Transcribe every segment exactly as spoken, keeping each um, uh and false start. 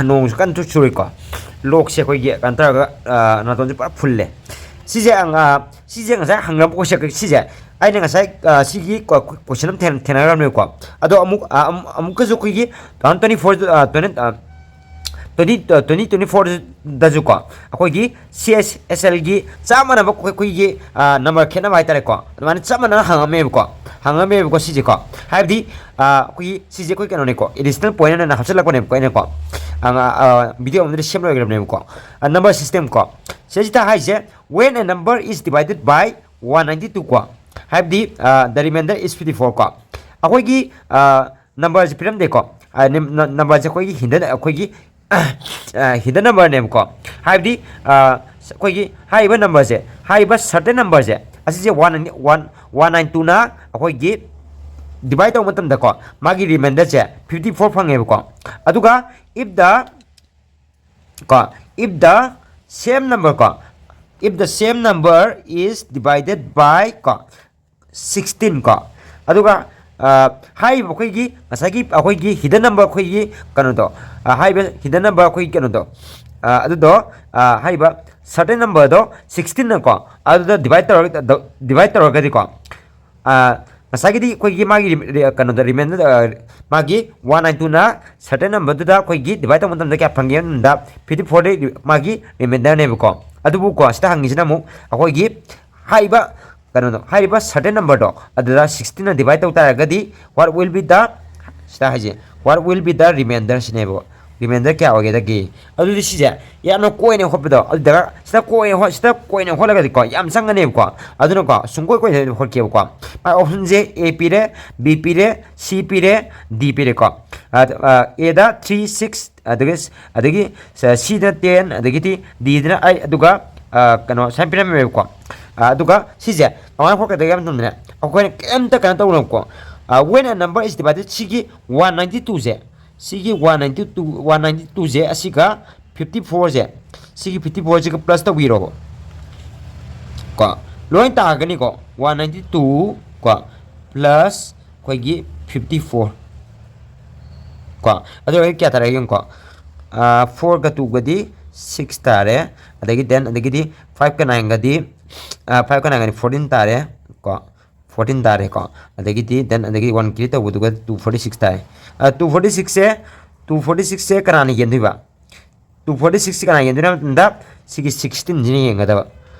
ꯅꯣꯡꯁꯨ ꯀꯟꯅ ꯆꯨꯔꯤꯀꯣ꯫ ꯂꯣꯛꯁꯦ ꯑꯩꯈꯣꯏꯒꯤ ꯀꯩꯅꯣ ꯇꯧꯔꯒ, ꯑ, ꯅꯥꯇꯣꯟꯁꯦ ꯄꯨꯔꯥ ꯐꯨꯜꯂꯦ꯫ ꯁꯤꯁꯦ, ꯑ, ꯁꯤꯁꯦ ꯉꯁꯥꯏ ꯍꯪꯅꯔꯝꯕ ꯀꯣꯏꯁꯟ ꯁꯤꯁꯦ ꯑꯩꯅ ꯉꯁꯥꯏ, ꯑ, ꯁꯤꯒꯤ ꯀꯣ-, ꯀꯣꯏꯁꯟ ꯑꯃ ꯊꯦꯡ-, ꯊꯦꯡꯅꯈ꯭ꯔꯕꯅꯦꯕꯀꯣ꯫ ꯑꯗꯣ ꯑꯃꯨꯛ, ꯑ, ꯑꯃꯨꯛ, ꯑꯃꯨꯛꯀꯁꯨ ꯑꯩꯈꯣꯏꯒꯤ two thousand twenty-four, ꯑ, twenty, ꯑ, twenty, ꯑ, twenty twenty-fourꯗꯁꯨꯀꯣ ꯑꯩꯈꯣꯏꯒꯤ C S S Lꯒꯤ ꯆꯞ ꯃꯥꯟꯅꯕ ꯑꯩꯈꯣꯏ-, ꯑꯩꯈꯣꯏꯒꯤ, ꯑ, ꯅꯝꯕꯔ ꯈꯦꯠꯅꯕ ꯍꯥꯏꯇꯥꯔꯦꯀꯣ, ꯑꯗꯨꯃꯥꯏꯅ ꯆꯞ ꯃꯥꯟꯅꯅ ꯍꯪꯉꯝꯃꯦꯕꯀꯣ꯫ ꯍꯪꯉꯝꯃꯦꯕꯀꯣ ꯁꯤꯁꯦꯀꯣ꯫ ꯍꯥꯏꯕꯗꯤ, ꯑ, ꯑꯩꯈꯣꯏꯒꯤ ꯁꯤꯁꯦ ꯑꯩꯈꯣꯏ ꯀꯩꯅꯣꯅꯦꯀꯣ, ꯑꯦꯗꯤꯁꯅꯦꯜ ꯄꯣꯏꯟꯠ ꯑꯣꯏꯅ ꯍꯥꯞꯆꯤꯜꯂꯛꯄꯅꯦꯕꯀꯣ ꯑꯩꯅꯀꯣ꯫ ꯑ, ꯑ, ꯚꯤꯗꯤꯑꯣ ꯑꯃꯗꯤ ꯁꯦꯝ ꯂꯣꯏꯈ꯭ꯔꯕꯅꯦꯕꯀꯣ꯫ ꯑ, ꯅꯝꯕꯔ ꯁꯤꯁꯇꯦꯝ ꯀꯣ꯫ ꯁꯤꯁꯤꯗ ꯍꯥꯏꯁꯦ, when a number is divided by one ninety two ꯀꯣ, ꯍꯥꯏꯕꯗꯤ, ꯑ, the remainder is fifty-four ꯀꯣ꯫ ꯑꯩꯈꯣꯏꯒꯤ, ꯑ, ꯅꯝꯕꯔꯁꯦ ꯄꯤꯔꯝꯗꯦꯀꯣ꯫ ꯑ, ꯅꯝ-, ꯅ-, ꯅꯝꯕꯔꯁꯦ ꯑꯩꯈꯣꯏꯒꯤ ꯍꯤꯗꯟ, ꯑꯩꯈꯣꯏꯒꯤ, ꯑ, ꯍꯤꯗꯟ ꯅꯝꯕꯔꯅꯦꯕꯀꯣ꯫ ꯍꯥꯏꯕꯗꯤ, ꯑ, ꯑꯩꯈꯣꯏꯒꯤ ꯍꯥꯏꯔꯤꯕ ꯅꯝꯕꯔꯁꯦ, ꯍꯥꯏꯔꯤꯕ ꯁꯔꯇꯦꯟ ꯅꯝꯕꯔꯁꯦ, ꯑꯁꯤꯁꯦ one, one, one nine twoꯅ ꯑꯩꯈꯣꯏꯒꯤ ꯗꯤꯚꯥꯏꯠ ꯇꯧꯕ ꯃꯇꯝꯗꯀꯣ, ꯃꯥꯒꯤ ꯔꯤꯃꯦꯟꯗꯔꯁꯦ fifty-four ꯐꯪꯉꯦꯕꯀꯣ꯫ ꯑꯗꯨꯒ if the ꯀꯣ, if the same number ꯀꯣ, if the same number is divided by ꯀꯣ, sixteen ꯀꯣ, ꯑꯗꯨꯒ, ꯑ, ꯍꯥꯏꯔꯤꯕ ꯑꯩꯈꯣꯏꯒꯤ ꯉꯁꯥꯏꯒꯤ ꯑꯩꯈꯣꯏꯒꯤ ꯍꯤꯗꯟ ꯅꯝꯕꯔ ꯑꯩꯈꯣꯏꯒꯤ ꯀꯩꯅꯣꯗꯣ, ꯑ, ꯍꯥꯏꯔꯤꯕ ꯍꯤꯗꯟ ꯅꯝꯕꯔ ꯑꯩꯈꯣꯏꯒꯤ ꯀꯩꯅꯣꯗꯣ, ꯑ, ꯑꯗꯨꯗꯣ, ꯑ, ꯍꯥꯏꯔꯤꯕ ꯁꯔꯇꯦꯟ ꯅꯝꯕꯔꯗꯣ sixteenꯅꯀꯣ, ꯑꯗꯨꯗ ꯗꯤꯚꯥꯏꯠ ꯇꯧꯔꯒ, ꯗꯤꯚꯥꯏꯠ ꯇꯧꯔꯒꯗꯤꯀꯣ, ꯑ, ꯉꯁꯥꯏꯒꯤꯗꯤ ꯑꯩꯈꯣꯏꯒꯤ ꯃꯥꯒꯤ ꯔꯤ-, ꯔꯤ-, ꯀꯩꯅꯣꯗ ꯔꯤꯃꯦꯟꯗꯔ, ꯑ, ꯃꯥꯒꯤ one nine twoꯅ ꯁꯔꯇꯦꯟ ꯅꯝꯕꯔꯗꯨꯗ ꯑꯩꯈꯣꯏꯒꯤ ꯗꯤꯚꯥꯏꯠ ꯇꯧꯕ ꯃꯇꯝꯗ ꯀꯌꯥ ꯐꯪꯒꯦ ꯍꯥꯏꯕꯗ fifty-fourꯗꯤ ꯃꯥꯒꯤ ꯔꯤꯃꯦꯟꯗꯔꯅꯦꯕꯀꯣ꯫ ꯑꯗꯨꯕꯨꯀꯣ ꯁꯤꯗ ꯍꯪꯉꯤꯁꯤꯅ ꯑꯃꯨꯛ ꯑꯩꯈꯣꯏꯒꯤ ꯍꯥꯏꯔꯤꯕ ꯀꯩꯅꯣꯗꯣ, ꯍꯥꯏꯔꯤꯕ ꯁꯔꯇꯦꯟ ꯅꯝꯕꯔꯗꯣ ꯑꯗꯨꯗ sixteenꯅ ꯗꯤꯚꯥꯏꯠ ꯇꯧ ꯇꯥꯔꯒꯗꯤ what will be the, ꯁꯤꯗ ꯍꯥꯏꯁꯦ, what will be the remainder ꯁꯤꯅꯦꯕ꯫ ꯔꯤꯃꯦꯟꯗꯔ ꯀꯌꯥ ꯑꯣꯏꯒꯗꯒꯦ? ꯑꯗꯨꯗꯤ ꯁꯤꯁꯦ ꯌꯥꯝꯅ ꯀꯣꯏꯅ ꯍꯣꯠꯄꯗꯣ, ꯑꯗꯨ ꯗꯔꯀꯥꯔ, ꯁꯤꯗ ꯀꯣꯏꯅ ꯍꯣꯠ-, ꯁꯤꯗ ꯀꯣꯏꯅ ꯍꯣꯠꯂꯒꯗꯤꯀꯣ ꯌꯥꯝ ꯆꯪꯒꯅꯦꯕꯀꯣ꯫ ꯑꯗꯨꯅꯀꯣ ꯁꯨꯡꯀꯣꯏ ꯀꯣꯏꯗꯅ ꯍꯣꯠꯀꯦꯕꯀꯣ꯫ ꯃꯥꯏ optionꯁꯦ A ꯄꯤꯔꯦ, B ꯄꯤꯔꯦ, C ꯄꯤꯔꯦ, D ꯄꯤꯔꯦꯀꯣ꯫ ꯑ, ꯑ, Aꯗ three, six, ꯑꯗꯒꯤ, ꯑꯗꯒꯤ, ꯑ, Cꯗꯅ ten, ꯑꯗꯒꯤꯗꯤ Dꯗꯅ eight, ꯑꯗꯨꯒ, ꯑ, ꯀꯩꯅꯣ ꯁꯨꯃꯥꯏꯅ ꯄꯤꯔꯝꯃꯦꯕꯀꯣ꯫ ꯑ, ꯑꯗꯨꯒ ꯁꯤꯁꯦ ꯀꯃꯥꯏꯅ ꯍꯣꯠꯀꯗꯒꯦ ꯍꯥꯏꯕ ꯃꯇꯝꯗꯅꯦ, ꯑꯩꯈꯣꯏꯅ ꯀꯩꯝꯇ ꯀꯩꯅꯣ ꯇꯧꯔꯣꯏꯀꯣ꯫ ꯑ, when a number is divided, ꯁꯤꯒꯤ one ninety twoꯁꯦ, ꯁꯤꯒꯤ one ninety two, one ninety twoꯁꯦ, ꯑꯁꯤꯒ fifty-fourꯁꯦ, ꯁꯤꯒꯤ fifty-fourꯁꯤꯒ plus ꯇꯧꯕꯤꯔꯣꯕ꯫ ꯀꯣ, ꯂꯣꯏ ꯇꯥꯒꯅꯤꯀꯣ꯫ One ninety two ꯀꯣ, plus ꯑꯩꯈꯣꯏꯒꯤ fifty-four ꯀꯣ꯫ ꯑꯗꯨ ꯑꯣꯏꯔꯒꯗꯤ ꯀꯌꯥ ꯇꯥꯔꯦ ꯌꯦꯡꯉꯨꯀꯣ꯫ ꯐꯣꯔꯒ ꯇꯨꯒꯗꯤ ꯁꯤꯛꯁ ꯇꯥꯔꯦ꯫ ꯑꯗꯒꯤ ꯗꯦꯟ ꯑꯗꯒꯤꯗꯤ ꯐꯥꯏꯚꯀ ꯅꯥꯏꯟꯒꯗꯤ, ꯐꯥꯏꯚꯀ ꯅꯥꯏꯟꯒꯗꯤ ꯐꯣꯔꯇꯤꯟ ꯇꯥꯔꯦ ꯀꯣ, ꯐꯣꯔꯇꯤꯟ ꯇꯥꯔꯦꯀꯣ꯫ ꯑꯗꯒꯤꯗꯤ ꯗꯦꯟ ꯑꯗꯒꯤ ꯋꯥꯟ ꯀ꯭ꯔꯤꯌꯦꯠ ꯇꯧꯕꯗꯨꯒ ꯇꯨ ꯐꯣꯔꯇꯤ ꯁꯤꯛꯁ ꯇꯥꯔꯦ꯫ ꯇꯨ ꯐꯣꯔꯇꯤ ꯁꯤꯛꯁꯁꯦ, ꯇꯨ ꯐꯣꯔꯇꯤ ꯁꯤꯛꯁꯁꯦ ꯀꯅꯥꯅ ꯌꯦꯟꯗꯣꯏꯕ? ꯇꯨ ꯐꯣꯔꯇꯤ ꯁꯤꯛꯁꯁꯦ ꯀꯅꯥꯅ ꯌꯦꯟꯗꯣꯏꯅꯣ ꯍꯥꯏꯕ ꯃꯇꯝꯗ ꯁꯤꯒꯤ ꯁꯤꯛꯁꯇꯤꯟꯁꯤꯅ ꯌꯦꯟꯒꯗꯕ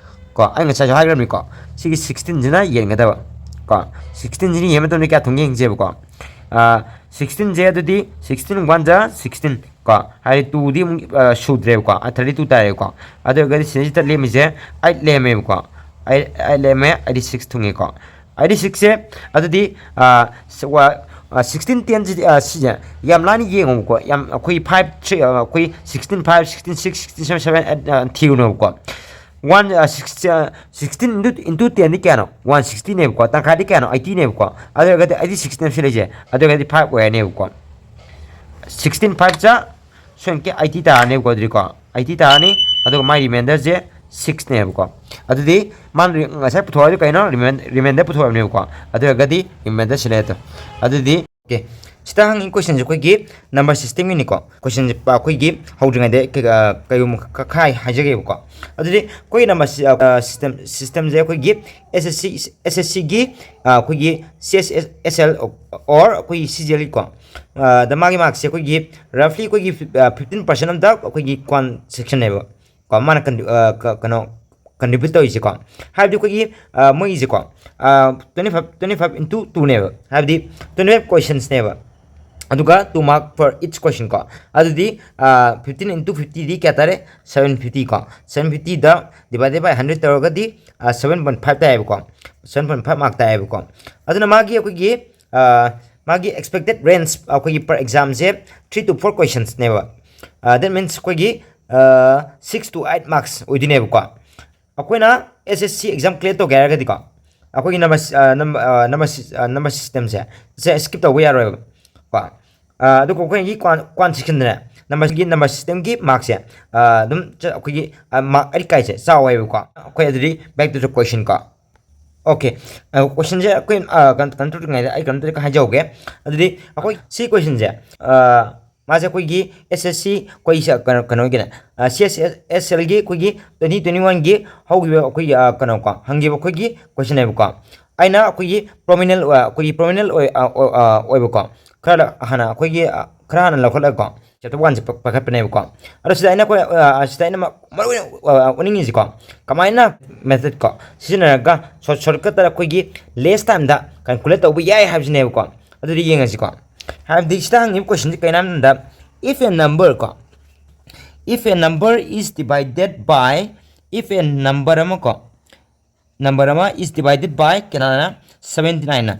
ꯀꯣ꯫ ꯑꯩ ꯉꯁꯥꯏꯁꯨ ꯍꯥꯏꯈ꯭ꯔꯕꯅꯤꯀꯣ, ꯁꯤꯒꯤ ꯁꯤꯛꯁꯇꯤꯟꯁꯤꯅ ꯌꯦꯟꯒꯗꯕ ꯀꯣ꯫ ꯁꯤꯛꯁꯇꯤꯟꯁꯤꯅ ꯌꯦꯟꯕ ꯃꯇꯝꯗ ꯀꯌꯥ ꯊꯨꯡꯒꯦ ꯌꯦꯡꯁꯦꯕꯀꯣ꯫ ꯁꯤꯛꯁꯇꯤꯟꯁꯦ ꯑꯗꯨꯗꯤ ꯁꯤꯛꯁꯇꯤꯟ ꯋꯥꯟ ꯖꯥ ꯁꯤꯛꯁꯇꯤꯟ ꯀꯣ, ꯍꯥꯏꯗꯤ ꯇꯨꯗꯤ ꯑꯃꯨꯛ ꯁꯨꯗ꯭ꯔꯦꯕꯀꯣ, ꯊꯥꯔꯇꯤ ꯇꯨ ꯇꯥꯔꯦꯕꯀꯣ꯫ ꯑꯗꯨ ꯑꯣꯏꯔꯒꯗꯤ ꯁꯤꯗꯩꯁꯤꯗ ꯂꯦꯝꯃꯤꯁꯦ ꯑꯩꯠ ꯂꯦꯝꯃꯦꯕꯀꯣ꯫ ꯑꯩꯠ ꯂꯦꯝꯃꯦ, ꯑꯩꯠꯇꯤ ꯁꯤꯛꯁ ꯊꯨꯡꯉꯦꯀꯣ꯫ ꯑꯩꯠꯇꯤ ꯁꯤꯛꯁꯁꯦ ꯑꯗꯨꯗꯤ ꯁꯤꯛꯁꯇꯤꯟ ꯇꯦꯟꯁꯤꯗꯤ ꯁꯤꯁꯦ ꯌꯥꯝ ꯂꯥꯏꯅ ꯌꯦꯡꯉꯨꯕꯀꯣ꯫ ꯌꯥꯝ ꯑꯩꯈꯣꯏ ꯐꯥꯏꯚ ꯊ꯭ꯔꯤ, ꯑꯩꯈꯣꯏ sixteen five, sixteen six, sixteen seven, seven eight ꯊꯤꯒꯅꯨꯕꯀꯣ꯫ ꯋꯥꯟ ꯁꯤꯛꯁꯇꯤꯟ ꯏꯟꯇꯨ ꯏꯟꯇꯨ ꯇꯦꯟꯗꯤ ꯀꯌꯥꯅꯣ? ꯋꯥꯟ ꯁꯤꯛꯁꯇꯤꯅꯦꯕꯀꯣ꯫ ꯇꯪꯈꯥꯏꯗꯤ ꯀꯌꯥꯅꯣ? ꯑꯩꯠꯇꯤꯅꯦꯕꯀꯣ꯫ ꯑꯗꯨ ꯑꯣꯏꯔꯒꯗꯤ ꯑꯩꯠꯇꯤ ꯁꯤꯛꯁꯅꯦꯕ ꯁꯤ ꯂꯩꯁꯦ, ꯑꯗꯨ ꯑꯣꯏꯔꯒꯗꯤ ꯐꯥꯏꯚ ꯑꯣꯏꯔꯅꯦꯕꯀꯣ꯫ ꯁꯤꯛꯁꯇꯤꯟ ꯐꯥꯏꯚ ꯖꯥ ꯁꯣꯏꯅꯀꯤ ꯑꯩꯠꯇꯤ ꯇꯥꯔꯅꯦꯕꯀꯣ꯫ ꯑꯗꯨꯗꯤꯀꯣ ꯑꯩꯠꯇꯤ ꯇꯥꯔꯅꯤ, ꯑꯗꯨꯒ ꯃꯥꯏ ꯔꯤꯃꯥꯏꯟꯗꯔꯁꯦ ꯁꯤꯛꯁꯅꯦꯕꯀꯣ꯫ ꯑꯗꯨꯗꯤ ꯃꯥꯅ ꯉꯁꯥꯏ ꯄꯨꯊꯣꯛꯑꯗꯤ ꯀꯩꯅꯣ? ꯔꯤꯃꯥꯏꯟꯗꯔ ꯄꯨꯊꯣꯛꯑꯕꯅꯦꯕꯀꯣ꯫ ꯑꯗꯨ ꯑꯣꯏꯔꯒꯗꯤ ꯔꯤꯃꯥꯏꯟꯗꯔ ꯁꯤꯂꯦꯛꯇꯣ꯫ ꯑꯗꯨꯗꯤ ꯑꯣꯀꯦ, ꯁꯤꯗ ꯍꯪꯉꯤ ꯀꯣꯏꯁꯟꯁꯦ ꯑꯩꯈꯣꯏꯒꯤ ꯅꯝꯕꯔ ꯁꯤꯁꯇꯦꯝꯒꯤꯅꯤꯀꯣ꯫ ꯀꯣꯏꯁꯟꯁꯦ ꯑꯩꯈꯣꯏꯒꯤ ꯍꯧꯗ꯭ꯔꯤꯉꯩꯗ ꯀꯩ-, ꯑ, ꯀꯩꯒꯨꯝꯕ ꯈꯛ ꯍꯥꯏ-, ꯍꯥꯏꯖꯒꯦꯕꯀꯣ꯫ ꯑꯗꯨꯗꯤ ꯑꯩꯈꯣꯏꯒꯤ ꯅꯝꯕꯔ ꯁꯤ-, ꯑ, ꯁꯤꯁꯇꯦꯝ, ꯁꯤꯁꯇꯦꯝꯁꯦ ꯑꯩꯈꯣꯏꯒꯤ ꯑꯦꯁ ꯑꯦꯁ ꯁꯤ, ꯑꯦꯁ ꯑꯦꯁ ꯁꯤꯒꯤ, ꯑ, ꯑꯩꯈꯣꯏꯒꯤ C S S L or ꯑꯩꯈꯣꯏꯒꯤ ꯁꯤ ꯖꯤ ꯑꯦꯜꯒꯤꯀꯣ꯫ ꯑ, ꯗ ꯃꯥꯒꯤ ꯃꯥꯔꯛꯁꯦ ꯑꯩꯈꯣꯏꯒꯤ ꯔꯐꯂꯤ ꯑꯩꯈꯣꯏꯒꯤ ꯐꯤꯞ-, ꯑ, ꯐꯤꯐꯇꯤꯟ ꯄꯥꯔꯁꯦꯟ ꯑꯝꯇ ꯑꯩꯈꯣꯏꯒꯤ ꯀ꯭ꯋꯥꯟ ꯁꯦꯛꯁꯟꯅꯦꯕ ꯀꯣ, ꯃꯥꯅ ꯀꯟ-, ꯑ, ꯀ-, ꯀꯩꯅꯣ, ꯀꯟꯇ꯭ꯔꯤꯕ꯭ꯌꯨꯠ ꯇꯧꯔꯤꯁꯦꯀꯣ꯫ ꯍꯥꯏꯕꯗꯤ ꯑꯩꯈꯣꯏꯒꯤ, ꯑ, ꯃꯣꯏꯒꯤꯁꯦꯀꯣ, ꯑ, twenty five, twenty five into ꯇꯨꯅꯦꯕ꯫ ꯍꯥꯏꯕꯗꯤ ꯇ꯭ꯋꯦꯟꯇꯤ ꯐꯥꯏꯚ ꯀꯣꯏꯁꯟꯁꯅꯦꯕ꯫ ꯑꯗꯨꯒ two mark for each question ꯀꯣ꯫ ꯑꯗꯨꯗꯤ, ꯑ, ꯐꯤꯐꯇꯤꯟ ꯏꯟꯇꯨ ꯐꯤꯐꯇꯤꯗꯤ ꯀꯌꯥ ꯇꯥꯔꯦ? ꯁꯚꯦꯟ ꯐꯤꯐꯇꯤ ꯀꯣ꯫ ꯁꯚꯦꯟ ꯐꯤꯐꯇꯤꯗ divided by hundred ꯇꯧꯔꯒꯗꯤ, ꯑ, seven point five ꯇꯥꯏꯌꯦꯕꯀꯣ꯫ Seven point five mark ꯇꯥꯏꯌꯦꯕꯀꯣ꯫ ꯑꯗꯨꯅ ꯃꯥꯒꯤ ꯑꯩꯈꯣꯏꯒꯤ, ꯑ, ꯃꯥꯒꯤ expected range ꯑꯩꯈꯣꯏꯒꯤ per examꯁꯦ three to four questionsꯅꯦꯕ꯫ ꯑ, that means ꯑꯩꯈꯣꯏꯒꯤ, ꯑ, six to eight marks ꯑꯣꯏꯗꯣꯏꯅꯦꯕꯀꯣ꯫ ꯑꯩꯈꯣꯏꯅ ꯑꯦꯁ ꯑꯦꯁ ꯁꯤ ꯑꯦꯛꯖꯥꯝ ꯀ꯭ꯂꯤꯌꯥꯔ ꯇꯧꯒꯦ ꯍꯥꯏꯔꯒꯗꯤꯀꯣ, ꯑꯩꯈꯣꯏꯒꯤ ꯅꯝꯕꯔ ꯁꯤ-, ꯑ, ꯅꯝꯕ-, ꯑ, ꯅꯝꯕꯔ ꯁꯤ-, ꯑ, ꯅꯝꯕꯔ ꯁꯤꯁꯇꯦꯝꯁꯦ, ꯁꯦ ꯁ꯭ꯀꯤꯞ ꯇꯧꯕ ꯌꯥꯔꯣꯏꯕ ꯀꯣ꯫ ꯑ, ꯑꯗꯨꯒ ꯑꯩꯈꯣꯏꯒꯤ ꯀ꯭ꯋꯥꯟ, ꯀ꯭ꯋꯥꯟ ꯁꯦꯛꯁꯟꯗꯅꯦ, ꯅꯝꯕꯔꯒꯤ, ꯅꯝꯕꯔ ꯁꯤꯁꯇꯦꯝꯒꯤ ꯃꯥꯔꯛꯁꯦ, ꯑ, ꯑꯗꯨꯝ ꯆ-, ꯑꯩꯈꯣꯏꯒꯤ, ꯑ, ꯃꯥꯔꯛ ꯑꯩꯠ ꯀꯥꯏꯁꯦ ꯆꯥꯎꯋꯦꯕꯀꯣ꯫ ꯑꯩꯈꯣꯏ ꯑꯗꯨꯗꯤ back to the question ꯀꯣ꯫ ꯑꯣꯀꯦ, ꯑ, ꯀꯣꯏꯁꯟꯁꯦ ꯑꯩꯈꯣꯏ, ꯑ, ꯀꯩꯅꯣ, ꯀꯩꯅꯣ ꯇꯧꯗ꯭ꯔꯤꯉꯩꯗ ꯑꯩ ꯀꯩꯅꯣꯝꯇ ꯍꯥꯏꯖꯍꯧꯒꯦ꯫ ꯑꯗꯨꯗꯤ ꯑꯩꯈꯣꯏ ꯁꯤ ꯀꯣꯏꯁꯟꯁꯦ, ꯑ, ꯃꯥꯁꯦ ꯑꯩꯈꯣꯏꯒꯤ ꯑꯦꯁ ꯑꯦꯁ ꯁꯤ ꯑꯩꯈꯣꯏ ꯁ-, ꯀꯩꯅꯣ, ꯀꯩꯅꯣꯒꯤꯅꯦ, ꯁꯤ ꯑꯦꯁ ꯑꯦꯁ ꯑꯦꯜꯒꯤ ꯑꯩꯈꯣꯏꯒꯤ ꯇ꯭ꯋꯦꯟꯇꯤ ꯇ꯭ꯋꯦꯟꯇꯤ ꯋꯥꯟꯒꯤ ꯍꯧꯈꯤꯕ ꯑꯩꯈꯣꯏꯒꯤ, ꯑ, ꯀꯩꯅꯣꯀꯣ, ꯍꯪꯈꯤꯕ ꯑꯩꯈꯣꯏꯒꯤ ꯀꯣꯏꯁꯟꯅꯦꯕꯀꯣ꯫ ꯑꯩꯅ ꯑꯩꯈꯣꯏꯒꯤ ꯄ꯭ꯔꯣꯃꯤꯅꯦꯜ, ꯑꯩꯈꯣꯏꯒꯤ ꯄ꯭ꯔꯣꯃꯤꯅꯦꯜ ꯑꯣꯏ-, ꯑ, ꯑꯣꯏ-, ꯑ, ꯑꯣꯏꯕꯀꯣ, ꯈꯔ ꯍꯥꯟꯅ ꯑꯩꯈꯣꯏꯒꯤ, ꯑ, ꯈꯔ ꯍꯥꯟꯅ ꯂꯧꯈꯠꯂꯒꯀꯣ, ꯆꯦꯞꯇꯔ ꯋꯥꯟꯁꯦ ꯄ-, ꯄꯥꯏꯈꯠꯄꯅꯦꯕꯀꯣ꯫ ꯑꯗꯣ ꯁꯤꯗ ꯑꯩꯅ ꯑꯩꯈꯣꯏ, ꯑ, ꯁꯤꯗ ꯑꯩꯅ ꯃ-, ꯃꯔꯨ ꯑꯣꯏꯅ, ꯑ, ꯎꯠꯅꯤꯡꯉꯤꯁꯤꯀꯣ, ꯀꯃꯥꯏꯅ ꯃꯦꯊꯠ ꯀꯣ ꯁꯤꯖꯤꯟꯅꯔꯒ ꯁꯣꯔꯠ, ꯁꯣꯔꯠꯀꯠꯇ ꯑꯩꯈꯣꯏꯒꯤ ꯂꯦꯁ ꯇꯥꯏꯝꯗ ꯀꯥꯜꯀꯨꯂꯦꯠ ꯇꯧꯕ ꯌꯥꯏ ꯍꯥꯏꯕꯁꯤꯅꯦꯕꯀꯣ꯫ ꯑꯗꯨꯗꯤ ꯌꯦꯡꯉꯁꯤꯀꯣ꯫ ꯍꯥꯏꯕꯗꯤ ꯁꯤꯗ ꯍꯪꯉꯤꯕ ꯀꯣꯏꯁꯟꯁꯦ ꯀꯩꯅꯣ ꯍꯥꯏꯕ ꯃꯇꯝꯗ, if a number ꯀꯣ, if a number is divided by, if a number ꯑꯃ ꯀꯣ, ꯅꯝꯕꯔ ꯑꯃ is divided by ꯀꯅꯥꯅ? ꯁꯕꯦꯟꯇꯤ ꯅꯥꯏꯟꯅ,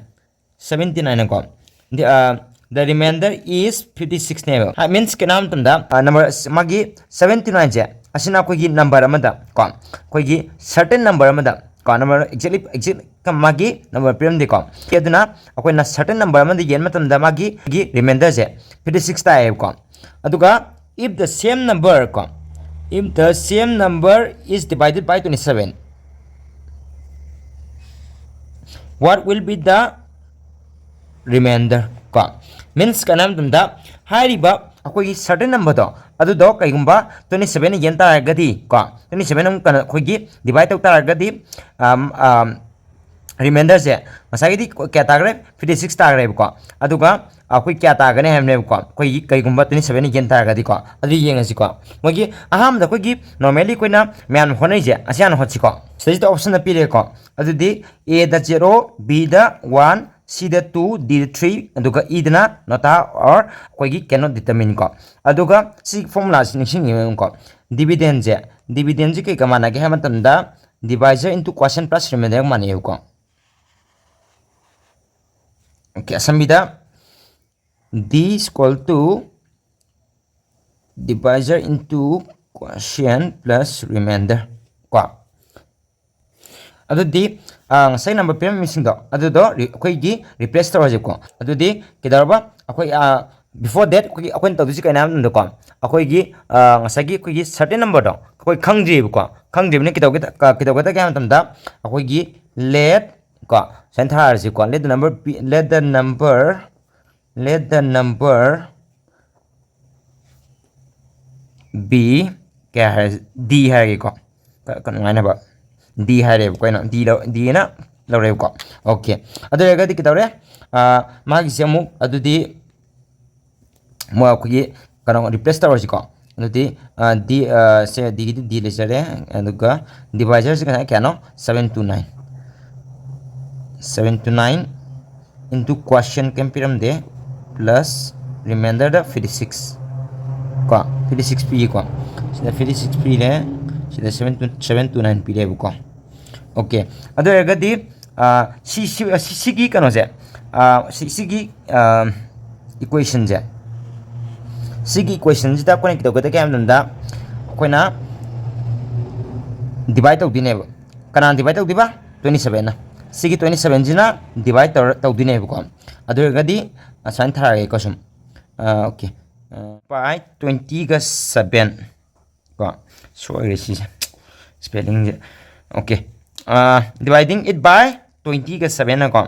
seventy ꯅꯥꯏꯟꯅꯀꯣ꯫ The, uh, the remainder is fifty six ꯅꯦꯕ꯫ ꯍꯥꯏ, ꯃꯤꯟꯁ ꯀꯩꯅꯣ ꯍꯥꯏꯕ ꯃꯇꯝꯗ, ꯑ, ꯅꯝꯕꯔ ꯑꯁ-, ꯃꯥꯒꯤ ꯁꯕꯦꯟꯇꯤ ꯅꯥꯏꯟꯁꯦ, ꯑꯁꯤꯅ ꯑꯩꯈꯣꯏꯒꯤ ꯅꯝꯕꯔ ꯑꯃꯗ ꯀꯣ, ꯑꯩꯈꯣꯏꯒꯤ ꯁꯔꯇꯦꯟ ꯅꯝꯕꯔ ꯑꯃꯗ ꯀꯣ, ꯅꯝꯕꯔ exactly, exact ꯃꯥꯒꯤ ꯅꯝꯕꯔ ꯄꯤꯔꯝꯗꯦꯀꯣ꯫ ꯑꯗꯨꯅ ꯑꯩꯈꯣꯏꯅ ꯁꯔꯇꯦꯟ ꯅꯝꯕꯔ ꯑꯃꯗ ꯌꯦꯟꯕ ꯃꯇꯝꯗ ꯃꯥꯒꯤ, ꯃꯥꯒꯤ ꯔꯤꯃꯥꯏꯟꯗꯔꯁꯦ ꯐꯤꯐꯇꯤ ꯁꯤꯛꯁ ꯇꯥꯏꯌꯦꯕꯀꯣ꯫ ꯑꯗꯨꯒ if the same number ꯀꯣ, if the same number is divided by twenty seven, what will be the remainder ꯀꯣ? ꯃꯤꯟꯁ ꯀꯩꯅꯣ ꯍꯥꯏꯕ ꯃꯇꯝꯗ, ꯍꯥꯏꯔꯤꯕ ꯑꯩꯈꯣꯏꯒꯤ ꯁꯔꯇꯦꯟ ꯅꯝꯕꯔꯗꯣ, ꯑꯗꯨꯗꯣ ꯀꯩꯒꯨꯝꯕ ꯇ꯭ꯋꯦꯟꯇꯤ ꯁꯕꯦꯟꯅ ꯌꯦꯟ ꯇꯥꯔꯒꯗꯤ ꯀꯣ, ꯇ꯭ꯋꯦꯟꯇꯤ ꯁꯕꯦꯟ ꯑꯃꯨꯛ ꯀꯩꯅꯣ ꯑꯩꯈꯣꯏꯒꯤ ꯗꯤꯚꯥꯏꯠ ꯇꯧ ꯇꯥꯔꯒꯗꯤ, ꯑꯝ, ꯑꯝ, ꯔꯤꯃꯥꯏꯟꯗꯔꯁꯦ ꯉꯁꯥꯏꯒꯤꯗꯤ ꯀꯌꯥ ꯇꯥꯈ꯭ꯔꯦ? ꯐꯤꯐꯇꯤ ꯁꯤꯛꯁ ꯇꯥꯈ꯭ꯔꯦꯕꯀꯣ꯫ ꯑꯗꯨꯒ ꯑꯩꯈꯣꯏ ꯀꯌꯥ ꯇꯥꯒꯅꯤ ꯍꯥꯏꯕꯅꯦꯕꯀꯣ, ꯑꯩꯈꯣꯏꯒꯤ ꯀꯩꯒꯨꯝꯕ ꯇ꯭ꯋꯦꯟꯇꯤ ꯁꯕꯦꯟꯅ ꯌꯦꯟ ꯇꯥꯔꯒꯗꯤꯀꯣ꯫ ꯑꯗꯨ ꯌꯦꯡꯉꯁꯤꯀꯣ꯫ ꯃꯣꯏꯒꯤ ꯑꯍꯥꯟꯕꯗ ꯑꯩꯈꯣꯏꯒꯤ ꯅꯣꯔꯃꯦꯜꯂꯤ ꯑꯩꯈꯣꯏꯅ ꯃꯌꯥꯝꯅ ꯍꯣꯠꯅꯔꯤꯁꯦ, ꯑꯁꯤ ꯍꯥꯟꯅ ꯍꯣꯠꯁꯤꯀꯣ꯫ ꯁꯤꯗꯩꯁꯤꯗ ꯑꯣꯞꯁꯟꯗ ꯄꯤꯔꯦꯀꯣ꯫ ꯑꯗꯨꯗꯤ ꯑꯦꯗ ꯖꯦꯔꯣ, ꯕꯤꯗ ꯋꯥꯟ, ꯁꯤꯗ ꯇꯨ, ꯗꯤꯗ ꯊ꯭ꯔꯤ, ꯑꯗꯨꯒ ꯏꯗꯅ ꯅꯣꯇꯥ ꯑꯣꯔ ꯑꯩꯈꯣꯏꯒꯤ ꯀꯦꯅꯣꯠ ꯗꯤꯇꯔꯃꯤꯟ ꯀꯣ꯫ ꯑꯗꯨꯒ ꯁꯤ ꯐꯣꯔꯃꯨꯂꯥꯁꯤ ꯅꯤꯡꯁꯤꯡꯉꯤꯉꯣ꯫ ꯗꯤꯚꯤꯗꯦꯟꯁꯦ, ꯗꯤꯚꯤꯗꯦꯟꯁꯦ ꯀꯩꯒ ꯃꯥꯟꯅꯒꯦ ꯍꯥꯏꯕ ꯃꯇꯝꯗ, divisor into quotient plus remainder ꯃꯥꯟꯅꯩꯕꯀꯣ꯫ Okay, ꯑꯁꯝꯕꯤꯗ D is equal to divisor into quotient plus remainder ꯀꯣ꯫ ꯑꯗꯨꯗꯤ, ꯑ, ꯉꯁꯥꯏ ꯅꯝꯕꯔ ꯄꯤꯔꯝꯃꯤꯁꯤꯡꯗꯣ ꯑꯗꯨꯗꯣ ꯔꯤ-, ꯑꯩꯈꯣꯏꯒꯤ ꯔꯤꯄ꯭ꯂꯦꯁ ꯇꯧꯔꯁꯦꯀꯣ꯫ ꯑꯗꯨꯗꯤ ꯀꯩꯗꯧꯔꯕ? ꯑꯩꯈꯣꯏ, ꯑ, before that ꯑꯩꯈꯣꯏꯒꯤ, ꯑꯩꯈꯣꯏꯅ ꯇꯧꯗꯣꯏꯁꯤ ꯀꯩꯅꯣ ꯍꯥꯏꯕ ꯃꯇꯝꯗꯀꯣ, ꯑꯩꯈꯣꯏꯒꯤ, ꯑ, ꯉꯁꯥꯏꯒꯤ ꯑꯩꯈꯣꯏꯒꯤ ꯁꯔꯇꯦꯟ ꯅꯝꯕꯔꯗꯣ ꯑꯩꯈꯣꯏ ꯈꯪꯗ꯭ꯔꯤꯕꯀꯣ꯫ ꯈꯪꯗ꯭ꯔꯤꯕꯅꯤꯅ ꯀꯩꯗꯧꯒꯦ, ꯀ-, ꯀꯩꯗꯧꯒꯗꯒꯦ ꯍꯥꯏꯕ ꯃꯇꯝꯗ, ꯑꯩꯈꯣꯏꯒꯤ let ꯀꯣ, ꯁꯨꯃꯥꯏꯅ ꯊꯥꯔꯁꯤꯀꯣ, let the number be, let the number, let the number B ꯀꯌꯥ ꯍꯥꯏꯔꯁꯤ? D ꯍꯥꯏꯔꯒꯦꯀꯣ꯫ ꯀ- ꯀꯩꯅꯣ ꯉꯥꯏꯅꯕ꯫ D ꯍꯥꯏꯔꯦꯕꯀꯣ ꯑꯩꯅ꯫ D ꯂꯧ-, D ꯅ ꯂꯧꯔꯦꯕꯀꯣ꯫ Okay꯫ ꯑꯗꯨ ꯑꯣꯏꯔꯒꯗꯤ ꯀꯩꯗꯧꯔꯦ? ꯑ, ꯃꯥꯒꯤꯁꯦ ꯑꯃꯨꯛ ꯑꯗꯨꯗꯤ ꯃꯣꯏ ꯑꯩꯈꯣꯏꯒꯤ ꯀꯩꯅꯣ replace ꯇꯧꯔꯁꯤꯀꯣ꯫ ꯑꯗꯨꯗꯤ, ꯑ, D, ꯑ, ꯁꯦ D ꯒꯤꯗꯤ D ꯂꯩꯖꯔꯦ꯫ ꯑꯗꯨꯒ divisor ꯁꯦ ꯉꯁꯥꯏ ꯀꯌꯥꯅꯣ? Seven two nine꯫ Seven two nine into quotient ꯀꯩꯝ ꯄꯤꯔꯝꯗꯦ, plus remainder ꯗ fifty six ꯀꯣ, fifty six ꯄꯤꯌꯦꯀꯣ꯫ ꯁꯤꯗ fifty six ꯄꯤꯔꯦ, ꯁꯤꯗ seven two, seven two nine ꯄꯤꯔꯦꯕꯀꯣ꯫ Okay꯫ ꯑꯗꯨ ꯑꯣꯏꯔꯒꯗꯤ, ꯑ, ꯁꯤ, ꯁꯤ, ꯁꯤ, ꯁꯤꯒꯤ ꯀꯩꯅꯣꯁꯦ, ꯑ, ꯁꯤ, ꯁꯤꯒꯤ, ꯑ, equation ꯁꯦ, ꯁꯤꯒꯤ equation ꯁꯤꯗ ꯑꯩꯈꯣꯏꯅ ꯀꯩꯗꯧꯒꯗꯒꯦ ꯍꯥꯏꯕ ꯃꯇꯝꯗ, ꯑꯩꯈꯣꯏꯅ divide ꯇꯧꯗꯣꯏꯅꯦꯕ꯫ ꯀꯅꯥꯅ divide ꯇꯧꯗꯣꯏꯕ? Twenty seven ꯅ꯫ ꯁꯤꯒꯤ twenty seven ꯁꯤꯅ divide ꯇꯧꯔ-, ꯇꯧꯗꯣꯏꯅꯦꯕꯀꯣ꯫ ꯑꯗꯨ ꯑꯣꯏꯔꯒꯗꯤ ꯑꯁꯨꯃꯥꯏꯅ ꯊꯥꯔꯛꯑꯒꯦꯀꯣ ꯁꯨꯝ꯫ ꯑ, okay꯫ ꯑ, by twenty ꯒ seven ꯀꯣ, ꯁꯣꯏꯔꯦ ꯁꯤꯁꯦ, spelling ꯁꯦ꯫ Okay꯫ ꯑ, dividing it by twenty ꯒ seven ꯅꯀꯣ,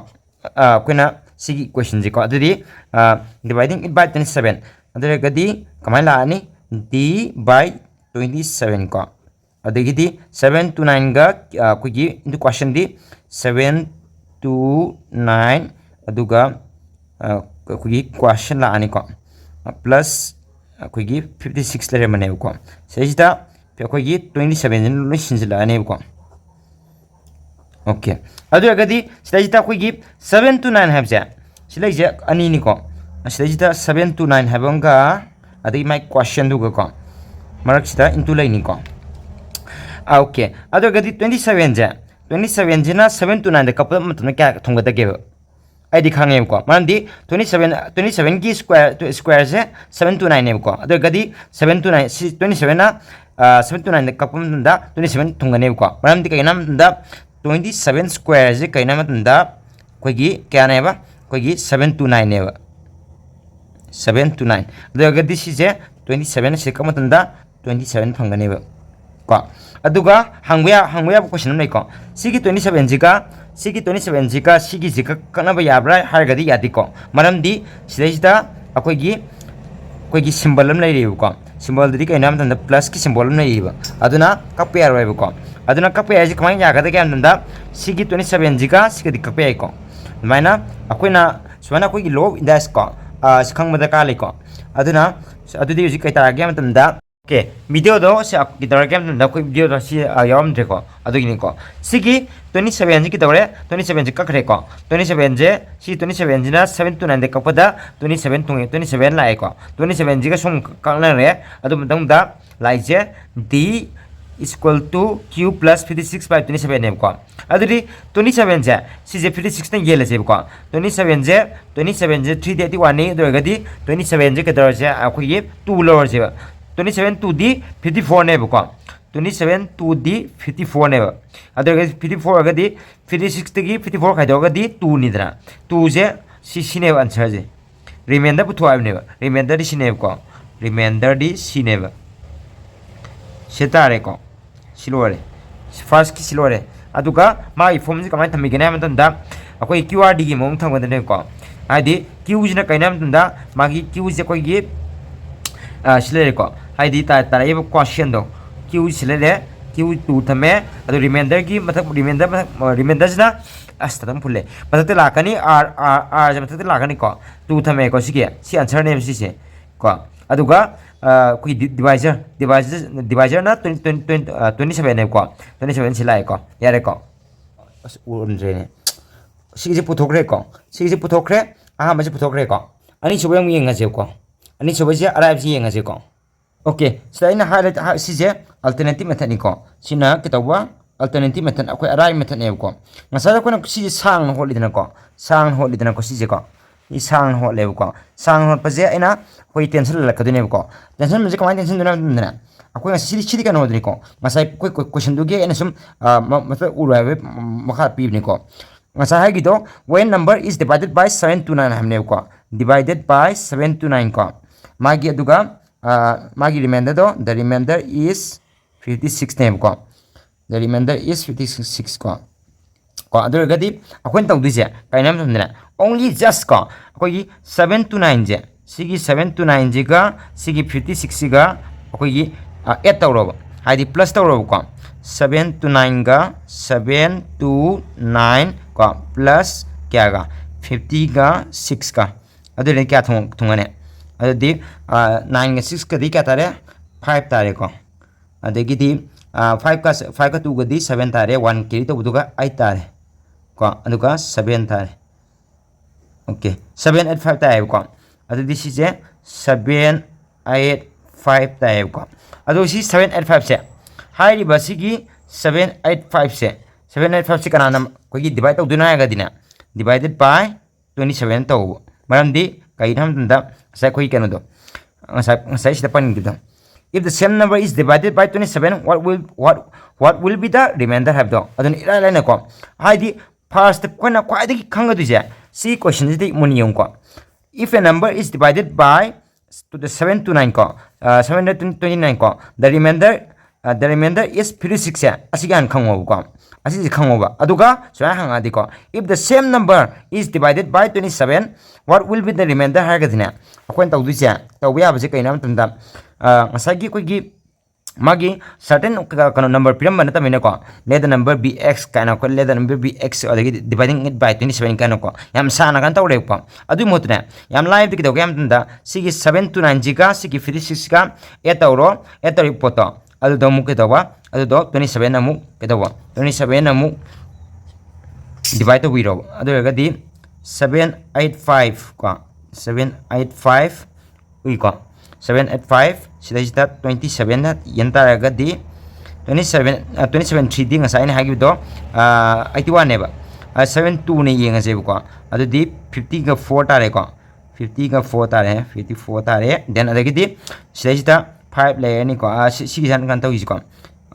ꯑ, ꯑꯩꯈꯣꯏꯅ ꯁꯤꯒꯤ equation ꯁꯦꯀꯣ, ꯑꯗꯨꯗꯤ, ꯑ, dividing it by twenty seven, ꯑꯗꯨ ꯑꯣꯏꯔꯒꯗꯤ ꯀꯃꯥꯏꯅ ꯂꯥꯛꯑꯅꯤ? D by twenty seven ꯀꯣ꯫ ꯑꯗꯒꯤꯗꯤ seven two nine ꯒ, ꯑ, ꯑꯩꯈꯣꯏꯒꯤ into quotient ꯗꯤ seven two nine, ꯑꯗꯨꯒ, ꯑ, ꯑꯩꯈꯣꯏꯒꯤ quotient ꯂꯥꯛꯑꯅꯤꯀꯣ, plus ꯑꯩꯈꯣꯏꯒꯤ fifty six ꯂꯩꯔꯝꯕꯅꯦꯕꯀꯣ꯫ ꯁꯤꯗꯩꯁꯤꯗ ꯑꯩꯈꯣꯏꯒꯤ twenty seven ꯁꯤꯅ ꯂꯣꯏ ꯁꯤꯟꯖꯤꯜꯂꯛꯑꯅꯦꯕꯀꯣ꯫ Okay꯫ ꯑꯗꯨ ꯑꯣꯏꯔꯒꯗꯤ ꯁꯤꯗꯩꯁꯤꯗ ꯑꯩꯈꯣꯏꯒꯤ seven two nine ꯍꯥꯏꯕꯁꯦ, ꯁꯤ ꯂꯩꯁꯦ ꯑꯅꯤꯅꯤꯀꯣ꯫ ꯁꯤꯗꯩꯁꯤꯗ seven two nine ꯍꯥꯏꯕ ꯑꯃꯒ, ꯑꯗꯒꯤ ꯃꯥꯏ quotient ꯗꯨꯒꯀꯣ, ꯃꯔꯛꯁꯤꯗ into ꯂꯩꯅꯤꯀꯣ꯫ Okay꯫ ꯑꯗꯨ ꯑꯣꯏꯔꯒꯗꯤ twenty seven ꯁꯦ, twenty seven ꯁꯤꯅ seven two nine ꯗ ꯀꯛꯄ ꯃꯇꯝꯗ ꯀꯌꯥ ꯊꯨꯡꯒꯗꯒꯦꯕ? ꯑꯩꯗꯤ ꯈꯪꯉꯦꯕꯀꯣ, ꯃꯔꯝꯗꯤ twenty seven, twenty seven ꯒꯤ square, square ꯁꯦ seven two nine ꯅꯦꯕꯀꯣ꯫ ꯑꯗꯨ ꯑꯣꯏꯔꯒꯗꯤ seven two nine, ꯁꯤ twenty seven ꯅ, ꯑ, seven two nine ꯗ ꯀꯛꯄ ꯃꯇꯝꯗ twenty seven ꯊꯨꯡꯒꯅꯦꯕꯀꯣ꯫ ꯃꯔꯝꯗꯤ ꯀꯩꯒꯤꯅꯣ ꯍꯥꯏꯕ ꯃꯇꯝꯗ twenty seven square ꯁꯦ ꯀꯩꯅꯣ ꯍꯥꯏꯕ ꯃꯇꯝꯗ ꯑꯩꯈꯣꯏꯒꯤ ꯀꯌꯥꯅꯦꯕ? ꯑꯩꯈꯣꯏꯒꯤ seven two nine ꯅꯦꯕ꯫ Seven two nine꯫ ꯑꯗꯨ ꯑꯣꯏꯔꯒꯗꯤ ꯁꯤꯁꯦ twenty seven ꯁꯦ ꯀꯛꯄ ꯃꯇꯝꯗ twenty seven ꯐꯪꯒꯅꯦꯕ ꯀꯣ꯫ ꯑꯗꯨꯒ ꯍꯪꯕ ꯌꯥ-, ꯍꯪꯕ ꯌꯥꯕ question ꯑꯃ ꯂꯩꯀꯣ꯫ ꯁꯤꯒꯤ twenty seven ꯁꯤꯒ, ꯁꯤꯒꯤ twenty seven ꯁꯤꯒ ꯁꯤꯒꯤꯁꯤꯒ ꯀꯛꯅꯕ ꯌꯥꯕ꯭ꯔꯥ ꯍꯥꯏꯔꯒꯗꯤ ꯌꯥꯗꯦꯀꯣ꯫ ꯃꯔꯝꯗꯤ ꯁꯤꯗꯩꯁꯤꯗ ꯑꯩꯈꯣꯏꯒꯤ, ꯑꯩꯈꯣꯏꯒꯤ symbol ꯑꯃ ꯂꯩꯔꯤꯕꯀꯣ꯫ ꯁꯤꯝꯕꯣꯜꯗꯗꯤ ꯀꯩꯅꯣ ꯍꯥꯏꯕ ꯃꯇꯝꯗ ꯄ꯭ꯂꯁꯀꯤ ꯁꯤꯝꯕꯣꯜ ꯑꯃ ꯂꯩꯌꯦꯕ, ꯑꯗꯨꯅ ꯀꯛꯄ ꯌꯥꯔꯣꯏꯕꯀꯣ꯫ ꯑꯗꯨꯅ ꯀꯛꯄ ꯌꯥꯏꯁꯦ ꯀꯃꯥꯏꯅ ꯌꯥꯒꯗꯒꯦ ꯍꯥꯏꯕ ꯃꯇꯝꯗ ꯁꯤꯒꯤ ꯇ꯭ꯋꯦꯟꯇꯤ ꯁꯕꯦꯟꯁꯤꯒ ꯁꯤꯒꯗꯤ ꯀꯛꯄ ꯌꯥꯏꯀꯣ꯫ ꯑꯗꯨꯃꯥꯏꯅ ꯑꯩꯈꯣꯏꯅ ꯁꯨꯃꯥꯏꯅ ꯑꯩꯈꯣꯏꯒꯤ law of indices ꯀꯣ, ꯁꯤ ꯈꯪꯕ ꯗꯔꯀꯥꯔ ꯂꯩꯀꯣ꯫ ꯑꯗꯨꯅ ꯑꯗꯨꯗꯤ ꯍꯧꯖꯤꯛ ꯀꯩ ꯇꯥꯔꯒꯦ ꯍꯥꯏꯕ ꯃꯇꯝꯗ, ꯑꯣꯀꯦ, ꯚꯤꯗꯤꯑꯣꯗꯣ ꯁꯤ ꯀꯩꯗꯧꯔꯒꯦ ꯍꯥꯏꯕ ꯃꯇꯝꯗ ꯑꯩꯈꯣꯏ ꯚꯤꯗꯤꯑꯣꯗꯣ ꯁꯤ ꯌꯥꯎꯔꯝꯗ꯭ꯔꯦꯀꯣ꯫ ꯑꯗꯨꯒꯤꯅꯤꯀꯣ꯫ ꯁꯤꯒꯤ ꯇ꯭ꯋꯦꯟꯇꯤ ꯁꯕꯦꯟꯁꯤ ꯀꯩꯗꯧꯔꯦ? ꯇ꯭ꯋꯦꯟꯇꯤ ꯁꯕꯦꯟꯁꯤ ꯀꯛꯈ꯭ꯔꯦꯀꯣ꯫ ꯇ꯭ꯋꯦꯟꯇꯤ ꯁꯕꯦꯟꯁꯦ, ꯁꯤ ꯇ꯭ꯋꯦꯟꯇꯤ ꯁꯕꯦꯟꯁꯤꯅ ꯁꯕꯦꯟ ꯇꯨ ꯅꯥꯏꯟꯗ ꯀꯛꯄꯗ ꯇ꯭ꯋꯦꯟꯇꯤ ꯁꯕꯦꯟ ꯊꯨꯡꯉꯦ, ꯇ꯭ꯋꯦꯟꯇꯤ ꯁꯕꯦꯟ ꯂꯥꯛꯑꯦꯀꯣ꯫ ꯇ꯭ꯋꯦꯟꯇꯤ ꯁꯕꯦꯟꯁꯤꯒ ꯁꯨꯝ ꯀꯛꯅꯔꯦ꯫ ꯑꯗꯨ ꯃꯇꯨꯡꯗ ꯂꯥꯛꯏꯁꯦ D is equal to Q plus fifty six by twenty seven ꯅꯦꯕꯀꯣ꯫ ꯑꯗꯨꯗꯤ ꯇ꯭ꯋꯦꯟꯇꯤ ꯁꯕꯦꯟꯁꯦ, ꯁꯤꯁꯦ ꯐꯤꯐꯇꯤ ꯁꯤꯛꯁꯅ ꯌꯦꯜꯂꯁꯦꯕꯀꯣ꯫ ꯇ꯭ꯋꯦꯟꯇꯤ ꯁꯕꯦꯟꯁꯦ, ꯇ꯭ꯋꯦꯟꯇꯤ ꯁꯕꯦꯟꯁꯦ ꯊ꯭ꯔꯤꯗꯤ ꯑꯩꯠꯇꯤ ꯋꯥꯟꯅꯤ, ꯑꯗꯨ ꯑꯣꯏꯔꯒꯗꯤ ꯇ꯭ꯋꯦꯟꯇꯤ ꯁꯕꯦꯟꯁꯦ ꯀꯩꯗꯧꯔꯁꯦ? ꯑꯩꯈꯣꯏꯒꯤ ꯇꯨ ꯂꯧꯔꯁꯦꯕ꯫ ꯇ꯭ꯋꯦꯟꯇꯤ ꯁꯕꯦꯟ ꯇꯨꯗꯤ ꯐꯤꯐꯇꯤ ꯐꯣꯔꯅꯦꯕꯀꯣ꯫ ꯇ꯭ꯋꯦꯟꯇꯤ ꯁꯕꯦꯟ ꯇꯨꯗꯤ ꯐꯤꯐꯇꯤ ꯐꯣꯔꯅꯦꯕ꯫ ꯑꯗꯨ ꯑꯣꯏꯔꯒꯗꯤ ꯐꯤꯐꯇꯤ ꯐꯣꯔ ꯑꯣꯏꯔꯒꯗꯤ ꯐꯤꯐꯇꯤ ꯁꯤꯛꯁꯇꯒꯤ ꯐꯤꯐꯇꯤ ꯐꯣꯔ ꯈꯥꯏꯗꯣꯛꯑꯒꯗꯤ ꯇꯨꯅꯤꯗꯅ꯫ ꯇꯨꯁꯦ ꯁꯤ, ꯁꯤꯅꯦꯕ ꯑꯟꯁꯔꯁꯦ꯫ ꯔꯤꯃꯦꯟꯗꯔ ꯄꯨꯊꯣꯛꯑꯣ ꯍꯥꯏꯕꯅꯦꯕ꯫ ꯔꯤꯃꯦꯟꯗꯔꯗꯤ ꯁꯤꯅꯦꯕꯀꯣ꯫ ꯔꯤꯃꯦꯟꯗꯔꯗꯤ ꯁꯤꯅꯦꯕ꯫ ꯁꯤ ꯇꯥꯔꯦꯀꯣ꯫ ꯁꯤ ꯂꯣꯏꯔꯦ꯫ ꯐꯥꯔꯁꯀꯤ ꯁꯤ ꯂꯣꯏꯔꯦ꯫ ꯑꯗꯨꯒ ꯃꯥꯒꯤ ꯐꯣꯝꯁꯤ ꯀꯃꯥꯏꯅ ꯊꯝꯕꯤꯒꯅꯤ ꯍꯥꯏꯕ ꯃꯇꯝꯗ, ꯑꯩꯈꯣꯏ ꯀ꯭ꯌꯨ ꯑꯥꯔ ꯗꯤꯒꯤ ꯃꯑꯣꯡ ꯊꯝꯒꯗꯕꯅꯦꯀꯣ꯫ ꯍꯥꯏꯗꯤ ꯀ꯭ꯌꯨꯁꯤꯅ ꯀꯩꯅꯣ ꯍꯥꯏꯕ ꯃꯇꯝꯗ, ꯃꯥꯒꯤ ꯀ꯭ꯌꯨꯁꯦ ꯑꯩꯈꯣꯏꯒꯤ, ꯑ, ꯁꯤ ꯂꯩꯔꯦꯀꯣ꯫ ꯍꯥꯏꯗꯤ ꯇꯥ-, ꯇꯥꯔꯛꯏꯕ ꯀ꯭ꯋꯥꯁꯟꯗꯣ, ꯀ꯭ꯌꯨ ꯁꯤ ꯂꯩꯔꯦ, ꯀ꯭ꯌꯨ ꯇꯨ ꯊꯝꯃꯦ꯫ ꯑꯗꯨ ꯔꯤꯃꯦꯟꯗꯔꯒꯤ ꯃꯊꯛ, ꯔꯤꯃꯦꯟꯗꯔ ꯃꯊꯛ, ꯑ, ꯔꯤꯃꯦꯟꯗꯔꯁꯤꯅ, ꯑꯁ, ꯊꯥꯗꯝ ꯐꯨꯜꯂꯦ꯫ ꯃꯊꯛꯇ ꯂꯥꯛꯀꯅꯤ, ꯑꯥꯔ, ꯑꯥꯔ, ꯑꯥꯔꯁꯦ ꯃꯊꯛꯇ ꯂꯥꯛꯀꯅꯤꯀꯣ꯫ ꯇꯨ ꯊꯝꯃꯦꯀꯣ ꯁꯤꯒꯤ꯫ ꯁꯤ ꯑꯟꯁꯔꯅꯦꯕ ꯁꯤꯁꯦ ꯀꯣ꯫ ꯑꯗꯨꯒ, ꯑ, ꯑꯩꯈꯣꯏꯒꯤ ꯗꯤ-, ꯗꯤꯚꯥꯏꯖꯔ, ꯗꯤꯚꯥꯏꯖꯔ, ꯗꯤꯚꯥꯏꯖꯔꯅ ꯇ꯭ꯋꯦꯟꯇꯤ, ꯇ꯭ꯋꯦꯟꯇꯤ, ꯇ꯭ꯋꯦꯟꯇꯤ, ꯑ, ꯇ꯭ꯋꯦꯟꯇꯤ ꯁꯕꯦꯟꯅꯦꯕꯀꯣ꯫ ꯇ꯭ꯋꯦꯟꯇꯤ ꯁꯕꯦꯟ ꯁꯤ ꯂꯥꯛꯑꯦꯀꯣ꯫ ꯌꯥꯔꯦꯀꯣ꯫ ꯑꯁ, ꯎꯔꯝꯗ꯭ꯔꯦꯅꯦ꯫ ꯁꯤꯒꯤꯁꯦ ꯄꯨꯊꯣꯛꯈ꯭ꯔꯦꯀꯣ꯫ ꯁꯤꯒꯤꯁꯦ ꯄꯨꯊꯣꯛꯈ꯭ꯔꯦ꯫ ꯑꯍꯥꯟꯕꯁꯦ ꯄꯨꯊꯣꯛꯈ꯭ꯔꯦꯀꯣ꯫ ꯑꯅꯤꯁꯨꯕ ꯑꯃꯨꯛ ꯌꯦꯡꯉꯁꯦꯕꯀꯣ꯫ ꯑꯅꯤꯁꯨꯕꯁꯦ ꯑꯔꯥꯏꯕꯁꯦ ꯌꯦꯡꯉꯁꯦꯀꯣ꯫ ꯑꯣꯀꯦ, ꯁꯤꯗ ꯑꯩꯅ ꯍꯥꯏꯔ-, ꯍꯥꯏ-, ꯁꯤꯁꯦ alternative methodꯅꯤꯀꯣ꯫ ꯁꯤꯅ ꯀꯩꯗꯧꯕ? Alternative method, ꯑꯩꯈꯣꯏ ꯑꯔꯥꯏꯕ methodꯅꯦꯕꯀꯣ꯫ ꯉꯁꯥꯏ ꯑꯩꯈꯣꯏꯅ ꯁꯤꯁꯦ ꯁꯥꯡꯅ ꯍꯣꯠꯂꯤꯗꯅꯀꯣ, ꯁꯥꯡꯅ ꯍꯣꯠꯂꯤꯗꯅꯀꯣ ꯁꯤꯁꯦꯀꯣ꯫ ꯁꯤ ꯁꯥꯡꯅ ꯍꯣꯠꯂꯦꯕꯀꯣ꯫ ꯁꯥꯡꯅ ꯍꯣꯠꯄꯁꯦ ꯑꯩꯅ ꯑꯩꯈꯣꯏ tension ꯂꯜꯂꯛꯀꯗꯣꯏꯅꯦꯕꯀꯣ꯫ Tension ꯁꯦ ꯀꯃꯥꯏꯅ tension ꯗꯣꯏꯅꯣ ꯍꯥꯏꯕ ꯃꯇꯝꯗꯅꯦ, ꯑꯩꯈꯣꯏ ꯉꯁꯤ ꯁꯤꯗꯤ, ꯁꯤꯗꯤ ꯀꯩꯅꯣꯗꯨꯅꯤꯀꯣ, ꯉꯁꯥꯏ ꯑꯩꯈꯣꯏ ꯀꯣ-, questionꯗꯨꯒꯤ ꯑꯩꯅ ꯁꯨꯝ, ꯑ, ꯃ-, ꯃꯊꯛ ꯎꯔꯣ ꯍꯥꯏꯕ ꯃꯈꯥ ꯄꯤꯕꯅꯤꯀꯣ꯫ ꯉꯁꯥꯏ ꯍꯥꯏꯒꯤꯗꯣ, when number is divided by seven to nine ꯍꯥꯏꯕꯅꯦꯕꯀꯣ꯫ Divided by seven to nine ꯀꯣ꯫ ꯃꯥꯒꯤ ꯑꯗꯨꯒ, ꯑ, ꯃꯥꯒꯤ remainder ꯗꯣ, the remainder is fifty six ꯅꯦꯕꯀꯣ꯫ The remainder is fifty six ꯀꯣ꯫ ꯀꯣ, ꯑꯗꯨ ꯑꯣꯏꯔꯒꯗꯤ ꯑꯩꯈꯣꯏꯅ ꯇꯧꯗꯣꯏꯁꯦ ꯀꯩꯅꯣ ꯍꯥꯏꯕ ꯃꯇꯝꯗꯅꯦ, only just ꯀꯣ, ꯑꯩꯈꯣꯏꯒꯤ seven to nine ꯁꯦ, ꯁꯤꯒꯤ seven two nineꯁꯤꯒ ꯁꯤꯒꯤ fifty sixꯁꯤꯒ ꯑꯩꯈꯣꯏꯒꯤ add ꯇꯧꯔꯕ, ꯍꯥꯏꯗꯤ plus ꯇꯧꯔꯕꯀꯣ꯫ Seven two nineꯒ seven two nine ꯀꯣ, plus ꯀꯌꯥꯒ? Fiftyꯒ sixꯀ꯫ ꯑꯗꯨꯗꯤ ꯀꯌꯥ ꯊꯨꯡ-, ꯊꯨꯡꯉꯅꯤ? ꯑꯗꯨꯗꯤ nineꯒ sixꯀꯗꯤ ꯀꯌꯥ ꯇꯥꯔꯦ? Five ꯇꯥꯔꯦꯀꯣ꯫ ꯑꯗꯒꯤꯗꯤ fiveka, fiveka twoꯒꯗꯤ seven ꯇꯥꯔꯦ, one carry ꯇꯧꯕꯗꯨꯒ eight ꯇꯥꯔꯦ ꯀꯣ, ꯑꯗꯨꯒ seven ꯇꯥꯔꯦ꯫ Okay, seven eight five ꯇꯥꯏꯌꯦꯕꯀꯣ꯫ ꯑꯗꯨꯗꯤ ꯁꯤꯁꯦ seven eight five ꯇꯥꯏꯌꯦꯕꯀꯣ꯫ ꯑꯗꯣ ꯁꯤ seven eight fiveꯁꯦ, ꯍꯥꯏꯔꯤꯕ ꯁꯤꯒꯤ seven eight fiveꯁꯦ, seven eight fiveꯁꯦ ꯀꯅꯥꯅ ꯑꯩꯈꯣꯏꯒꯤ divide ꯇꯧꯗꯣꯏꯅꯣ ꯍꯥꯏꯔꯒꯗꯤꯅꯦ, divided by twenty seven ꯇꯧꯕ꯫ ꯃꯔꯝꯗꯤ ꯀꯩꯅꯣ ꯍꯥꯏꯕ ꯃꯇꯝꯗ ꯉꯁꯥꯏ ꯑꯩꯈꯣꯏꯒꯤ ꯀꯩꯅꯣꯗꯣ, ꯉꯁꯥꯏ, ꯉꯁꯥꯏ ꯁꯤꯗ ꯄꯟꯈꯤꯕꯗꯣ, if the same number is divided by twenty seven, what will, what, what will be the remainder ꯍꯥꯏꯕꯗꯣ, ꯑꯗꯨꯅ ꯏꯔꯥꯏ ꯂꯥꯏꯅꯀꯣ꯫ ꯍꯥꯏꯗꯤ first ꯑꯩꯈꯣꯏꯅ ꯈ꯭ꯋꯥꯏꯗꯒꯤ ꯈꯪꯒꯗꯣꯏꯁꯦ ꯁꯤ questionꯁꯤꯗꯤ ꯃꯨꯟꯅ ꯌꯦꯡꯉꯨꯀꯣ꯫ If a number is divided by to the seven two nine ꯀꯣ, seven hundred twenty nine ꯀꯣ, the remainder, the remainder is fifty sixꯁꯦ, ꯑꯁꯤꯒꯤ ꯍꯥꯟꯅ ꯈꯪꯉꯣꯕꯀꯣ꯫ ꯑꯁꯤꯁꯦ ꯈꯪꯉꯣꯕ꯫ ꯑꯗꯨꯒ ꯁꯨꯃꯥꯏꯅ ꯍꯪꯉꯛꯑꯗꯤꯀꯣ, if the same number is divided by twenty seven, what will be the remainder ꯍꯥꯏꯔꯒꯗꯤꯅꯦ, ꯑꯩꯈꯣꯏꯅ ꯇꯧꯗꯣꯏꯁꯦ, ꯇꯧꯕ ꯌꯥꯕꯁꯦ ꯀꯩꯅꯣ ꯍꯥꯏꯕ ꯃꯇꯝꯗ, ꯉꯁꯥꯏꯒꯤ ꯑꯩꯈꯣꯏꯒꯤ ꯃꯥꯒꯤ certain ꯀꯩꯅꯣ number ꯄꯤꯔꯝꯕ ꯅꯠꯇꯕꯅꯤꯅꯀꯣ, let the number be x ꯀꯥꯏꯅ ꯑꯩꯈꯣꯏ let the number be x ꯑꯗꯒꯤ dividing it by twenty seven ꯀꯥꯏꯅꯀꯣ, ꯌꯥꯝ ꯁꯥꯡꯅ ꯀꯩꯅꯣ ꯇꯧꯔꯦꯕꯀꯣ꯫ ꯑꯗꯨꯒꯤ ꯃꯍꯨꯠꯇꯅꯦ, ꯌꯥꯝ ꯂꯥꯏꯕꯗꯤ ꯀꯩꯗꯧꯒꯦ ꯍꯥꯏꯕ ꯃꯇꯝꯗ, ꯁꯤꯒꯤ seven two nineꯁꯤꯒ ꯁꯤꯒꯤ fifty sixꯀ add ꯇꯧꯔꯣ꯫ Add ꯇꯧꯔꯤꯕ ꯄꯣꯠꯇꯣ ꯑꯗꯨꯗꯣ ꯑꯃꯨꯛ ꯀꯩꯗꯧꯕ, ꯑꯗꯨꯗꯣ twenty seven ꯑꯃꯨꯛ ꯀꯩꯗꯧꯕ, twenty seven ꯑꯃꯨꯛ divide ꯇꯧꯕꯤꯔꯣꯕ꯫ ꯑꯗꯨ ꯑꯣꯏꯔꯒꯗꯤ seven eight five ꯀꯣ, seven eight five ꯎꯏꯀꯣ, seven eight five ꯁꯤꯗꯩꯁꯤꯗ twenty sevenꯅ ꯌꯦꯟ ꯇꯥꯔꯒꯗꯤ, twenty seven, twenty seven threeꯗꯤ ꯉꯁꯥꯏ ꯑꯩꯅ ꯍꯥꯏꯈꯤꯕꯗꯣ eighty oneꯅꯦꯕ, seven twoꯅ ꯌꯦꯡꯉꯁꯦꯕꯀꯣ꯫ ꯑꯗꯨꯗꯤ fiftyꯒ four ꯇꯥꯔꯦꯀꯣ, fiftyꯒ four ꯇꯥꯔꯦ, fifty four ꯇꯥꯔꯦ꯫ Then ꯑꯗꯒꯤꯗꯤ ꯁꯤꯗꯩꯁꯤꯗ five ꯂꯩꯔꯅꯤꯀꯣ, ꯁꯤꯒꯤ ꯁꯥꯏꯅ ꯀꯩꯅꯣ ꯇꯧꯈꯤꯁꯤꯀꯣ꯫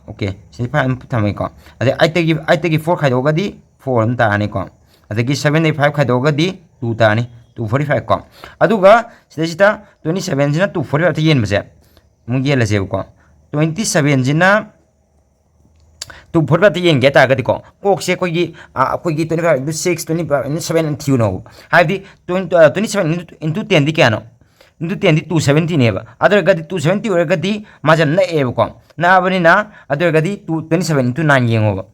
Okay, ꯁꯤꯗ five ꯑꯃ ꯊꯝꯃꯦꯀꯣ꯫ ꯑꯗꯩ eightꯇꯒꯤ, eightꯇꯒꯤ four ꯈꯥꯏꯗꯣꯛꯑꯒꯗꯤ four ꯑꯃ ꯇꯥꯔꯅꯤꯀꯣ꯫ ꯑꯗꯒꯤ sevenꯗꯒꯤ five ꯈꯥꯏꯗꯣꯛꯑꯒꯗꯤ two ꯇꯥꯔꯅꯤ, two forty five ꯀꯣ꯫ ꯑꯗꯨꯒ ꯁꯤꯗꯩꯁꯤꯗ twenty sevenꯁꯤꯅ two forty fiveꯇ ꯌꯦꯟꯕꯁꯦ ꯑꯃꯨꯛ ꯌꯦꯜꯂꯁꯦꯕꯀꯣ꯫ Twenty sevenꯁꯤꯅ two forty fiveꯇ ꯌꯦꯟꯒꯦ ꯍꯥꯏ ꯇꯥꯔꯒꯗꯤꯀꯣ, ꯀꯣꯛꯁꯦ ꯑꯩꯈꯣꯏꯒꯤ, ꯑꯩꯈꯣꯏꯒꯤ twenty five into six, twenty five into seven ꯑꯅ ꯊꯤꯌꯨꯅꯣꯕ꯫ ꯍꯥꯏꯕꯗꯤ twenty, twenty seven into tenꯗꯤ ꯀꯌꯥꯅꯣ? into ten ꯗꯤ two seventy ꯅꯦꯕ꯫ ꯑꯗꯨ ꯑꯣꯏꯔꯒꯗꯤ two seventy ꯑꯣꯏꯔꯒꯗꯤ ꯃꯥꯁꯦ ꯅꯛꯑꯦꯕꯀꯣ꯫ ꯅꯛꯑꯕꯅꯤꯅ ꯑꯗꯨ ꯑꯣꯏꯔꯒꯗꯤ two, twenty seven into nine ꯌꯦꯡꯉꯣꯕ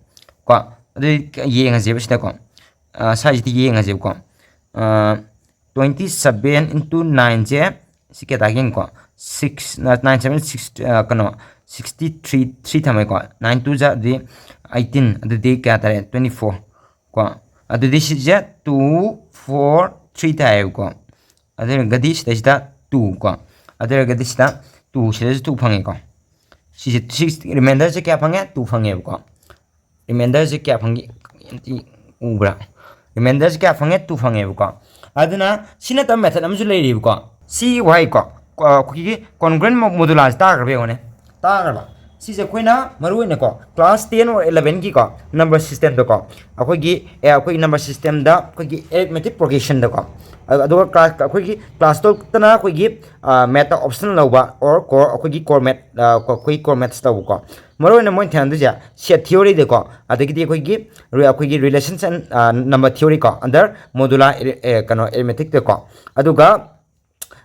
ꯀꯣ꯫ ꯑꯗꯨꯗꯤ ꯌꯦꯡꯉꯁꯦꯕ ꯁꯤꯗꯀꯣ꯫ ꯑ, ꯁꯥꯏꯁꯤꯗ ꯌꯦꯡꯉꯁꯦꯕꯀꯣ꯫ ꯑ, twenty seven into nine ꯁꯦ ꯁꯤ ꯀꯌꯥ ꯇꯥꯒꯦ ꯌꯦꯡꯉꯨꯀꯣ꯫ Six, nine seven six, ꯑ, ꯀꯩꯅꯣ, sixty three, three ꯊꯝꯃꯦꯀꯣ꯫ Nine two ꯖꯥ ꯑꯗꯨꯗꯤ eighteen, ꯑꯗꯨꯗꯤ ꯀꯌꯥ ꯇꯥꯔꯦ? Twenty four ꯀꯣ꯫ ꯑꯗꯨꯗꯤ ꯁꯤꯁꯦ two four three ꯇꯥꯏꯌꯦꯕꯀꯣ꯫ ꯑꯗꯨ ꯑꯣꯏꯔꯒꯗꯤ ꯁꯤꯗꯩꯁꯤꯗ two ꯀꯣ꯫ ꯑꯗꯨ ꯑꯣꯏꯔꯒꯗꯤ ꯁꯤꯗ two, ꯁꯤꯗꯁꯨ two ꯐꯪꯉꯦꯀꯣ꯫ ꯁꯤꯁꯦ, ꯁꯤꯛꯁ, ꯔꯤꯃꯥꯏꯟꯗꯔꯁꯦ ꯀꯌꯥ ꯐꯪꯉꯦ? Two ꯐꯪꯉꯦꯕꯀꯣ꯫ ꯔꯤꯃꯥꯏꯟꯗꯔꯁꯦ ꯀꯌꯥ ꯐꯪꯒꯦ? ꯑꯝꯇ ꯎꯕ꯭ꯔꯥ? ꯔꯤꯃꯥꯏꯟꯗꯔꯁꯦ ꯀꯌꯥ ꯐꯪꯉꯦ? Two ꯐꯪꯉꯦꯕꯀꯣ꯫ ꯑꯗꯨꯅ ꯁꯤ ꯅꯠꯇꯕ ꯃꯦꯊꯠ ꯑꯃꯁꯨ ꯂꯩꯔꯤꯕꯀꯣ꯫ ꯁꯤ ꯋꯥꯍꯩꯀꯣ, ꯀꯣ-, ꯑꯩꯈꯣꯏꯒꯤ congruent ꯃꯣ-, ꯃꯣꯗꯨꯂꯥꯁꯦ ꯇꯥꯈ꯭ꯔꯕ ꯌꯦꯡꯉꯣꯅꯦ꯫ ꯇꯥꯈ꯭ꯔꯕ? ꯁꯤꯁꯦ ꯑꯩꯈꯣꯏꯅ ꯃꯔꯨ ꯑꯣꯏꯅꯀꯣ, class ten or eleven ꯒꯤꯀꯣ, number system ꯗꯀꯣ, ꯑꯩꯈꯣꯏꯒꯤ, ꯑꯦ, ꯑꯩꯈꯣꯏꯒꯤ number system ꯗ ꯑꯩꯈꯣꯏꯒꯤ arithmetic progression ꯗꯀꯣ, ꯑ-, ꯑꯗꯨꯒ class, ꯑꯩꯈꯣꯏꯒꯤ class twelve ꯇꯅ ꯑꯩꯈꯣꯏꯒꯤ, ꯑ, math ꯇ optional ꯂꯧꯕ, or core, ꯑꯩꯈꯣꯏꯒꯤ core math, ꯑ, ꯑꯩꯈꯣꯏꯒꯤ core maths ꯇꯧꯕꯀꯣ꯫ ꯃꯔꯨ ꯑꯣꯏꯅ ꯃꯣꯏꯅ ꯊꯦꯡꯅꯗꯣꯏꯁꯦ set theory ꯗꯀꯣ, ꯑꯗꯒꯤꯗꯤ ꯑꯩꯈꯣꯏꯒꯤ ꯔꯤ-, ꯑꯩꯈꯣꯏꯒꯤ relations and, ꯑ, number theory ꯀꯣ, under modular arith-, ꯑꯦ, ꯀꯩꯅꯣ, arithmetic ꯇꯀꯣ, ꯑꯗꯨꯒ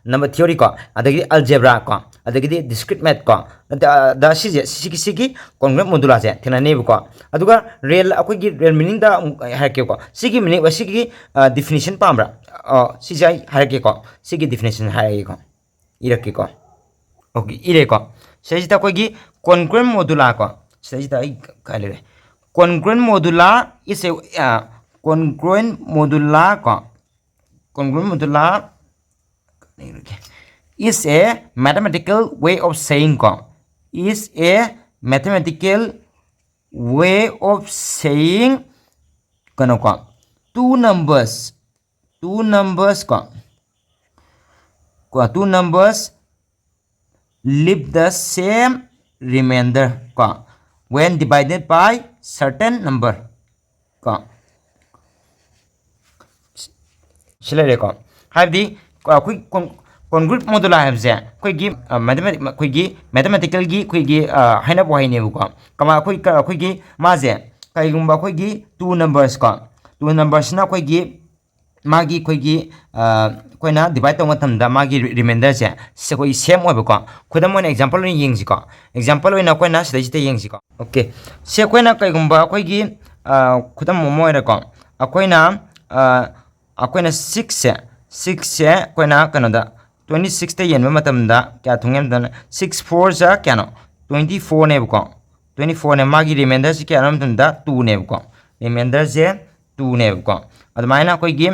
number theory ꯀꯣ, ꯑꯗꯒꯤꯗꯤ algebra ꯀꯣ, ꯑꯗꯒꯤꯗꯤ discrete math ꯀꯣ, ꯑꯗ, ꯑꯗ ꯁꯤꯁꯦ, ꯁꯤꯒꯤ, ꯁꯤꯒꯤ congruent ꯃꯣꯗꯨꯂꯥꯁꯦ ꯊꯦꯡꯅꯅꯦꯕꯀꯣ꯫ ꯑꯗꯨꯒ real, ꯑꯩꯈꯣꯏꯒꯤ real meaning ꯗ ꯑꯃꯨꯛ ꯑꯩ ꯍꯥꯏꯔꯛꯀꯦꯀꯣ꯫ ꯁꯤꯒꯤ meaning, ꯁꯤꯒꯤ, ꯑ, definition ꯄꯥꯝꯕ꯭ꯔꯥ? ꯑ, ꯁꯤꯁꯦ ꯑꯩ ꯍꯥꯏꯔꯛꯀꯦꯀꯣ꯫ ꯁꯤꯒꯤ definition ꯍꯥꯏꯔꯛꯑꯒꯦꯀꯣ꯫ ꯏꯔꯛꯀꯦꯀꯣ꯫ Okay, ꯏꯔꯦꯀꯣ꯫ ꯁꯤꯗꯩꯁꯤꯗ ꯑꯩꯈꯣꯏꯒꯤ congruent ꯃꯣꯗꯨꯂꯥ ꯀꯣ꯫ ꯁꯤꯗꯩꯁꯤꯗ ꯑꯩ ꯀꯥꯏ ꯂꯩꯔꯦ? Congruent ꯃꯣꯗꯨꯂꯥ is a, ꯑ, congruent ꯃꯣꯗꯨꯂꯥ ꯀꯣ꯫ Congruent ꯃꯣꯗꯨꯂꯥ is a mathematical way of saying ꯀꯣ, is a mathematical way of saying, ꯀꯩꯅꯣ ꯀꯣ, two numbers, two numbers ꯀꯣ, ꯀꯣ, two numbers leave the same remainder ꯀꯣ, when divided by certain number ꯀꯣ꯫ ꯁꯤ ꯂꯩꯔꯦꯀꯣ꯫ ꯍꯥꯏꯕꯗꯤ, ꯑꯩꯈꯣꯏ con-, congruent ꯃꯣꯗꯨꯂꯥ ꯍꯥꯏꯕꯁꯦ ꯑꯩꯈꯣꯏꯒꯤ, ꯑ, mathemati-, ꯑꯩꯈꯣꯏꯒꯤ mathematical ꯒꯤ ꯑꯩꯈꯣꯏꯒꯤ, ꯑ, ꯍꯥꯏꯅꯕ ꯋꯥꯍꯩꯅꯦꯕꯀꯣ꯫ ꯀꯃꯥꯏ-, ꯑꯩꯈꯣꯏ ꯀ-, ꯑꯩꯈꯣꯏꯒꯤ ꯃꯥꯁꯦ ꯀꯔꯤꯒꯨꯝꯕ ꯑꯩꯈꯣꯏꯒꯤ two numbers ꯀꯣ, two numbers ꯁꯤꯅ ꯑꯩꯈꯣꯏꯒꯤ ꯃꯥꯒꯤ ꯑꯩꯈꯣꯏꯒꯤ ꯑꯩꯈꯣꯏꯅ ꯗꯤꯚꯥꯏꯠ ꯇꯧꯕ ꯃꯇꯝꯗ ꯃꯥꯒꯤ ꯔꯤꯃꯥꯏꯟꯗꯔꯁꯦ ꯑꯩꯈꯣꯏ ꯁꯦꯝ ꯑꯣꯏꯕꯀꯣ꯫ ꯈꯨꯗꯝ ꯑꯣꯏꯅ ꯑꯦꯛꯖꯥꯝꯄꯜ ꯑꯣꯏꯅ ꯌꯦꯡꯁꯤꯀꯣ꯫ ꯑꯦꯛꯖꯥꯝꯄꯜ ꯑꯣꯏꯅ ꯑꯩꯈꯣꯏꯅ ꯁꯤꯗꯩꯁꯤꯗ ꯌꯦꯡꯁꯤꯀꯣ꯫ ꯑꯣꯀꯦ, ꯁꯤ ꯑꯩꯈꯣꯏꯅ ꯀꯩꯒꯨꯝꯕ ꯑꯩꯈꯣꯏꯒꯤ ꯈꯨꯗꯝ ꯑꯃ ꯑꯣꯏꯔꯦꯀꯣ꯫ ꯑꯩꯈꯣꯏꯅ ꯑꯩꯈꯣꯏꯅ ꯁꯤꯛꯁꯁꯦ ꯁꯤꯛꯁꯁꯦ ꯑꯩꯈꯣꯏꯅ ꯀꯩꯅꯣꯗ ꯇ꯭ꯋꯦꯟꯇꯤ ꯁꯤꯛꯁꯇ ꯌꯦꯟꯕ ꯃꯇꯝꯗ ꯀꯌꯥ ꯊꯨꯡꯉꯦ ꯍꯥꯏꯕꯗ ꯁꯤꯛꯁ ꯐꯣꯔ ꯖ ꯀꯌꯥꯅꯣ? ꯇ꯭ꯋꯦꯟꯇꯤ ꯐꯣꯔꯅꯦꯕꯀꯣ꯫ ꯇ꯭ꯋꯦꯟꯇꯤ ꯐꯣꯔꯅꯦ꯫ ꯃꯥꯒꯤ ꯔꯤꯃꯥꯏꯟꯗꯔꯁꯤ ꯀꯌꯥꯅꯣ ꯍꯥꯏꯕ ꯃꯇꯝꯗ ꯇꯨꯅꯦꯕꯀꯣ꯫ ꯔꯤꯃꯥꯏꯟꯗꯔꯁꯦ ꯇꯨꯅꯦꯕꯀꯣ꯫ ꯑꯗꯨꯃꯥꯏꯅ ꯑꯩꯈꯣꯏꯒꯤ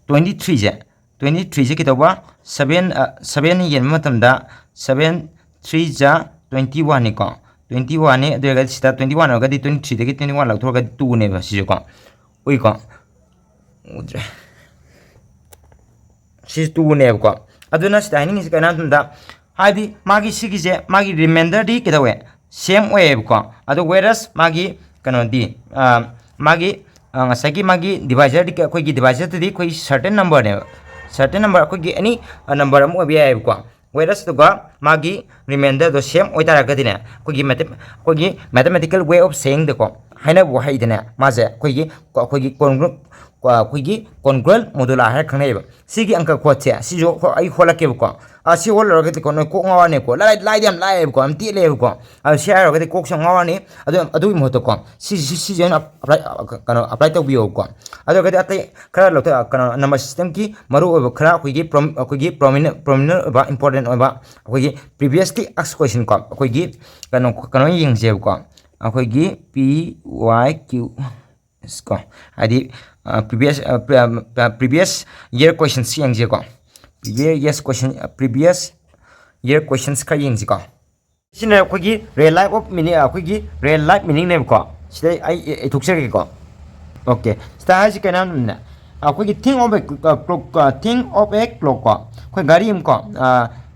ꯇ꯭ꯋꯦꯟꯇꯤ ꯊ꯭ꯔꯤꯁꯦ ꯇ꯭ꯋꯦꯟꯇꯤ ꯊ꯭ꯔꯤꯁꯦ ꯀꯩꯗꯧꯕ? ꯁꯕꯦꯟ ꯁꯕꯦꯟ ꯌꯦꯟꯕ ꯃꯇꯝꯗ ꯁꯕꯦꯟ ꯊ꯭ꯔꯤ ꯖ ꯇ꯭ꯋꯦꯟꯇꯤ ꯋꯥꯟꯅꯤꯀꯣ꯫ ꯇ꯭ꯋꯦꯟꯇꯤ ꯋꯥꯟꯅꯤ꯫ ꯑꯗꯨ ꯑꯣꯏꯔꯒꯗꯤ ꯁꯤꯗ ꯇ꯭ꯋꯦꯟꯇꯤ ꯋꯥꯟ ꯑꯣꯏꯔꯒꯗꯤ ꯇ꯭ꯋꯦꯟꯇꯤ ꯊ꯭ꯔꯤꯗꯒꯤ ꯇ꯭ꯋꯦꯟꯇꯤ ꯋꯥꯟ ꯂꯧꯊꯣꯛꯑꯒꯗꯤ ꯇꯨꯅꯦꯕ ꯁꯤꯁꯨꯀꯣ꯫ ꯎꯏꯀꯣ? ꯎꯗ꯭ꯔꯦ꯫ ꯁꯤ ꯇꯨꯅꯦꯕꯀꯣ꯫ ꯑꯗꯨꯅ ꯁꯤꯗ ꯍꯥꯏꯅꯤꯡꯉꯤꯁꯤ ꯀꯩꯅꯣ ꯍꯥꯏꯕ ꯃꯇꯝꯗ, ꯍꯥꯏꯗꯤ ꯃꯥꯒꯤ ꯁꯤꯒꯤꯁꯦ ꯃꯥꯒꯤ ꯔꯤꯃꯥꯏꯟꯗꯔꯗꯤ ꯀꯩꯗꯧꯋꯦ? ꯁꯦꯝ ꯑꯣꯏꯌꯦꯕꯀꯣ꯫ ꯑꯗꯣ whereas ꯃꯥꯒꯤ ꯀꯩꯅꯣꯗꯤ ꯃꯥꯒꯤ ꯉꯁꯥꯏꯒꯤ ꯃꯥꯒꯤ ꯗꯤꯚꯥꯏꯖꯔꯗꯤ ꯑꯩꯈꯣꯏꯒꯤ ꯗꯤꯚꯥꯏꯖꯔꯗꯨꯗꯤ ꯑꯩꯈꯣꯏ ꯁꯔꯇꯦꯟ ꯅꯝꯕꯔꯅꯦꯕ꯫ ꯁꯔꯇꯦꯟ ꯅꯝꯕꯔ ꯑꯩꯈꯣꯏꯒꯤ ꯑꯦꯅꯤ ꯅꯝꯕꯔ ꯑꯃ ꯑꯣꯏꯕ ꯌꯥꯏꯑꯕꯀꯣ꯫ Whereas ꯑꯗꯨꯒ ꯃꯥꯒꯤ ꯔꯤꯃꯥꯏꯟꯗꯔꯗꯣ ꯁꯦꯝ ꯑꯣꯏꯇꯥꯔꯒꯗꯤꯅꯦ, ꯑꯩꯈꯣꯏꯒꯤ ꯃꯦꯊ ꯑꯩꯈꯣꯏꯒꯤ mathematical way of sayingꯗꯀꯣ, ꯍꯥꯏꯅꯕ ꯋꯥꯍꯩꯗꯅꯦ, ꯃꯥꯁꯦ ꯑꯩꯈꯣꯏꯒꯤ ꯑꯩꯈꯣꯏꯒꯤ ꯀꯣꯟꯒ꯭ꯔꯨ ꯑꯩꯈꯣꯏꯒꯤ congruent moduli ꯍꯥꯏꯔ ꯈꯪꯅꯩꯌꯦꯕ꯫ ꯁꯤꯒꯤ ꯑꯪꯀ ꯈꯣꯠꯁꯦ ꯁꯤꯁꯨ ꯑꯩ ꯍꯣꯠꯂꯛꯀꯦꯕꯀꯣ꯫ ꯑꯁꯤ ꯍꯣꯠꯂꯨꯔꯒꯗꯤꯀꯣ ꯅꯣꯏ ꯀꯣꯛ ꯉꯥꯎꯔꯅꯤꯀꯣ꯫ ꯂꯥꯏ ꯂꯥꯏꯗꯤ ꯌꯥꯝ ꯂꯥꯏꯌꯦꯕꯀꯣ, ꯌꯥꯝ ꯇꯦꯜꯂꯦꯕꯀꯣ꯫ ꯑꯗꯣ ꯁꯤ ꯍꯥꯏꯔꯨꯔꯒꯗꯤ ꯀꯣꯛꯁꯦ ꯌꯥꯝ ꯉꯥꯎꯔꯅꯤ꯫ ꯑꯗꯨ ꯑꯗꯨꯒꯤ ꯃꯍꯨꯠꯇꯀꯣ ꯁꯤꯁꯤ ꯁꯤꯁꯦ ꯑꯣꯏꯅ apply ꯀꯩꯅꯣ apply ꯇꯧꯕꯤꯌꯣꯕꯀꯣ꯫ ꯑꯗꯨ ꯑꯣꯏꯔꯒꯗꯤ ꯑꯇꯩ ꯈꯔ ꯂꯧꯊꯣꯛ ꯀꯩꯅꯣ number systemꯒꯤ ꯃꯔꯨ ꯑꯣꯏꯕ ꯈꯔ ꯑꯩꯈꯣꯏꯒꯤ ꯄ꯭ꯔꯣꯝ ꯑꯩꯈꯣꯏꯒꯤ prominent prominent ꯑꯣꯏꯕ important ꯑꯣꯏꯕ ꯑꯩꯈꯣꯏꯒꯤ previously asked question ꯀꯣ, ꯑꯩꯈꯣꯏꯒꯤ ꯀꯩꯅꯣ ꯀꯩꯅꯣ ꯌꯦꯡꯁꯦꯕꯀꯣ꯫ ꯑꯩꯈꯣꯏꯒꯤ P Y Q ꯀꯣ, ꯍꯥꯏꯗꯤ previous previous year questions ꯌꯦꯡꯁꯦꯀꯣ꯫ Previous question previous year questions ꯈꯔ ꯌꯦꯡꯁꯤꯀꯣ꯫ ꯁꯤꯅ ꯑꯩꯈꯣꯏꯒꯤ real life of meaning ꯑꯩꯈꯣꯏꯒꯤ real life meaningꯅꯦꯕꯀꯣ꯫ ꯁꯤꯗ ꯑꯩ ꯏꯊꯣꯛꯆꯔꯒꯦꯀꯣ꯫ ꯑꯣꯀꯦ, ꯁꯤꯗ ꯍꯥꯏꯁꯤ ꯀꯩꯅꯣ ꯍꯥꯏꯕꯗ ꯑꯩꯈꯣꯏꯒꯤ think of a clock think of a clock ꯀꯣ꯫ ꯑꯩꯈꯣꯏ ꯘꯔꯤ ꯑꯃ ꯀꯣ,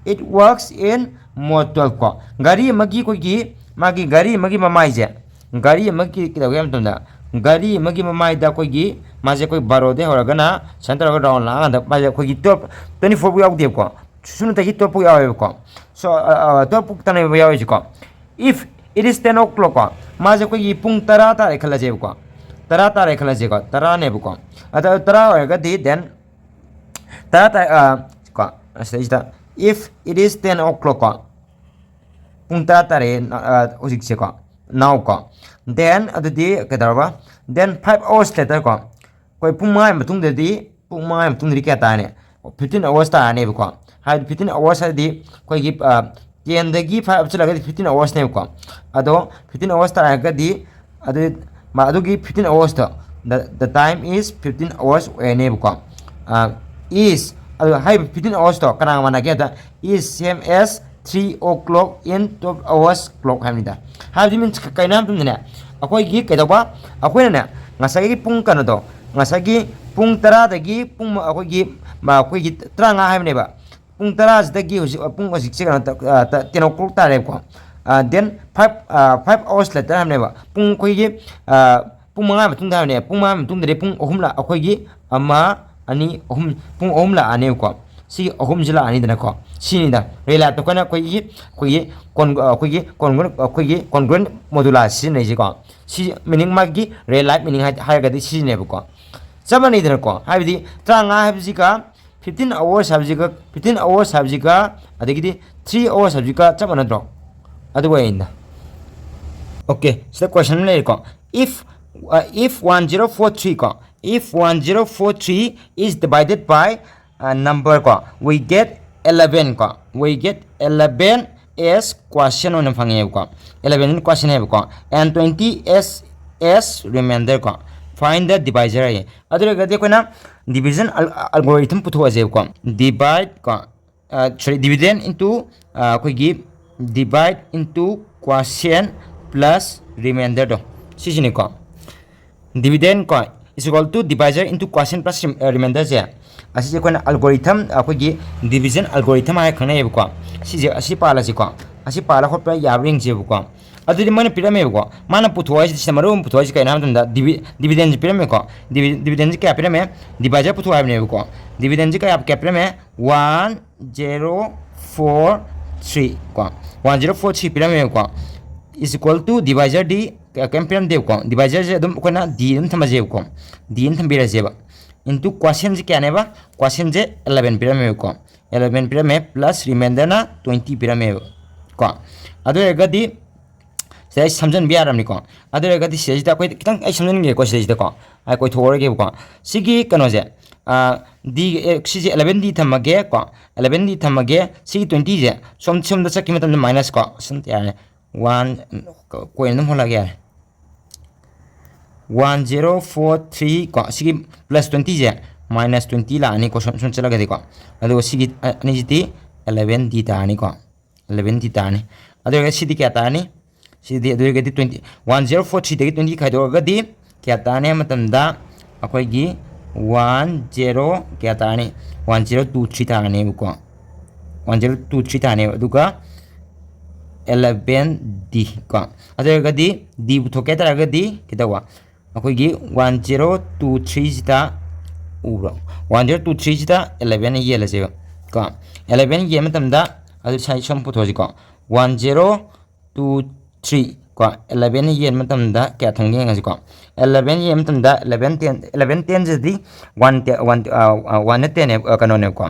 it works in motor ꯀꯣ꯫ ꯘꯔꯤ ꯑꯃꯒꯤ ꯑꯩꯈꯣꯏꯒꯤ ꯃꯥꯒꯤ ꯘꯔꯤ ꯑꯃꯒꯤ ꯃꯃꯥꯏꯁꯦ, ꯘꯔꯤ ꯑꯃꯒꯤ ꯀꯩꯗꯧꯒꯦ ꯍꯥꯏꯕ ꯃꯇꯝꯗ ꯘꯔꯤ ꯑꯃꯒꯤ ꯃꯃꯥꯏꯗ ꯑꯩꯈꯣꯏꯒꯤ ꯃꯥꯁꯦ ꯑꯩꯈꯣꯏ ꯕꯥꯔꯣꯗꯩ ꯍꯧꯔꯒꯅ ꯁꯨꯃꯥꯏꯅ ꯇꯧꯔꯒ round ꯂꯥꯛꯑꯀꯥꯟꯗ ꯃꯥꯁꯦ ꯑꯩꯈꯣꯏꯒꯤ twelve twenty four ꯐꯥꯎ ꯌꯥꯎꯗꯦꯕꯀꯣ꯫ ꯁꯨꯞꯅꯇꯒꯤ twelve ꯐꯥꯎ ꯌꯥꯎꯋꯦꯕꯀꯣ꯫ So twelve ꯐꯥꯎ ꯇꯅꯦꯕ ꯌꯥꯎꯔꯤꯁꯤꯀꯣ꯫ If it is ten o'clock ꯀꯣ, ꯃꯥꯁꯦ ꯑꯩꯈꯣꯏꯒꯤ ꯄꯨꯡ ꯇꯔꯥ ꯇꯥꯔꯦ ꯈꯜꯂꯁꯦꯕꯀꯣ꯫ ꯇꯔꯥ ꯇꯥꯔꯦ ꯈꯜꯂꯁꯦꯀꯣ, ꯇꯔꯥꯅꯦꯕꯀꯣ꯫ ꯑꯗ ꯇꯔꯥ ꯑꯣꯏꯔꯒꯗꯤ then ꯇꯔꯥ ꯇꯥꯔꯦ, ꯑ, ꯀꯣ, ꯑꯁꯤꯗꯩꯁꯤꯗ if it is ten o'clock ꯀꯣ, ꯄꯨꯡ ꯇꯔꯥ ꯇꯥꯔꯦ, ꯑ, ꯍꯧꯖꯤꯛꯁꯦꯀꯣ, now ꯀꯣ, then ꯑꯗꯨꯗꯤ ꯀꯩꯗꯧꯔꯕ? Then five hours later ꯀꯣ, ꯑꯩꯈꯣꯏ ꯄꯨꯡ ꯃꯉꯥꯒꯤ ꯃꯇꯨꯡꯗꯗꯤ, ꯄꯨꯡ ꯃꯉꯥꯒꯤ ꯃꯇꯨꯡꯗꯗꯤ ꯀꯌꯥ ꯇꯥꯔꯅꯤ? Fifteen hours ꯇꯥꯔꯅꯦꯕꯀꯣ꯫ ꯍꯥꯏꯗꯤ fifteen hours ꯍꯥꯏꯗꯤ ꯑꯩꯈꯣꯏꯒꯤ, ꯑ, tenꯗꯒꯤ five ꯍꯥꯞꯆꯤꯜꯂꯒꯗꯤ fifteen hoursꯅꯦꯕꯀꯣ꯫ ꯑꯗꯣ fifteen hours ꯇꯥꯔꯒꯗꯤ ꯑꯗꯨ, ꯃꯥ, ꯑꯗꯨꯒꯤ fifteen hoursꯇꯣ, the, the time is fifteen hours ꯑꯣꯏꯔꯅꯦꯕꯀꯣ꯫ ꯑ, is, ꯑꯗꯣ ꯍꯥꯏꯔꯤꯕ fifteen hoursꯇꯣ ꯀꯅꯥꯒ ꯃꯥꯟꯅꯒꯦ ꯍꯥꯏꯕꯗ, is same as three o'clock in twelve hours clock ꯍꯥꯏꯕꯅꯤꯗ꯫ ꯍꯥꯏꯕꯗꯤ means ꯀꯩꯅꯣ ꯍꯥꯏꯕ ꯃꯇꯝꯗꯅꯦ, ꯑꯩꯈꯣꯏꯒꯤ ꯀꯩꯗꯧꯕ, ꯑꯩꯈꯣꯏꯅꯅꯦ ꯉꯁꯥꯏꯒꯤ ꯄꯨꯡ ꯀꯩꯅꯣꯗꯣ, ꯉꯁꯥꯏꯒꯤ ꯄꯨꯡ ꯇꯔꯥꯗꯒꯤ ꯄꯨꯡ ꯃ-, ꯑꯩꯈꯣꯏꯒꯤ, ꯃ-, ꯑꯩꯈꯣꯏꯒꯤ ꯇꯔꯥꯃꯉꯥ ꯍꯥꯏꯕꯅꯦꯕ꯫ ꯄꯨꯡ ꯇꯔꯥꯁꯤꯗꯒꯤ ꯍꯧꯖꯤꯛ, ꯄꯨꯡ ꯍꯧꯖꯤꯛꯁꯦ ꯀꯩꯅꯣ ꯇ-, ꯑ, ꯇ-, ten o'clock ꯇꯥꯔꯦꯕꯀꯣ꯫ ꯑ, then five, ꯑ, five hours later ꯍꯥꯏꯕꯅꯦꯕ꯫ ꯄꯨꯡ ꯑꯩꯈꯣꯏꯒꯤ, ꯑ, ꯄꯨꯡ ꯃꯉꯥ ꯃꯇꯨꯡꯗ ꯍꯥꯏꯕꯅꯦ, ꯄꯨꯡ ꯃꯉꯥ ꯃꯇꯨꯡꯗꯗꯤ ꯄꯨꯡ ꯑꯍꯨꯝ ꯂꯥꯛ-, ꯑꯩꯈꯣꯏꯒꯤ ꯑꯃ, ꯑꯅꯤ, ꯑꯍꯨꯝ, ꯄꯨꯡ ꯑꯍꯨꯝ ꯂꯥꯛꯑꯅꯦꯕꯀꯣ꯫ ꯁꯤꯒꯤ ꯑꯍꯨꯝꯁꯤ ꯂꯥꯛꯑꯅꯤꯗꯅꯀꯣ꯫ ꯁꯤꯅꯤꯗ real lifeꯇ ꯑꯩꯈꯣꯏꯅ ꯑꯩꯈꯣꯏꯒꯤ, ꯑꯩꯈꯣꯏꯒꯤ con-, ꯑꯩꯈꯣꯏꯒꯤ congruent, ꯑꯩꯈꯣꯏꯒꯤ congruent moduli ꯁꯤꯖꯤꯟꯅꯩꯁꯦꯀꯣ꯫ ꯁꯤ meaning ꯃꯥꯒꯤ real life meaning ꯍꯥꯏ-, ꯍꯥꯏꯔꯒꯗꯤ ꯁꯤꯖꯤꯟꯅꯩꯕꯀꯣ꯫ ꯆꯞ ꯃꯥꯟꯅꯩꯗꯅꯀꯣ꯫ ꯍꯥꯏꯕꯗꯤ ꯇꯔꯥꯃꯉꯥ ꯍꯥꯏꯕꯁꯤꯒ fifteen hours ꯍꯥꯏꯕꯁꯤꯒ, fifteen hours ꯍꯥꯏꯕꯁꯤꯒ, ꯑꯗꯒꯤꯗꯤ three hours ꯍꯥꯏꯕꯁꯤꯒ ꯆꯞ ꯃꯥꯟꯅꯗ꯭ꯔꯣ? ꯑꯗꯨ ꯑꯣꯏꯅ꯫ Okay, ꯁꯤꯗ question ꯑꯃ ꯂꯩꯔꯦꯀꯣ꯫ If, uh, if one zero four three ꯀꯣ, if one zero four three is divided by, uh, number ꯀꯣ, we get eleven ꯀꯣ, we get eleven as quotient ꯑꯣꯏꯅ ꯐꯪꯉꯦꯕꯀꯣ꯫ Eleven quotient ꯅꯦꯕꯀꯣ, and twenty as, as remainder ꯀꯣ, find the divisor ꯍꯥꯏꯌꯦ꯫ ꯑꯗꯨ ꯑꯣꯏꯔꯒꯗꯤ ꯑꯩꯈꯣꯏꯅ division al-, algorithm ꯄꯨꯊꯣꯛꯑꯁꯦꯕꯀꯣ꯫ Divide ꯀꯣ, ꯑ, sorry, dividend into, ꯑ, ꯑꯩꯈꯣꯏꯒꯤ divide into quotient plus remainder ꯗꯣ, ꯁꯤꯁꯤꯅꯤꯀꯣ꯫ Dividend ꯀꯣ is equal to divisor into quotient plus rem-, ꯑ, remainder ꯁꯦ, ꯑꯁꯤꯁꯦ ꯑꯩꯈꯣꯏꯅ algorithm, ꯑꯩꯈꯣꯏꯒꯤ division algorithm ꯍꯥꯏꯔ ꯈꯪꯅꯩꯌꯦꯕꯀꯣ꯫ ꯁꯤꯁꯦ, ꯑꯁꯤ ꯄꯥꯜꯂꯁꯤꯀꯣ꯫ ꯑꯁꯤ ꯄꯥꯜꯂ ꯈꯣꯠꯄ ꯌꯥꯕ꯭ꯔꯥ ꯌꯦꯡꯁꯦꯕꯀꯣ꯫ ꯑꯗꯨꯗꯤ ꯃꯣꯏꯅ ꯄꯤꯔꯝꯃꯦꯕꯀꯣ꯫ ꯃꯥꯅ ꯄꯨꯊꯣꯛꯑꯣ ꯍꯥꯏꯁꯤꯗ, ꯁꯤꯗ ꯃꯔꯨ ꯑꯣꯏꯅ ꯄꯨꯊꯣꯛꯑꯣ ꯍꯥꯏꯁꯤ ꯀꯩꯅꯣ ꯍꯥꯏꯕ ꯃꯇꯝꯗ divi-, dividend ꯁꯦ ꯄꯤꯔꯝꯃꯦꯀꯣ꯫ Divi-, dividend ꯁꯦ ꯀꯌꯥ ꯄꯤꯔꯝꯃꯦ? Divisor ꯄꯨꯊꯣꯛꯑꯣ ꯍꯥꯏꯕꯅꯦꯕꯀꯣ꯫ Dividend ꯁꯦ ꯀꯌꯥ, ꯀꯌꯥ ꯄꯤꯔꯝꯃꯦ? One zero four three ꯀꯣ, one zero four three ꯄꯤꯔꯝꯃꯦꯕꯀꯣ, is equal to divisor ꯗꯤ ꯀ- ꯀꯩꯝ ꯄꯤꯔꯝꯗꯦꯕꯀꯣ꯫ Divisorꯁꯦ ꯑꯗꯨꯝ ꯑꯩꯈꯣꯏꯅ D ꯑꯗꯨꯝ ꯊꯝꯃꯁꯦꯕꯀꯣ, D ꯑꯗꯨꯝ ꯊꯝꯕꯤꯔꯁꯦꯕ꯫ Into quotientꯁꯦ ꯀꯌꯥꯅꯦꯕ? Quotientꯁꯦ eleven ꯄꯤꯔꯝꯃꯦꯕꯀꯣ, eleven ꯄꯤꯔꯝꯃꯦ, plus remainderꯅ twenty ꯄꯤꯔꯝꯃꯦꯕ ꯀꯣ꯫ ꯑꯗꯨ ꯑꯣꯏꯔꯒꯗꯤ ꯁꯤꯗ ꯑꯩ ꯁꯝꯖꯟꯕ ꯌꯥꯔꯕꯅꯤꯀꯣ꯫ ꯑꯗꯨ ꯑꯣꯏꯔꯒꯗꯤ ꯁꯤꯗꯩꯁꯤꯗ ꯑꯩꯈꯣꯏ ꯈꯤꯇꯪ ꯑꯩ ꯁꯝꯖꯟꯒꯦꯀꯣ, ꯁꯤꯗꯩꯁꯤꯗꯀꯣ ꯑꯩ ꯀꯣꯏꯊꯣꯛꯑꯔꯒꯦꯕꯀꯣ꯫ ꯁꯤꯒꯤ ꯀꯩꯅꯣꯁꯦ, D, ꯁꯤꯁꯦ eleven D ꯊꯝꯃꯒꯦ ꯀꯣ, eleven D ꯊꯝꯃꯒꯦ꯫ ꯁꯤꯒꯤ twentyꯁꯦ ꯁꯣꯝ ꯁꯣꯝꯗ ꯆꯠꯈꯤꯕ ꯃꯇꯝꯗ minus ꯀꯣ, ꯁꯨꯝ ꯌꯥꯔꯦ, ꯋꯥꯟ, ꯀꯣꯏꯅ ꯑꯗꯨꯝ ꯍꯣꯜꯂꯛꯑꯒꯦ ꯌꯥꯔꯦ꯫ One zero four three ꯀꯣ, ꯁꯤꯒꯤ plus twentyꯁꯦ minus twenty ꯂꯥꯛꯑꯅꯤꯀꯣ, ꯁꯨꯝ ꯁꯨꯝ ꯆꯠꯂꯒꯗꯤꯀꯣ꯫ ꯑꯗꯨꯒ ꯁꯤꯒꯤ ꯑ- ꯑꯅꯤꯁꯤꯗꯤ eleven D ꯇꯥꯔꯅꯤꯀꯣ, eleven D ꯇꯥꯔꯅꯤ꯫ ꯑꯗꯨ ꯑꯣꯏꯔꯒ ꯁꯤꯗꯤ ꯀꯌꯥ ꯇꯥꯔꯅꯤ? ꯁꯤꯗꯤ ꯑꯗꯨ ꯑꯣꯏꯔꯒꯗꯤ twenty, one zero four threeꯗꯒꯤ twenty ꯈꯥꯏꯗꯣꯛꯑꯒꯗꯤ ꯀꯌꯥ ꯇꯥꯔꯅꯤ ꯍꯥꯏꯕ ꯃꯇꯝꯗ ꯑꯩꯈꯣꯏꯒꯤ one zero ꯀꯌꯥ ꯇꯥꯔꯅꯤ? One zero two three ꯇꯥꯔꯅꯦꯕꯀꯣ, one zero two three ꯇꯥꯔꯅꯦꯕ꯫ ꯑꯗꯨꯒ eleven D ꯀꯣ, ꯑꯗꯨ ꯑꯣꯏꯔꯒꯗꯤ D ꯄꯨꯊꯣꯛꯀꯦ ꯍꯥꯏ ꯇꯥꯔꯒꯗꯤ ꯀꯩꯗꯧꯕ? ꯑꯩꯈꯣꯏꯒꯤ one zero two threeꯁꯤꯗ ꯎꯕ꯭ꯔꯣ? One zero two threeꯁꯤꯗ eleven ꯌꯦꯜꯂꯁꯦꯕ ꯀꯣ꯫ Eleven ꯌꯦꯟꯕ ꯃꯇꯝꯗ ꯑꯗꯨ ꯁꯥꯏ ꯁꯨꯝ ꯄꯨꯊꯣꯛꯑꯁꯤꯀꯣ꯫ One zero two three ꯀꯣ, eleven ꯌꯦꯟꯕ ꯃꯇꯝꯗ ꯀꯌꯥ ꯊꯣꯡꯒꯦ ꯌꯦꯡꯉꯁꯤꯀꯣ꯫ Eleven ꯌꯦꯟꯕ ꯃꯇꯝꯗ eleven ten, eleven tenꯁꯤꯗꯤ one ten, one, one tenꯅꯦ, ꯀꯩꯅꯣꯅꯦꯕꯀꯣ꯫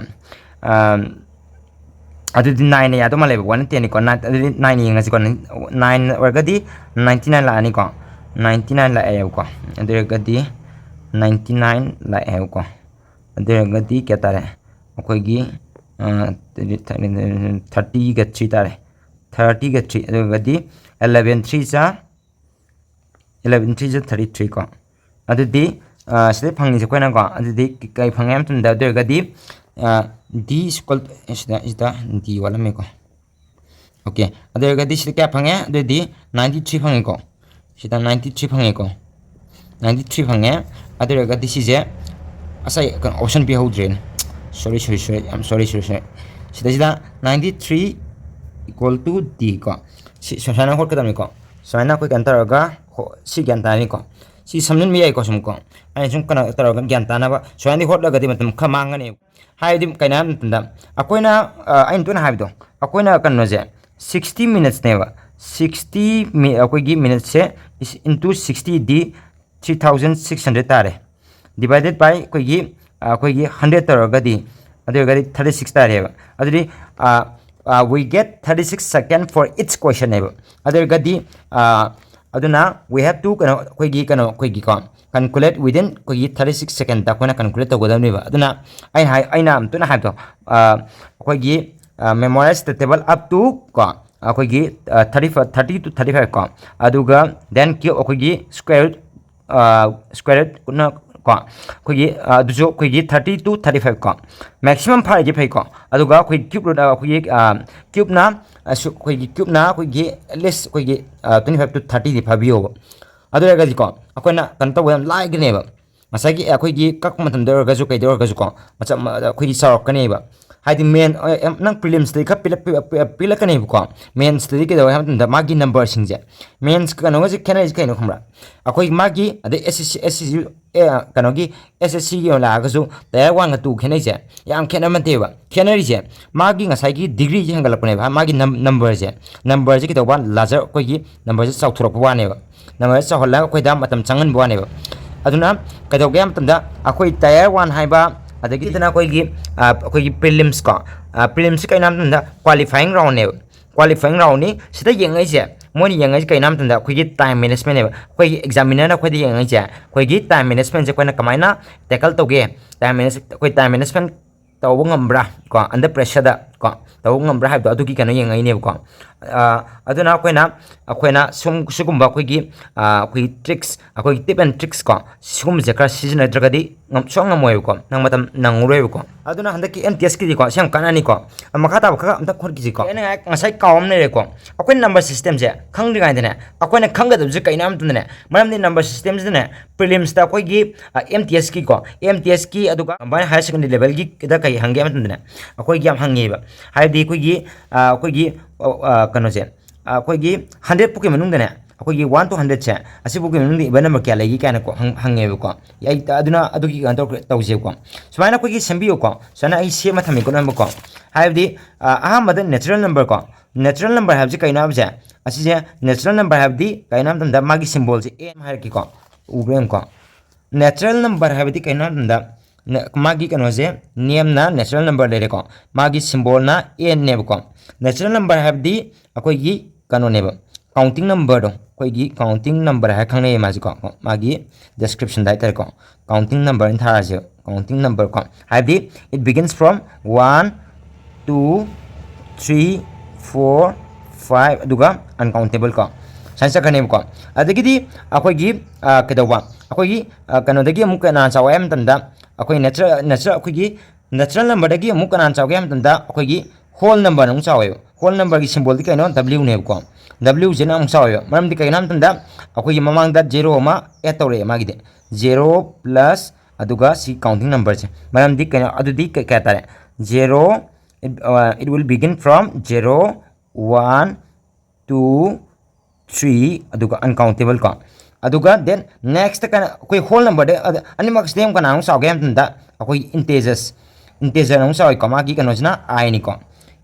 ꯑꯗꯨꯗꯤ nineꯅ ꯌꯥꯗꯧ ꯃꯥꯜꯂꯦꯕ, one tenꯅꯤꯀꯣ꯫ Nine, ꯑꯗꯨꯗꯤ nine ꯌꯦꯡꯉꯁꯤꯀꯣ꯫ Nine ꯑꯣꯏꯔꯒꯗꯤ ninety nine ꯂꯥꯛꯑꯅꯤꯀꯣ, ninety nine ꯂꯥꯛꯑꯦꯕꯀꯣ꯫ ꯑꯗꯨ ꯑꯣꯏꯔꯒꯗꯤ ninety nine ꯂꯥꯛꯑꯦꯕꯀꯣ꯫ ꯑꯗꯨ ꯑꯣꯏꯔꯒꯗꯤ ꯀꯌꯥ ꯇꯥꯔꯦ? ꯑꯩꯈꯣꯏꯒꯤ thirtyꯒ three ꯇꯥꯔꯦ, thirtyꯒ three꯫ ꯑꯗꯨ ꯑꯣꯏꯔꯒꯗꯤ eleven three ꯖꯥ eleven three ꯖꯥ thirty three ꯀꯣ꯫ ꯑꯗꯨꯗꯤ ꯁꯤꯗ ꯐꯪꯉꯤꯁꯦ ꯑꯩꯈꯣꯏꯅꯀꯣ, ꯑꯗꯨꯗꯤ ꯀꯩ ꯐꯪꯉꯦ ꯍꯥꯏꯕ ꯃꯇꯝꯗ, ꯑꯗꯨ ꯑꯣꯏꯔꯒꯗꯤ D equal, ꯁꯤꯗ ꯁꯤꯗ D ꯋꯥꯠꯂꯝꯃꯦꯀꯣ꯫ Okay, ꯑꯗꯨ ꯑꯣꯏꯔꯒꯗꯤ ꯁꯤꯗ ꯀꯌꯥ ꯐꯪꯉꯦ? ꯑꯗꯨꯑꯣꯏꯗꯤ ninety three ꯐꯪꯉꯦꯀꯣ꯫ ꯁꯤꯗ ninety three ꯐꯪꯉꯦꯀꯣ, ninety three ꯐꯪꯉꯦ꯫ ꯑꯗꯨ ꯑꯣꯏꯔꯒꯗꯤ ꯁꯤꯁꯦ, ꯑꯁ, ꯑꯩ ꯀꯩꯅꯣ, option ꯄꯤꯍꯧꯗ꯭ꯔꯦꯅꯦ꯫ Sorry, sorry, sorry, I'm sorry, sorry, sorry꯫ ꯁꯤꯗꯩꯁꯤꯗ ninety three equal to D ꯀꯣ꯫ ꯁꯤ ꯁꯨꯃꯥꯏꯅ ꯍꯣꯠꯀꯗꯕꯅꯤꯀꯣ꯫ ꯁꯨꯃꯥꯏꯅ ꯑꯩꯈꯣꯏ ꯀꯩꯅꯣ ꯇꯧꯔꯒ ꯁꯤ ꯒ꯭ꯌꯥꯟ ꯇꯥꯔꯅꯤꯀꯣ꯫ ꯁꯤ ꯁꯝꯖꯤꯟꯕ ꯌꯥꯏꯀꯣ ꯁꯨꯝ ꯀꯣ꯫ ꯑꯩꯅ ꯁꯨꯝ ꯀꯩꯅꯣ ꯇꯧꯔꯒ ꯒ꯭ꯌꯥꯟ ꯇꯥꯅꯕ ꯁꯨꯃꯥꯏꯅꯗꯤ ꯍꯣꯠꯂꯒꯗꯤ ꯃꯇꯝ ꯈꯔ ꯃꯥꯡꯒꯅꯦꯕ꯫ ꯍꯥꯏꯕꯗꯤ ꯀꯩꯅꯣ ꯍꯥꯏꯕ ꯃꯇꯝꯗ ꯑꯩꯈꯣꯏꯅ, ꯑꯩꯅ ꯇꯣꯏꯅ ꯍꯥꯏꯕꯗꯣ, ꯑꯩꯈꯣꯏꯅ ꯀꯩꯅꯣꯁꯦ sixty minutesꯅꯦꯕ꯫ ꯁꯤꯛꯁꯇꯤ ꯑꯩꯈꯣꯏꯒꯤ ꯃꯤꯅꯠꯁꯦ ꯏꯟꯇꯨ ꯁꯤꯛꯁꯇꯤꯗꯤ ꯊ꯭ꯔꯤ ꯊꯥꯎꯖꯟ ꯁꯤꯛꯁ ꯍꯟꯗ꯭ꯔꯦꯗ ꯇꯥꯔꯦ꯫ ꯗꯤꯚꯥꯏꯗꯦꯠ ꯕꯥꯏ ꯑꯩꯈꯣꯏꯒꯤ ꯑꯩꯈꯣꯏꯒꯤ ꯍꯟꯗ꯭ꯔꯦꯗ ꯇꯧꯔꯒꯗꯤ, ꯑꯗꯨ ꯑꯣꯏꯔꯒꯗꯤ ꯊꯥꯔꯇꯤ ꯁꯤꯛꯁ ꯇꯥꯔꯦꯕ꯫ ꯑꯗꯨꯗꯤ we get thirty six second for each question ꯅꯦꯕ꯫ ꯑꯗꯨ ꯑꯣꯏꯔꯒꯗꯤ ꯑꯗꯨꯅ we have to ꯀꯩꯅꯣ ꯑꯩꯈꯣꯏꯒꯤ ꯀꯩꯅꯣ ꯑꯩꯈꯣꯏꯒꯤꯀꯣ calculate within ꯑꯩꯈꯣꯏꯒꯤ ꯊꯥꯔꯇꯤ ꯁꯤꯛꯁ ꯁꯦꯀꯦꯟꯗ ꯑꯩꯈꯣꯏꯅ calculate ꯇꯧꯒꯗꯕꯅꯦꯕ꯫ ꯑꯗꯨꯅ ꯑꯩꯅ ꯍꯥꯏ ꯑꯩꯅ ꯑꯃꯨꯛꯇꯅ ꯍꯥꯏꯕꯗꯣ ꯑꯩꯈꯣꯏꯒꯤ memorize the table up to ꯀꯣ ꯑꯩꯈꯣꯏꯒꯤ thirty five thirty two thirty five ꯀꯣ, ꯑꯗꯨꯒ then cube ꯑꯩꯈꯣꯏꯒꯤ square root square root ꯅ ꯀꯣ ꯑꯩꯈꯣꯏꯒꯤ ꯑꯗꯨꯁꯨ ꯑꯩꯈꯣꯏꯒꯤ ꯊꯥꯔꯇꯤ ꯇꯨ ꯊꯥꯔꯇꯤ ꯐꯥꯏꯚ ꯀꯣ maximum ꯐꯥꯔꯤꯁꯦ ꯐꯩꯀꯣ꯫ ꯑꯗꯨꯒ ꯑꯩꯈꯣꯏ cube root ꯑꯩꯈꯣꯏꯒꯤ cubeꯅ ꯑꯩꯈꯣꯏꯒꯤ cubeꯅ ꯑꯩꯈꯣꯏꯒꯤ at least ꯑꯩꯈꯣꯏꯒꯤ twenty five to thirtyꯗꯤ ꯐꯥꯕꯤꯌꯣꯕ꯫ ꯑꯗꯨ ꯑꯣꯏꯔꯒꯗꯤꯀꯣ ꯑꯩꯈꯣꯏꯅ ꯀꯩꯅꯣ ꯇꯧꯕ ꯌꯥꯝ ꯂꯥꯏꯒꯅꯦꯕ꯫ ꯉꯁꯥꯏꯒꯤ ꯑꯩꯈꯣꯏꯒꯤ ꯀꯛꯄ ꯃꯇꯝꯗ ꯑꯣꯏꯔꯒꯁꯨ ꯀꯩꯗ ꯑꯣꯏꯔꯒꯁꯨꯀꯣ ꯑꯩꯈꯣꯏꯒꯤ ꯆꯥꯎꯔꯛꯀꯅꯦꯕ꯫ ꯍꯥꯏꯗꯤ ꯃꯦꯟ ꯅꯪ ꯄ꯭ꯔꯤꯂꯤꯝꯁꯇꯗꯤ ꯈꯔ ꯄꯤꯛꯂꯛꯀꯅꯦꯕꯀꯣ꯫ ꯃꯦꯟꯁꯇꯗꯤ ꯀꯩꯗꯧꯋꯦ ꯍꯥꯏꯕ ꯃꯇꯝꯗ ꯃꯥꯒꯤ ꯅꯝꯕꯔꯁꯤꯡꯁꯦ ꯃꯦꯟꯁ ꯀꯩꯅꯣꯒꯁꯦ ꯈꯦꯠꯅꯔꯤꯁꯦ ꯀꯩꯅꯣ ꯈꯪꯕ꯭ꯔꯥ? ꯑꯩꯈꯣꯏ ꯃꯥꯒꯤ ꯑꯗꯩ ꯑꯦꯁ S C S S C ꯀꯩꯅꯣꯒꯤ ꯑꯦꯁ ꯑꯦꯁ ꯁꯤꯒꯤ ꯑꯣꯏꯅ ꯂꯥꯛꯑꯒꯁꯨ tier one ꯒ two ꯈꯦꯠꯅꯩꯁꯦ ꯌꯥꯝ ꯈꯦꯠꯅꯕ ꯅꯠꯇꯦꯕ꯫ ꯈꯦꯠꯅꯔꯤꯁꯦ ꯃꯥꯒꯤ ꯉꯁꯥꯏꯒꯤ ꯗꯤꯒ꯭ꯔꯤꯁꯦ ꯍꯦꯟꯒꯠꯂꯛꯄꯅꯦꯕ꯫ ꯃꯥꯒꯤ ꯅꯝꯕꯔꯁꯦ ꯅꯝꯕꯔꯁꯦ ꯀꯩꯗꯧꯕ larger ꯑꯩꯈꯣꯏꯒꯤ ꯅꯝꯕꯔꯁꯦ ꯆꯥꯎꯊꯣꯔꯛꯄ ꯋꯥꯅꯦꯕ꯫ ꯅꯝꯕꯔꯁꯦ ꯆꯥꯎꯍꯜꯂꯒ ꯑꯩꯈꯣꯏꯗ ꯃꯇꯝ ꯆꯪꯍꯟꯕ ꯋꯥꯅꯦꯕ꯫ ꯑꯗꯨꯅ ꯀꯩꯗꯧꯒꯦ ꯍꯥꯏꯕ ꯃꯇꯝꯗ ꯑꯩꯈꯣꯏ tier one ꯍꯥꯏꯕ ꯑꯗꯒꯤꯗꯅ ꯑꯩꯈꯣꯏꯒꯤ ꯑꯩꯈꯣꯏꯒꯤ ꯄ꯭ꯔꯤꯂꯤꯝꯁ ꯀꯣ ꯄ꯭ꯔꯤꯂꯤꯝꯁꯁꯤ ꯀꯩꯅꯣ ꯍꯥꯏꯕ ꯃꯇꯝꯗ qualifying round ꯅꯦꯕ꯫ Qualifying round ꯅꯤ꯫ ꯁꯤꯗ ꯌꯦꯡꯉꯛꯏꯁꯦ ꯃꯣꯏꯅ ꯌꯦꯡꯉꯛꯏꯁꯦ ꯀꯩꯅꯣ ꯍꯥꯏꯕ ꯃꯇꯝꯗ ꯑꯩꯈꯣꯏꯒꯤ time management ꯅꯦꯕ꯫ ꯑꯩꯈꯣꯏꯒꯤ examiner ꯅ ꯑꯩꯈꯣꯏꯗ ꯌꯦꯡꯉꯛꯏꯁꯦ ꯑꯩꯈꯣꯏꯒꯤ time management ꯁꯦ ꯑꯩꯈꯣꯏꯅ ꯀꯃꯥꯏꯅ tackle ꯇꯧꯒꯦ, time manage ꯑꯩꯈꯣꯏ time management ꯇꯧꯕ ꯉꯝꯕ꯭ꯔꯥ ꯀꯣ under pressure ꯗ ꯀꯣ ꯇꯧꯕ ꯉꯝꯕ꯭ꯔꯥ ꯍꯥꯏꯕꯗꯣ ꯑꯗꯨꯒꯤ ꯀꯩꯅꯣ ꯌꯦꯡꯉꯛꯏꯅꯦꯕꯀꯣ꯫ ꯑꯗꯨꯅ ꯑꯩꯈꯣꯏꯅ ꯑꯩꯈꯣꯏꯅ ꯁꯨꯝ ꯁꯤꯒꯨꯝꯕ ꯑꯩꯈꯣꯏꯒꯤ ꯑꯩꯈꯣꯏꯒꯤ tricks ꯑꯩꯈꯣꯏꯒꯤ tip and tricks ꯀꯣ ꯁꯤꯒꯨꯝꯕꯁꯦ ꯈꯔ ꯁꯤꯖꯤꯟꯅꯗ꯭ꯔꯒꯗꯤ ꯁꯨꯡꯉꯝ ꯉꯝꯃꯣꯏꯕꯀꯣ꯫ ꯅꯪ ꯃꯇꯝ ꯅꯪꯉꯔꯣꯏꯕꯀꯣ꯫ ꯑꯗꯨꯅ ꯍꯟꯗꯛꯀꯤ ꯑꯦꯝ ꯇꯤ ꯑꯦꯁ ꯀꯤꯗꯤꯀꯣ ꯁꯤ ꯌꯥꯝ ꯀꯥꯟꯅꯅꯤꯀꯣ꯫ ꯃꯈꯥ ꯇꯥꯕ ꯈꯔ ꯑꯝꯇ ꯈꯣꯠꯈꯤꯁꯤꯀꯣ꯫ ꯑꯩꯅ ꯉꯁꯥꯏ ꯀꯥꯎ ꯑꯃ ꯂꯩꯔꯦꯀꯣ꯫ ꯑꯩꯈꯣꯏ number system ꯁꯦ ꯈꯪꯗ꯭ꯔꯤꯉꯩꯗꯅꯦ ꯑꯩꯈꯣꯏꯅ ꯈꯪꯒꯗꯕꯁꯦ ꯀꯩꯅꯣ ꯍꯥꯏꯕ ꯃꯇꯝꯗꯅꯦ ꯃꯔꯝꯗꯤ number system ꯁꯤꯗꯅꯦ ꯄ꯭ꯔꯤꯂꯤꯝꯁꯇ ꯑꯩꯈꯣꯏꯒꯤ ꯑꯦꯝ ꯇꯤ ꯑꯦꯁ ꯀꯤꯀꯣ ꯑꯦꯝ ꯇꯤ ꯑꯦꯁ ꯀꯤ ꯑꯗꯨꯒ combined higher secondary level ꯒꯤꯗ ꯀꯩ ꯍꯪꯒꯦ ꯍꯥꯏꯕ ꯃꯇꯝꯗꯅꯦ ꯑꯩꯈꯣꯏꯒꯤ ꯌꯥꯝ ꯍꯪꯉꯦꯕ꯫ ꯍꯥꯏꯕꯗꯤ ꯑꯩꯈꯣꯏꯒꯤ ꯑꯩꯈꯣꯏꯒꯤ ꯀꯩꯅꯣꯁꯦ ꯑꯩꯈꯣꯏꯒꯤ ꯍꯟꯗ꯭ꯔꯦꯠ ꯐꯥꯎꯀꯤ ꯃꯅꯨꯡꯗꯅꯦ ꯑꯩꯈꯣꯏꯒꯤ one to hundred ꯁꯦ, ꯑꯁꯤꯐꯥꯎꯒꯤ ꯃꯅꯨꯡꯗ even number ꯀꯌꯥ ꯂꯩꯒꯦ ꯀꯥꯏꯅꯀꯣ ꯍꯪ- ꯍꯪꯉꯦꯕꯀꯣ꯫ ꯑꯩ ꯑꯗꯨꯅ ꯑꯗꯨꯒꯤ ꯀꯩꯅꯣ ꯇꯧꯔ- ꯇꯧꯁꯦꯕꯀꯣ꯫ ꯁꯨꯃꯥꯏꯅ ꯑꯩꯈꯣꯏꯒꯤ ꯁꯦꯝꯕꯤꯌꯨꯀꯣ꯫ ꯁꯨꯃꯥꯏꯅ ꯑꯩ ꯁꯦꯝꯃ ꯊꯝꯃꯦꯀꯣ ꯅꯝꯕꯀꯣ꯫ ꯍꯥꯏꯕꯗꯤ ꯑ, ꯑꯍꯥꯟꯕꯗ natural number ꯀꯣ꯫ Natural number ꯍꯥꯏꯕꯁꯤ ꯀꯩꯅꯣ ꯍꯥꯏꯕꯁꯦ, ꯑꯁꯤꯁꯦ natural number ꯍꯥꯏꯕꯗꯤ ꯀꯩꯅꯣ ꯍꯥꯏꯕ ꯃꯇꯝꯗ ꯃꯥꯒꯤ symbolꯁꯦ N ꯍꯥꯏꯔꯛꯀꯦꯀꯣ꯫ ꯎꯕ꯭ꯔꯥ ꯌꯦꯡꯉꯨꯀꯣ꯫ Natural number ꯍꯥꯏꯕꯗꯤ ꯀꯩꯅꯣ ꯍꯥꯏꯕ ꯃꯇꯝꯗ ꯅ- ꯃꯥꯒꯤ ꯀꯩꯅꯣꯁꯦ, nameꯅ natural number ꯂꯩꯔꯦꯀꯣ꯫ ꯃꯥꯒꯤ symbolꯅ Nꯅꯦꯕꯀꯣ꯫ Natural number ꯍꯥꯏꯕꯗꯤ ꯑꯩꯈꯣꯏꯒꯤ ꯀꯩꯅꯣꯅꯦꯕ, counting numberꯗꯣ, ꯑꯩꯈꯣꯏꯒꯤ counting number ꯍꯥꯏꯔ ꯈꯪꯅꯩꯌꯦ ꯃꯥꯁꯦꯀꯣ꯫ ꯃꯥꯒꯤ descriptionꯗ ꯍꯥꯏꯇꯥꯔꯦꯀꯣ, counting number ꯍꯥꯏꯅ ꯊꯥꯔꯁꯦ, counting number ꯀꯣ꯫ ꯍꯥꯏꯕꯗꯤ it begins from one, two, three, four, five, ꯑꯗꯨꯒ uncountable ꯀꯣ, ꯁꯨꯃꯥꯏꯅ ꯆꯠꯈ꯭ꯔꯅꯦꯕꯀꯣ꯫ ꯑꯗꯒꯤꯗꯤ ꯑꯩꯈꯣꯏꯒꯤ ꯑ, ꯀꯩꯗꯧꯕ, ꯑꯩꯈꯣꯏꯒꯤ ꯑ, ꯀꯩꯅꯣꯗꯒꯤ ꯑꯃꯨꯛ ꯀꯅꯥ ꯆꯥꯎꯋꯦ ꯍꯥꯏꯕ ꯃꯇꯝꯗ, ꯑꯩꯈꯣꯏ natural natural ꯑꯩꯈꯣꯏꯒꯤ natural numberꯗꯒꯤ ꯑꯃꯨꯛ ꯀꯅꯥ ꯆꯥꯎꯒꯦ ꯍꯥꯏꯕ ꯃꯇꯝꯗ, ꯑꯩꯈꯣꯏꯒꯤ whole numberꯅ ꯑꯃꯨꯛ ꯆꯥꯎꯋꯦꯕ꯫ Whole numberꯒꯤ symbolꯗꯤ ꯀꯩꯅꯣ? Wꯅꯦꯕꯀꯣ꯫ Wꯁꯤꯅ ꯑꯃꯨꯛ ꯆꯥꯎꯋꯦꯕ꯫ ꯃꯔꯝꯗꯤ ꯀꯩꯒꯤꯅꯣ ꯍꯥꯏꯕ ꯃꯇꯝꯗ, ꯑꯩꯈꯣꯏꯒꯤ ꯃꯃꯥꯡꯗ zero ꯑꯃ add ꯇꯧꯔꯛꯑꯦ ꯃꯥꯒꯤꯗꯤ꯫ Zero plus ꯑꯗꯨꯒ ꯁꯤ counting numberꯁꯦ꯫ ꯃꯔꯝꯗꯤ ꯀꯩꯅꯣ? ꯑꯗꯨꯗꯤ ꯀꯩ- ꯀꯌꯥ ꯇꯥꯔꯦ? Zero, it, uh, it will begin from zero, one, two, three, ꯑꯗꯨꯒ uncountable ꯀꯣ꯫ ꯑꯗꯨꯒ then next ꯀꯩꯅꯣ, ꯑꯩꯈꯣꯏ whole numberꯗ ꯑꯗ ꯑꯅꯤꯃꯛꯁꯤꯗ ꯑꯃꯨꯛ ꯀꯅꯥ ꯑꯃꯨꯛ ꯆꯥꯎꯒꯦ ꯍꯥꯏꯕ ꯃꯇꯝꯗ, ꯑꯩꯈꯣꯏ integers, integer ꯑꯃꯨꯛ ꯆꯥꯎꯋꯤꯀꯣ꯫ ꯃꯥꯒꯤ ꯀꯩꯅꯣꯁꯤꯅ Iꯅꯤꯀꯣ,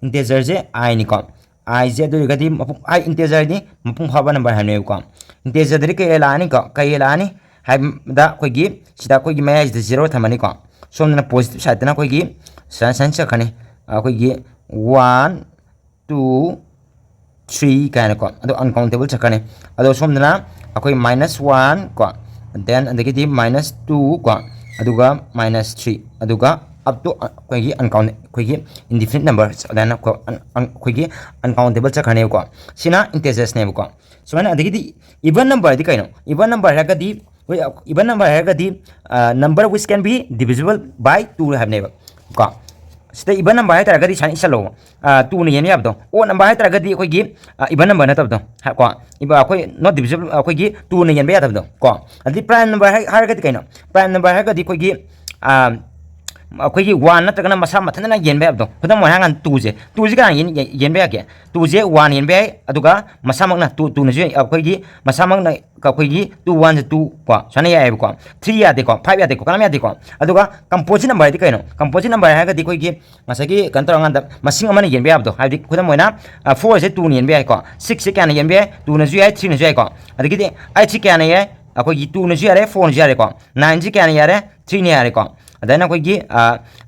integerꯁꯦ Iꯅꯤꯀꯣ꯫ Iꯁꯦ ꯑꯗꯨ ꯑꯣꯏꯔꯒꯗꯤ ꯃꯄꯨꯡ, I integerꯗꯤ ꯃꯄꯨꯡ ꯐꯥꯕ number ꯍꯥꯏꯕꯅꯦꯕꯀꯣ꯫ Integerꯗꯗꯤ ꯀꯩ ꯂꯥꯛꯑꯅꯤꯀꯣ, ꯀꯩ ꯂꯥꯛꯑꯅꯤ ꯍꯥꯏꯕꯗ, ꯑꯩꯈꯣꯏꯒꯤ ꯁꯤꯗ ꯑꯩꯈꯣꯏꯒꯤ ꯃꯌꯥꯏꯁꯤꯗ zero ꯊꯝꯃꯅꯤꯀꯣ꯫ ꯁꯣꯝꯗꯅ positive sideꯇꯅ ꯑꯩꯈꯣꯏꯒꯤ ꯁꯨꯃꯥꯏꯅ ꯁꯨꯃꯥꯏꯅ ꯆꯠꯈ꯭ꯔꯅꯤ, ꯑꯩꯈꯣꯏꯒꯤ one, two, three ꯀꯥꯏꯅꯀꯣ꯫ ꯑꯗꯣ uncountable ꯆꯠꯈ꯭ꯔꯅꯤ꯫ ꯑꯗꯣ ꯁꯣꯝꯗꯅ ꯑꯩꯈꯣꯏ minus one ꯀꯣ, then ꯑꯗꯒꯤꯗꯤ minus two ꯀꯣ, ꯑꯗꯨꯒ minus three, ꯑꯗꯨꯒ up to ꯑꯩꯈꯣꯏꯒꯤ uncount, ꯑꯩꯈꯣꯏꯒꯤ indefinite number, ꯑꯗꯨꯃꯥꯏꯅ ꯀꯣ, un- un- ꯑꯩꯈꯣꯏꯒꯤ uncountable ꯆꯠꯈ꯭ꯔꯅꯦꯕꯀꯣ꯫ ꯁꯤꯅ integersꯅꯦꯕꯀꯣ꯫ ꯁꯨꯃꯥꯏꯅ, ꯑꯗꯒꯤꯗꯤ even number ꯗꯤ ꯀꯩꯅꯣ? Even number ꯍꯥꯏꯔꯒꯗꯤ, even number ꯍꯥꯏꯔꯒꯗꯤ number which can be divisible by two ꯍꯥꯏꯕꯅꯦꯕ ꯀꯣ꯫ ꯁꯤꯗ even number ꯍꯥꯏꯇꯥꯔꯒꯗꯤ ꯁꯨꯃꯥꯏꯅ ꯏꯁꯜꯂꯣꯕ, twoꯅ ꯌꯦꯟꯕ ꯌꯥꯕꯗꯣ꯫ Odd number ꯍꯥꯏꯇꯥꯔꯒꯗꯤ ꯑꯩꯈꯣꯏꯒꯤ even number ꯅꯠꯇꯕꯗꯣ ꯍꯥꯏ- ꯀꯣ, even ꯑꯩꯈꯣꯏ not divisible, ꯑꯩꯈꯣꯏꯒꯤ twoꯅ ꯌꯦꯟꯕ ꯌꯥꯗꯕꯗꯣ ꯀꯣ꯫ ꯑꯗꯩ prime number ꯍꯥꯏ- ꯍꯥꯏꯔꯒꯗꯤ ꯀꯩꯅꯣ? Prime number ꯍꯥꯏꯔꯒꯗꯤ ꯑꯩꯈꯣꯏꯒꯤ ꯑꯩꯈꯣꯏꯒꯤ ꯋꯥꯟ ꯅꯠꯇ꯭ꯔꯒꯅ ꯃꯁꯥ ꯃꯊꯟꯇꯅ ꯌꯦꯟꯕ ꯌꯥꯕꯗꯣ, ꯈꯨꯗꯝ ꯑꯣꯏꯅ ꯍꯥꯏꯔꯀꯥꯟꯗ ꯇꯨꯁꯦ, ꯇꯨꯁꯦ ꯀꯅꯥ ꯌꯦꯟ-, ꯌꯦꯟꯕ ꯌꯥꯒꯦ? ꯇꯨꯁꯦ ꯋꯥꯟ ꯌꯦꯟꯕ ꯌꯥꯏ, ꯑꯗꯨꯒ ꯃꯁꯥꯃꯛꯅ ꯇꯨ, ꯇꯨꯅꯁꯨ ꯌꯥꯏ, ꯑꯩꯈꯣꯏꯒꯤ ꯃꯁꯥꯃꯛꯅ ꯑꯩꯈꯣꯏꯒꯤ ꯇꯨ ꯋꯥꯟꯁꯦ ꯇꯨ ꯀꯣ, ꯁꯨꯃꯥꯏꯅ ꯌꯥꯏꯑꯕꯀꯣ꯫ ꯊ꯭ꯔꯤ ꯌꯥꯗꯦꯀꯣ, ꯐꯥꯏꯚ ꯌꯥꯗꯦꯀꯣ, ꯀꯅꯥꯝ ꯌꯥꯗꯦꯀꯣ꯫ ꯑꯗꯨꯒ composite number ꯍꯥꯏꯗꯤ ꯀꯩꯅꯣ? Composite number ꯍꯥꯏꯔꯒꯗꯤ ꯑꯩꯈꯣꯏꯒꯤ ꯉꯁꯥꯏꯒꯤ ꯀꯩꯅꯣ ꯇꯧꯔꯀꯥꯟꯗ ꯃꯁꯤꯡ ꯑꯃꯅ ꯌꯦꯟꯕ ꯌꯥꯕꯗꯣ, ꯍꯥꯏꯕꯗꯤ ꯈꯨꯗꯝ ꯑꯣꯏꯅ, ꯐꯣꯔꯁꯦ ꯇꯨꯅ ꯌꯦꯟꯕ ꯌꯥꯏꯀꯣ, ꯁꯤꯛꯁꯁꯦ ꯀꯌꯥꯅ ꯌꯦꯟꯕ ꯌꯥꯏ? ꯇꯨꯅꯁꯨ ꯌꯥꯏ, ꯊ꯭ꯔꯤꯅꯁꯨ ꯌꯥꯏꯀꯣ꯫ ꯑꯗꯒꯤꯗꯤ ꯑꯩꯠꯁꯦ ꯀꯌꯥꯅ ꯌꯥꯏ? ꯑꯩꯈꯣꯏꯒꯤ ꯇꯨꯅꯁꯨ ꯌꯥꯔꯦ, ꯐꯣꯔꯅꯁꯨ ꯌꯥꯔꯦꯀꯣ꯫ ꯅꯥꯏꯟꯁꯦ ꯀꯌꯥꯅ ꯌꯥꯔꯦ? ꯊ꯭ꯔꯤꯅ ꯌꯥꯔꯦꯀꯣ꯫ ꯑꯗꯨꯃꯥꯏꯅ ꯑꯩꯈꯣꯏꯒꯤ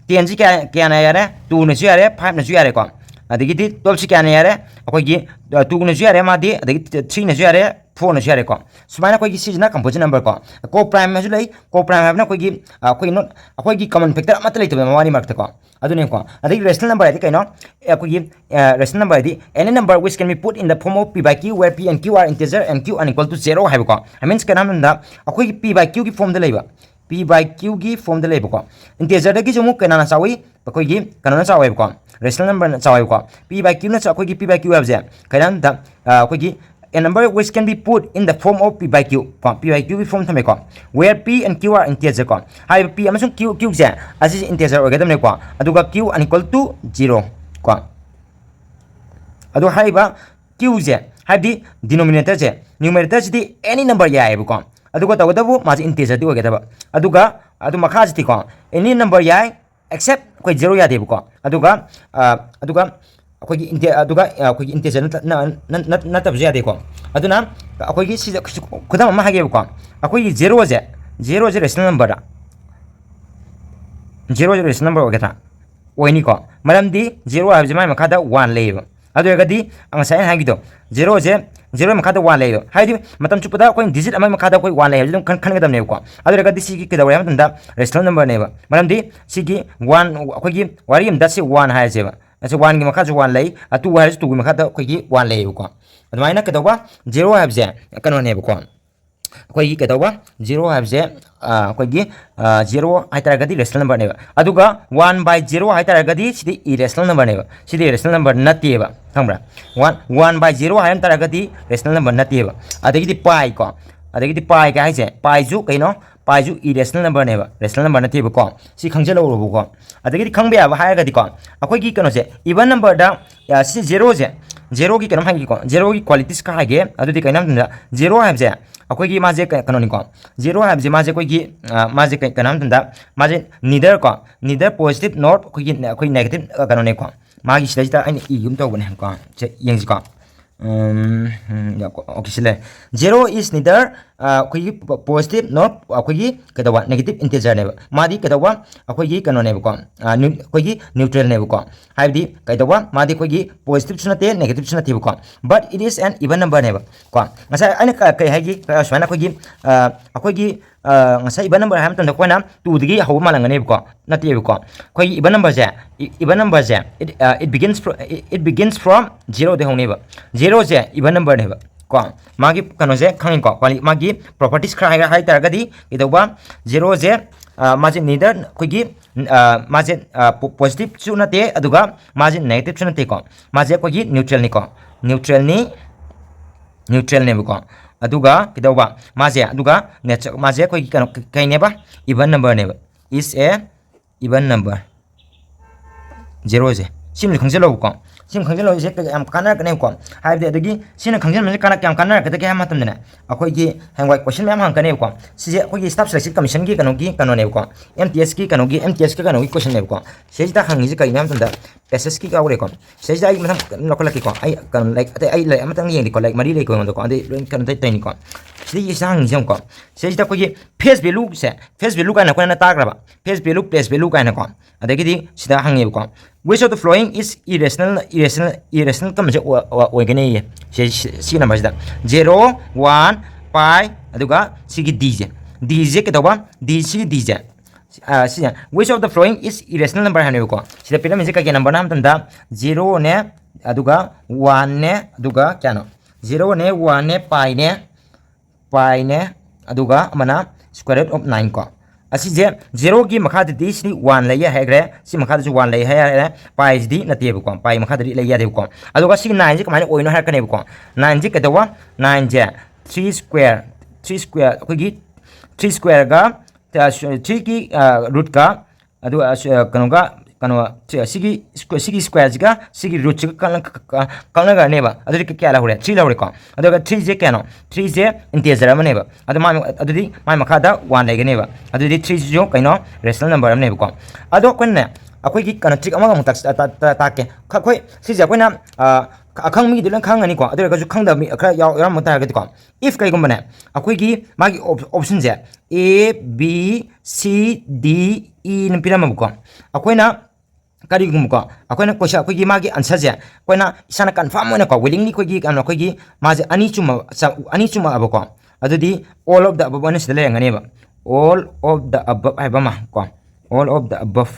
ꯇꯦꯟꯁꯤ ꯀꯌꯥ, ꯀꯌꯥꯅ ꯌꯥꯔꯦ? ꯇꯨꯅꯁꯨ ꯌꯥꯔꯦ, ꯐꯥꯏꯚꯅꯁꯨ ꯌꯥꯔꯦꯀꯣ꯫ ꯑꯗꯒꯤꯗꯤ ꯇꯨꯌꯦꯜꯞꯁꯤ ꯀꯌꯥꯅ ꯌꯥꯔꯦ? ꯑꯩꯈꯣꯏꯒꯤ ꯇꯨꯅꯁꯨ ꯌꯥꯔꯦ ꯃꯥꯗꯤ, ꯑꯗꯒꯤ ꯊ꯭ꯔꯤꯅꯁꯨ ꯌꯥꯔꯦ, ꯐꯣꯔꯅꯁꯨ ꯌꯥꯔꯦꯀꯣ꯫ ꯁꯨꯃꯥꯏꯅ ꯑꯩꯈꯣꯏꯒꯤ ꯁꯤꯁꯤꯅ composite number ꯀꯣ꯫ Co-prime ꯍꯥꯏꯁꯨ ꯂꯩ, co-prime ꯍꯥꯏꯕꯅ ꯑꯩꯈꯣꯏꯒꯤ, ꯑ, ꯑꯩꯈꯣꯏꯒꯤ not, ꯑꯩꯈꯣꯏꯒꯤ common factor ꯑꯃꯠꯇ ꯂꯩꯇꯕ ꯃꯕꯥꯅꯤ ꯃꯔꯛꯇꯀꯣ꯫ ꯑꯗꯨꯅꯦꯀꯣ꯫ ꯑꯗꯒꯤ rational number ꯍꯥꯏꯗꯤ ꯀꯩꯅꯣ? ꯑꯦ, ꯑꯩꯈꯣꯏꯒꯤ, ꯑ, rational number ꯍꯥꯏꯗꯤ any number which can be put in the form of p by q where p and q are integer and q unequal to zero ꯍꯥꯏꯕꯀꯣ꯫ That means ꯀꯩꯅꯣ ꯍꯥꯏꯕ ꯃꯇꯝꯗ ꯑꯩꯈꯣꯏꯒꯤ p by q ꯒꯤ ꯐꯣꯝꯗ ꯂꯩꯕ, p by q ꯒꯤ ꯐꯣꯝꯗ ꯂꯩꯕꯀꯣ꯫ Integer ꯗꯒꯤꯁꯨ ꯑꯃꯨꯛ ꯀꯅꯥꯅ ꯆꯥꯎꯏ? ꯑꯩꯈꯣꯏꯒꯤ ꯀꯩꯅꯣꯅ ꯆꯥꯎꯋꯦꯕꯀꯣ, rational number ꯅ ꯆꯥꯎꯋꯦꯕꯀꯣ꯫ P by q ꯅ ꯆꯥ-, ꯑꯩꯈꯣꯏꯒꯤ p by q ꯍꯥꯏꯕꯁꯦ ꯀꯩꯅꯣ ꯍꯥꯏꯕꯗ, ꯑ, ꯑꯩꯈꯣꯏꯒꯤ a number which can be put in the form of p by q ꯀꯣ, p by q ꯒꯤ ꯐꯣꯝ ꯊꯝꯃꯦꯀꯣ, where p and q are integer ꯀꯣ꯫ ꯍꯥꯏꯔꯤꯕ p ꯑꯃꯁꯨꯡ q, q ꯁꯦ ꯑꯁꯤꯁꯦ integer ꯑꯣꯏꯒꯗꯕꯅꯦꯀꯣ꯫ ꯑꯗꯨꯒ q unequal to zero ꯀꯣ꯫ ꯑꯗꯣ ꯍꯥꯏꯔꯤꯕ q ꯁꯦ, ꯍꯥꯏꯕꯗꯤ denominator ꯁꯦ, numerator ꯁꯤꯗꯤ any number ꯌꯥꯏꯑꯕꯀꯣ꯫ ꯑꯗꯨꯒ ꯇꯧꯕꯇꯕꯨ ꯃꯥꯁꯦ integer ꯗꯤ ꯑꯣꯏꯒꯗꯕ꯫ ꯑꯗꯨꯒ ꯑꯗꯨ ꯃꯈꯥꯁꯤꯗꯤꯀꯣ, any number ꯌꯥꯏ, except ꯑꯩꯈꯣꯏ zero ꯌꯥꯗꯦꯕꯀꯣ꯫ ꯑꯗꯨꯒ, ꯑ, ꯑꯗꯨꯒ ꯑꯩꯈꯣꯏꯒꯤ inte-, ꯑꯗꯨꯒ, ꯑ, ꯑꯩꯈꯣꯏꯒꯤ integer ꯅꯠꯇ-, ꯅ-, ꯅ-, ꯅꯠ-, ꯅꯠꯇꯕꯁꯨ ꯌꯥꯗꯦꯀꯣ꯫ ꯑꯗꯨꯅ ꯑꯩꯈꯣꯏꯒꯤ ꯁꯤꯗ ꯈꯨꯗꯝ ꯑꯃ ꯍꯥꯏꯒꯦꯕꯀꯣ꯫ ꯑꯩꯈꯣꯏꯒꯤ zero ꯁꯦ, zero ꯁꯦ rational number ꯔ? Zero ꯁꯦ rational number ꯑꯣꯏꯒꯗ꯭ꯔꯥ? ꯑꯣꯏꯅꯤꯀꯣ꯫ ꯃꯔꯝꯗꯤ zero ꯍꯥꯏꯕꯁꯦ ꯃꯥꯏ ꯃꯈꯥꯗ one ꯂꯩꯌꯦꯕ꯫ ꯑꯗꯨ ꯑꯣꯏꯔꯒꯗꯤ ꯉꯁꯥꯏ ꯑꯩꯅ ꯍꯥꯏꯒꯤꯗꯣ, zero ꯁꯦ, zero ꯃꯈꯥꯗ one ꯂꯩꯌꯦꯕ꯫ ꯍꯥꯏꯗꯤ ꯃꯇꯝ ꯆꯨꯞꯄꯗ ꯑꯩꯈꯣꯏꯅ digit ꯑꯃꯒꯤ ꯃꯈꯥꯗ ꯑꯩꯈꯣꯏ one ꯂꯩ ꯍꯥꯏꯕꯁꯦ ꯑꯗꯨꯝ ꯈꯟ-, ꯈꯟꯒꯗꯕꯅꯦꯕꯀꯣ꯫ ꯑꯗꯨ ꯑꯣꯏꯔꯒꯗꯤ ꯁꯤꯒꯤ ꯀꯩꯗꯧꯔꯦ ꯍꯥꯏꯕ ꯃꯇꯝꯗ rational number ꯅꯦꯕ꯫ ꯃꯔꯝꯗꯤ ꯁꯤꯒꯤ one, ꯑꯩꯈꯣꯏꯒꯤ ꯋꯥꯔꯤ ꯑꯃꯗ ꯁꯤ one ꯍꯥꯏꯔꯁꯦꯕ꯫ ꯑꯁꯤ one ꯒꯤ ꯃꯈꯥꯁꯨ one ꯂꯩ, ꯑ, two ꯍꯥꯏꯔꯁꯨ two ꯒꯤ ꯃꯈꯥꯗ ꯑꯩꯈꯣꯏꯒꯤ one ꯂꯩꯌꯦꯕꯀꯣ꯫ ꯑꯗꯨꯃꯥꯏꯅ ꯀꯩꯗꯧꯕ? Zero ꯍꯥꯏꯕꯁꯦ ꯀꯩꯅꯣꯅꯦꯕꯀꯣ꯫ ꯑꯩꯈꯣꯏꯒꯤ ꯀꯩꯗꯧꯕ? Zero ꯍꯥꯏꯕꯁꯦ, ꯑ, ꯑꯩꯈꯣꯏꯒꯤ, ꯑ, zero ꯍꯥꯏꯇꯥꯔꯒꯗꯤ rational number ꯅꯦꯕ꯫ ꯑꯗꯨꯒ one by zero ꯍꯥꯏꯇꯥꯔꯒꯗꯤ ꯁꯤꯗꯤ irrational number ꯅꯦꯕ꯫ ꯁꯤꯗꯤ rational number ꯅꯠꯇꯦꯕ, ꯈꯪꯕ꯭ꯔꯥ? One, one by zero ꯍꯥꯏꯔꯝ ꯇꯥꯔꯒꯗꯤ rational number ꯅꯠꯇꯦꯕ꯫ ꯑꯗꯒꯤꯗꯤ pi ꯀꯣ, ꯑꯗꯒꯤꯗꯤ pi ꯀ ꯍꯥꯏꯁꯦ, pi ꯁꯨ ꯀꯩꯅꯣ? Piꯁꯨ irrational numberꯅꯦꯕ, rational number ꯅꯠꯇꯦꯕꯀꯣ꯫ ꯁꯤ ꯈꯪꯖꯤꯜꯍꯧꯔꯣꯕꯀꯣ꯫ ꯑꯗꯒꯤꯗꯤ ꯈꯪꯕ ꯌꯥꯕ ꯍꯥꯏꯔꯒꯗꯤꯀꯣ, ꯑꯩꯈꯣꯏꯒꯤ ꯀꯩꯅꯣꯁꯦ, even numberꯗ, ꯑ, ꯁꯤ zeroꯁꯦ, zeroꯒꯤ ꯀꯩꯅꯣꯝ ꯍꯥꯏꯒꯦꯀꯣ, zeroꯒꯤ qualities ꯈꯔ ꯍꯥꯏꯒꯦ꯫ ꯑꯗꯨꯗꯤ ꯀꯩꯅꯣ ꯍꯥꯏꯕ ꯃꯇꯝꯗ, zero ꯍꯥꯏꯕꯁꯦ ꯑꯩꯈꯣꯏꯒꯤ ꯃꯥꯁꯦ ꯀꯩ-, ꯀꯩꯅꯣꯅꯤꯀꯣ, zero ꯍꯥꯏꯕꯁꯦ ꯃꯥꯁꯦ ꯑꯩꯈꯣꯏꯒꯤ, ꯑ, ꯃꯥꯁꯦ ꯀꯩ-, ꯀꯩꯅꯣ ꯍꯥꯏꯕ ꯃꯇꯝꯗ, ꯃꯥꯁꯦ neither ꯀꯣ, neither positive nor ꯑꯩꯈꯣꯏꯒꯤ, ꯑꯩꯈꯣꯏ negative, ꯑ, ꯀꯩꯅꯣꯅꯦꯀꯣ꯫ ꯃꯥꯒꯤ ꯁꯤꯗꯩꯁꯤꯗ ꯑꯩꯅ ꯏꯒꯨꯝ ꯇꯧꯕꯅꯦ ꯀꯣ, ꯁꯦ ꯌꯦꯡꯁꯤꯀꯣ꯫ ꯎꯝ, ꯎꯝ, okay, ꯁꯤ ꯂꯩ꯫ Zero is neither, ꯑ, ꯑꯩꯈꯣꯏꯒꯤ positive nor ꯑꯩꯈꯣꯏꯒꯤ ꯀꯩꯗꯧꯕ, negative integerꯅꯦꯕ꯫ ꯃꯥꯗꯤ ꯀꯩꯗꯧꯕ, ꯑꯩꯈꯣꯏꯒꯤ ꯀꯩꯅꯣꯅꯦꯕꯀꯣ, ꯑ, ꯅ꯭ꯌꯨ-, ꯑꯩꯈꯣꯏꯒꯤ neutralꯅꯦꯕꯀꯣ꯫ ꯍꯥꯏꯕꯗꯤ ꯀꯩꯗꯧꯕ, ꯃꯥꯗꯤ ꯑꯩꯈꯣꯏꯒꯤ positiveꯁꯨ ꯅꯠꯇꯦ, negativeꯁꯨ ꯅꯠꯇꯦꯕꯀꯣ, but it is an even numberꯅꯦꯕ ꯀꯣ꯫ ꯉꯁꯥꯏ ꯑꯩꯅ ꯀ-, ꯀꯩ ꯍꯥꯏꯒꯤ, ꯑ, ꯁꯨꯃꯥꯏꯅ ꯑꯩꯈꯣꯏꯒꯤ, ꯑ, ꯑꯩꯈꯣꯏꯒꯤ, ꯑ, ꯉꯁꯥꯏ even number ꯍꯥꯏꯕ ꯃꯇꯝꯗ ꯑꯩꯈꯣꯏꯅ twoꯗꯒꯤ ꯍꯧꯕ ꯃꯥꯜꯂꯝꯒꯅꯦꯕꯀꯣ, ꯅꯠꯇꯦꯕꯀꯣ꯫ ꯑꯩꯈꯣꯏꯒꯤ even numberꯁꯦ, ꯏ-, even numberꯁꯦ, it, ꯑ, it begins fro-, it, it begins from zeroꯗꯩ ꯍꯧꯅꯦꯕ꯫ Zeroꯁꯦ even numberꯅꯦꯕ ꯀꯣ꯫ ꯃꯥꯒꯤ ꯀꯩꯅꯣꯁꯦ ꯈꯪꯉꯤꯀꯣ, quali-, ꯃꯥꯒꯤ properties ꯈꯔ ꯍꯥꯏꯔ ꯍꯥꯏ ꯇꯥꯔꯒꯗꯤ ꯀꯩꯗꯧꯕ, zeroꯁꯦ, ꯑ, ꯃꯥꯁꯦ neither ꯑꯩꯈꯣꯏꯒꯤ, ꯑ, ꯃꯥꯁꯦ, ꯑ, po-, positiveꯁꯨ ꯅꯠꯇꯦ, ꯑꯗꯨꯒ ꯃꯥꯁꯦ negativeꯁꯨ ꯅꯠꯇꯦꯀꯣ꯫ ꯃꯥꯁꯦ ꯑꯩꯈꯣꯏꯒꯤ neutralꯅꯤꯀꯣ, neutralꯅꯤ, neutralꯅꯦꯕꯀꯣ꯫ ꯑꯗꯨꯒ ꯀꯩꯗꯧꯕ, ꯃꯥꯁꯦ, ꯑꯗꯨꯒ nature, ꯃꯥꯁꯦ ꯑꯩꯈꯣꯏꯒꯤ ꯀꯩꯅꯣ, ꯀ-, ꯀꯩꯅꯦꯕ, even numberꯅꯦꯕ, is a even number꯫ Zeroꯁꯦ ꯁꯤꯃꯁꯨ ꯈꯪꯖꯤꯜꯂꯧꯕꯀꯣ꯫ ꯁꯤꯃ ꯈꯪꯖꯤꯜꯍꯧꯔꯤꯁꯦ ꯀꯩ-, ꯌꯥꯝ ꯀꯥꯟꯅꯔꯛꯀꯅꯦꯕꯀꯣ꯫ ꯍꯥꯏꯕꯗꯤ ꯑꯗꯒꯤ ꯁꯤꯅ ꯈꯪꯖꯤꯟꯕꯁꯦ ꯀꯥꯟꯅ-, ꯀꯌꯥꯝ ꯀꯥꯟꯅꯔꯛꯀꯗꯒꯦ ꯍꯥꯏꯕ ꯃꯇꯝꯗꯅꯦ, ꯑꯩꯈꯣꯏꯒꯤ ꯍꯌꯦꯡꯋꯥꯏ question ꯃꯌꯥꯝ ꯍꯪꯉꯛꯀꯅꯦꯕꯀꯣ꯫ ꯁꯤꯁꯦ ꯑꯩꯈꯣꯏꯒꯤ staff selection commissionꯒꯤ ꯀꯩꯅꯣꯒꯤ ꯀꯩꯅꯣꯅꯦꯕꯀꯣ, M T Sꯀꯤ ꯀꯩꯅꯣꯒꯤ, M T Sꯀꯤ ꯀꯩꯅꯣꯒꯤ questionꯅꯦꯕꯀꯣ꯫ ꯁꯤꯁꯤꯗ ꯍꯪꯉꯤꯁꯦ ꯀꯩꯅꯣ ꯍꯥꯏꯕ ꯃꯇꯝꯗ, passageꯀꯤ ꯌꯥꯎꯔꯦꯀꯣ꯫ ꯁꯤꯁꯤꯗ ꯑꯩ ꯃꯊꯪ ꯂꯧꯈꯠꯂꯛꯀꯦꯀꯣ꯫ ꯑꯩ ꯀꯩꯅꯣ, ꯂꯥꯏꯔꯤꯛ ꯑꯇꯩ, ꯑꯩ ꯂꯥꯏꯔꯤꯛ ꯑꯃꯇꯪ ꯌꯦꯡꯒꯦꯀꯣ, ꯂꯥꯏꯔꯤꯛ ꯃꯔꯤ ꯂꯩꯀꯣ ꯑꯩꯉꯣꯟꯗꯀꯣ, ꯑꯗꯩ ꯂꯣꯏ ꯀꯩꯅꯣ ꯇꯧ-, ꯇꯧꯔꯤꯅꯤꯀꯣ꯫ ꯁꯤꯗ ꯁꯤꯗ ꯍꯪꯉꯤꯁꯦ ꯌꯦꯡꯉꯨꯀꯣ꯫ ꯁꯤꯗꯩꯁꯤꯗ ꯑꯩꯈꯣꯏꯒꯤ face valueꯁꯦ, face value ꯀꯥꯏꯅ ꯑꯩꯈꯣꯏꯅ ꯇꯥꯈ꯭ꯔꯕ, face value, place value ꯀꯥꯏꯅꯀꯣ꯫ ꯑꯗꯒꯤꯗꯤ ꯁꯤꯗ ꯍꯪꯉꯦꯕꯀꯣ, which of the following is irrational, irrational, irrational ꯀꯝꯕꯁꯦ ꯑꯣꯏ-, ꯑꯣꯏ-, ꯑꯣꯏꯒꯅꯤꯌꯦ꯫ ꯁꯤ, ꯁꯤ, ꯁꯤꯒꯤ numberꯁꯤꯗ zero, one, pi, ꯑꯗꯨꯒ ꯁꯤꯒꯤ Dꯁꯦ, Dꯁꯦ ꯀꯩꯗꯧꯕ, D, ꯁꯤꯒꯤ Dꯁꯦ, ꯑ, ꯁꯤꯁꯦ, which of the following is irrational number ꯍꯥꯏꯅꯦꯕꯀꯣ꯫ ꯁꯤꯗ ꯄꯤꯔꯝꯃꯤꯁꯦ ꯀꯩ ꯀꯩ numberꯅꯣ ꯍꯥꯏꯕ ꯃꯇꯝꯗ, zeroꯅꯦ, ꯑꯗꯨꯒ oneꯅꯦ, ꯑꯗꯨꯒ ꯀꯌꯥꯅꯣ? Zeroꯅꯦ, oneꯅꯦ, piꯅꯦ, piꯅꯦ, ꯑꯗꯨꯒ ꯑꯃꯅ square root of nine ꯀꯣ꯫ ꯑꯁꯤꯁꯦ zeroꯒꯤ ꯃꯈꯥꯗꯗꯤ ꯁꯤ one ꯂꯩꯌꯦ ꯍꯥꯏꯈ꯭ꯔꯦ, ꯁꯤ ꯃꯈꯥꯗꯁꯨ one ꯂꯩ ꯍꯥꯏꯈ꯭ꯔꯦ, piꯁꯤꯗꯤ ꯅꯠꯇꯦꯕꯀꯣ, pi ꯃꯈꯥꯗꯗꯤ ꯂꯩ ꯌꯥꯗꯦꯕꯀꯣ꯫ ꯑꯗꯨꯒ ꯁꯤꯒꯤ nineꯁꯦ ꯀꯃꯥꯏꯅ ꯑꯣꯏꯅꯣ ꯍꯥꯏꯔꯛꯀꯅꯦꯕꯀꯣ꯫ Nineꯁꯦ ꯀꯩꯗꯧꯕ? Nineꯁꯦ three square, three square ꯑꯩꯈꯣꯏꯒꯤ ꯊ꯭ꯔꯤ ꯁ꯭ꯀ꯭ꯋꯦꯔꯒ ꯊ꯭ꯔꯤꯒꯤ ꯔꯨꯠꯀ ꯑꯗꯨꯒ ꯑꯁ, ꯑ, ꯀꯩꯅꯣꯒ ꯀꯩꯅꯣ ꯁꯤ- ꯁꯤꯒꯤ ꯁ꯭ꯀ꯭ꯋꯦ- ꯁꯤꯒꯤ ꯁ꯭ꯀ꯭ꯋꯦꯔꯁꯤꯒ ꯁꯤꯒꯤ ꯔꯨꯠꯁꯤꯒ ꯀꯛꯅ- ꯀꯛ- ꯀꯛ- ꯀꯛꯅꯈ꯭ꯔꯅꯦꯕ꯫ ꯑꯗꯨꯗꯤ ꯀꯌꯥ ꯂꯧꯔꯦ? ꯊ꯭ꯔꯤ ꯂꯧꯔꯦꯀꯣ꯫ ꯑꯗꯨꯒ ꯊ꯭ꯔꯤꯁꯦ ꯀꯌꯥꯅꯣ? ꯊ꯭ꯔꯤꯁꯦ ꯏꯟꯇꯤꯖꯔ ꯑꯃꯅꯦꯕ꯫ ꯑꯗꯨ ꯃꯥ ꯑꯗꯨꯗꯤ ꯃꯥꯏ ꯃꯈꯥꯗ ꯋꯥꯟ ꯂꯩꯒꯅꯦꯕ꯫ ꯑꯗꯨꯗꯤ ꯊ꯭ꯔꯤꯁꯤꯁꯨ ꯀꯩꯅꯣ? ꯔꯦꯁꯅꯦꯜ ꯅꯝꯕꯔ ꯑꯃꯅꯦꯕꯀꯣ꯫ ꯑꯗꯣ ꯑꯩꯈꯣꯏꯅꯅꯦ ꯑꯩꯈꯣꯏꯒꯤ ꯀꯩꯅꯣ ꯇ꯭ꯔꯤꯛ ꯑꯃꯒ ꯑꯃꯨꯛ ꯇꯥꯛ- ꯇꯥ- ꯇꯥ- ꯇꯥꯛꯀꯦ꯫ ꯈ- ꯑꯩꯈꯣꯏ ꯁꯤꯁꯦ ꯑꯩꯈꯣꯏꯅ ꯑ, ꯑꯈꯪ ꯃꯤꯗꯤ ꯂꯣꯏ ꯈꯪꯉꯅꯤꯀꯣ꯫ ꯑꯗꯨ ꯑꯣꯏꯔꯒꯁꯨ ꯈꯪꯗꯕ ꯃꯤ ꯈꯔ ꯌꯥꯎ- ꯌꯥꯎꯔꯝꯕ ꯇꯥꯔꯒꯗꯤꯀꯣ, ꯏꯐ ꯀꯩꯒꯨꯝꯕꯅꯦ ꯑꯩꯈꯣꯏꯒꯤ ꯃꯥꯒꯤ ꯑꯣꯞꯁꯟꯁꯦ ꯑꯦ ꯕꯤ ꯁꯤ ꯗꯤ ꯏꯅ ꯄꯤꯔꯝꯃꯕꯀꯣ꯫ ꯑꯩꯈꯣꯏꯅ ꯀꯔꯤꯒꯨꯝꯕꯀꯣ ꯑꯩꯈꯣꯏꯅ ꯀꯣꯏꯁꯟ ꯑꯩꯈꯣꯏꯒꯤ ꯃꯥꯒꯤ ꯑꯟꯁꯔꯁꯦ ꯑꯩꯈꯣꯏꯅ ꯏꯁꯥꯅ ꯀꯟꯐꯥꯔꯝ ꯑꯣꯏꯅꯀꯣ ꯋꯤꯂꯤꯡꯂꯤ ꯑꯩꯈꯣꯏꯒꯤ ꯀꯩꯅꯣ ꯑꯩꯈꯣꯏꯒꯤ ꯃꯥꯁꯦ ꯑꯅꯤ ꯆꯨꯝꯃ ꯑꯅꯤ ꯆꯨꯝꯃꯛꯑꯕꯀꯣ꯫ ꯑꯗꯨꯗꯤ all of the above ꯑꯅ ꯁꯤꯗ ꯂꯩꯔꯝꯒꯅꯦꯕ꯫ All of the above ꯍꯥꯏꯕ ꯑꯃ ꯀꯣ, all of the above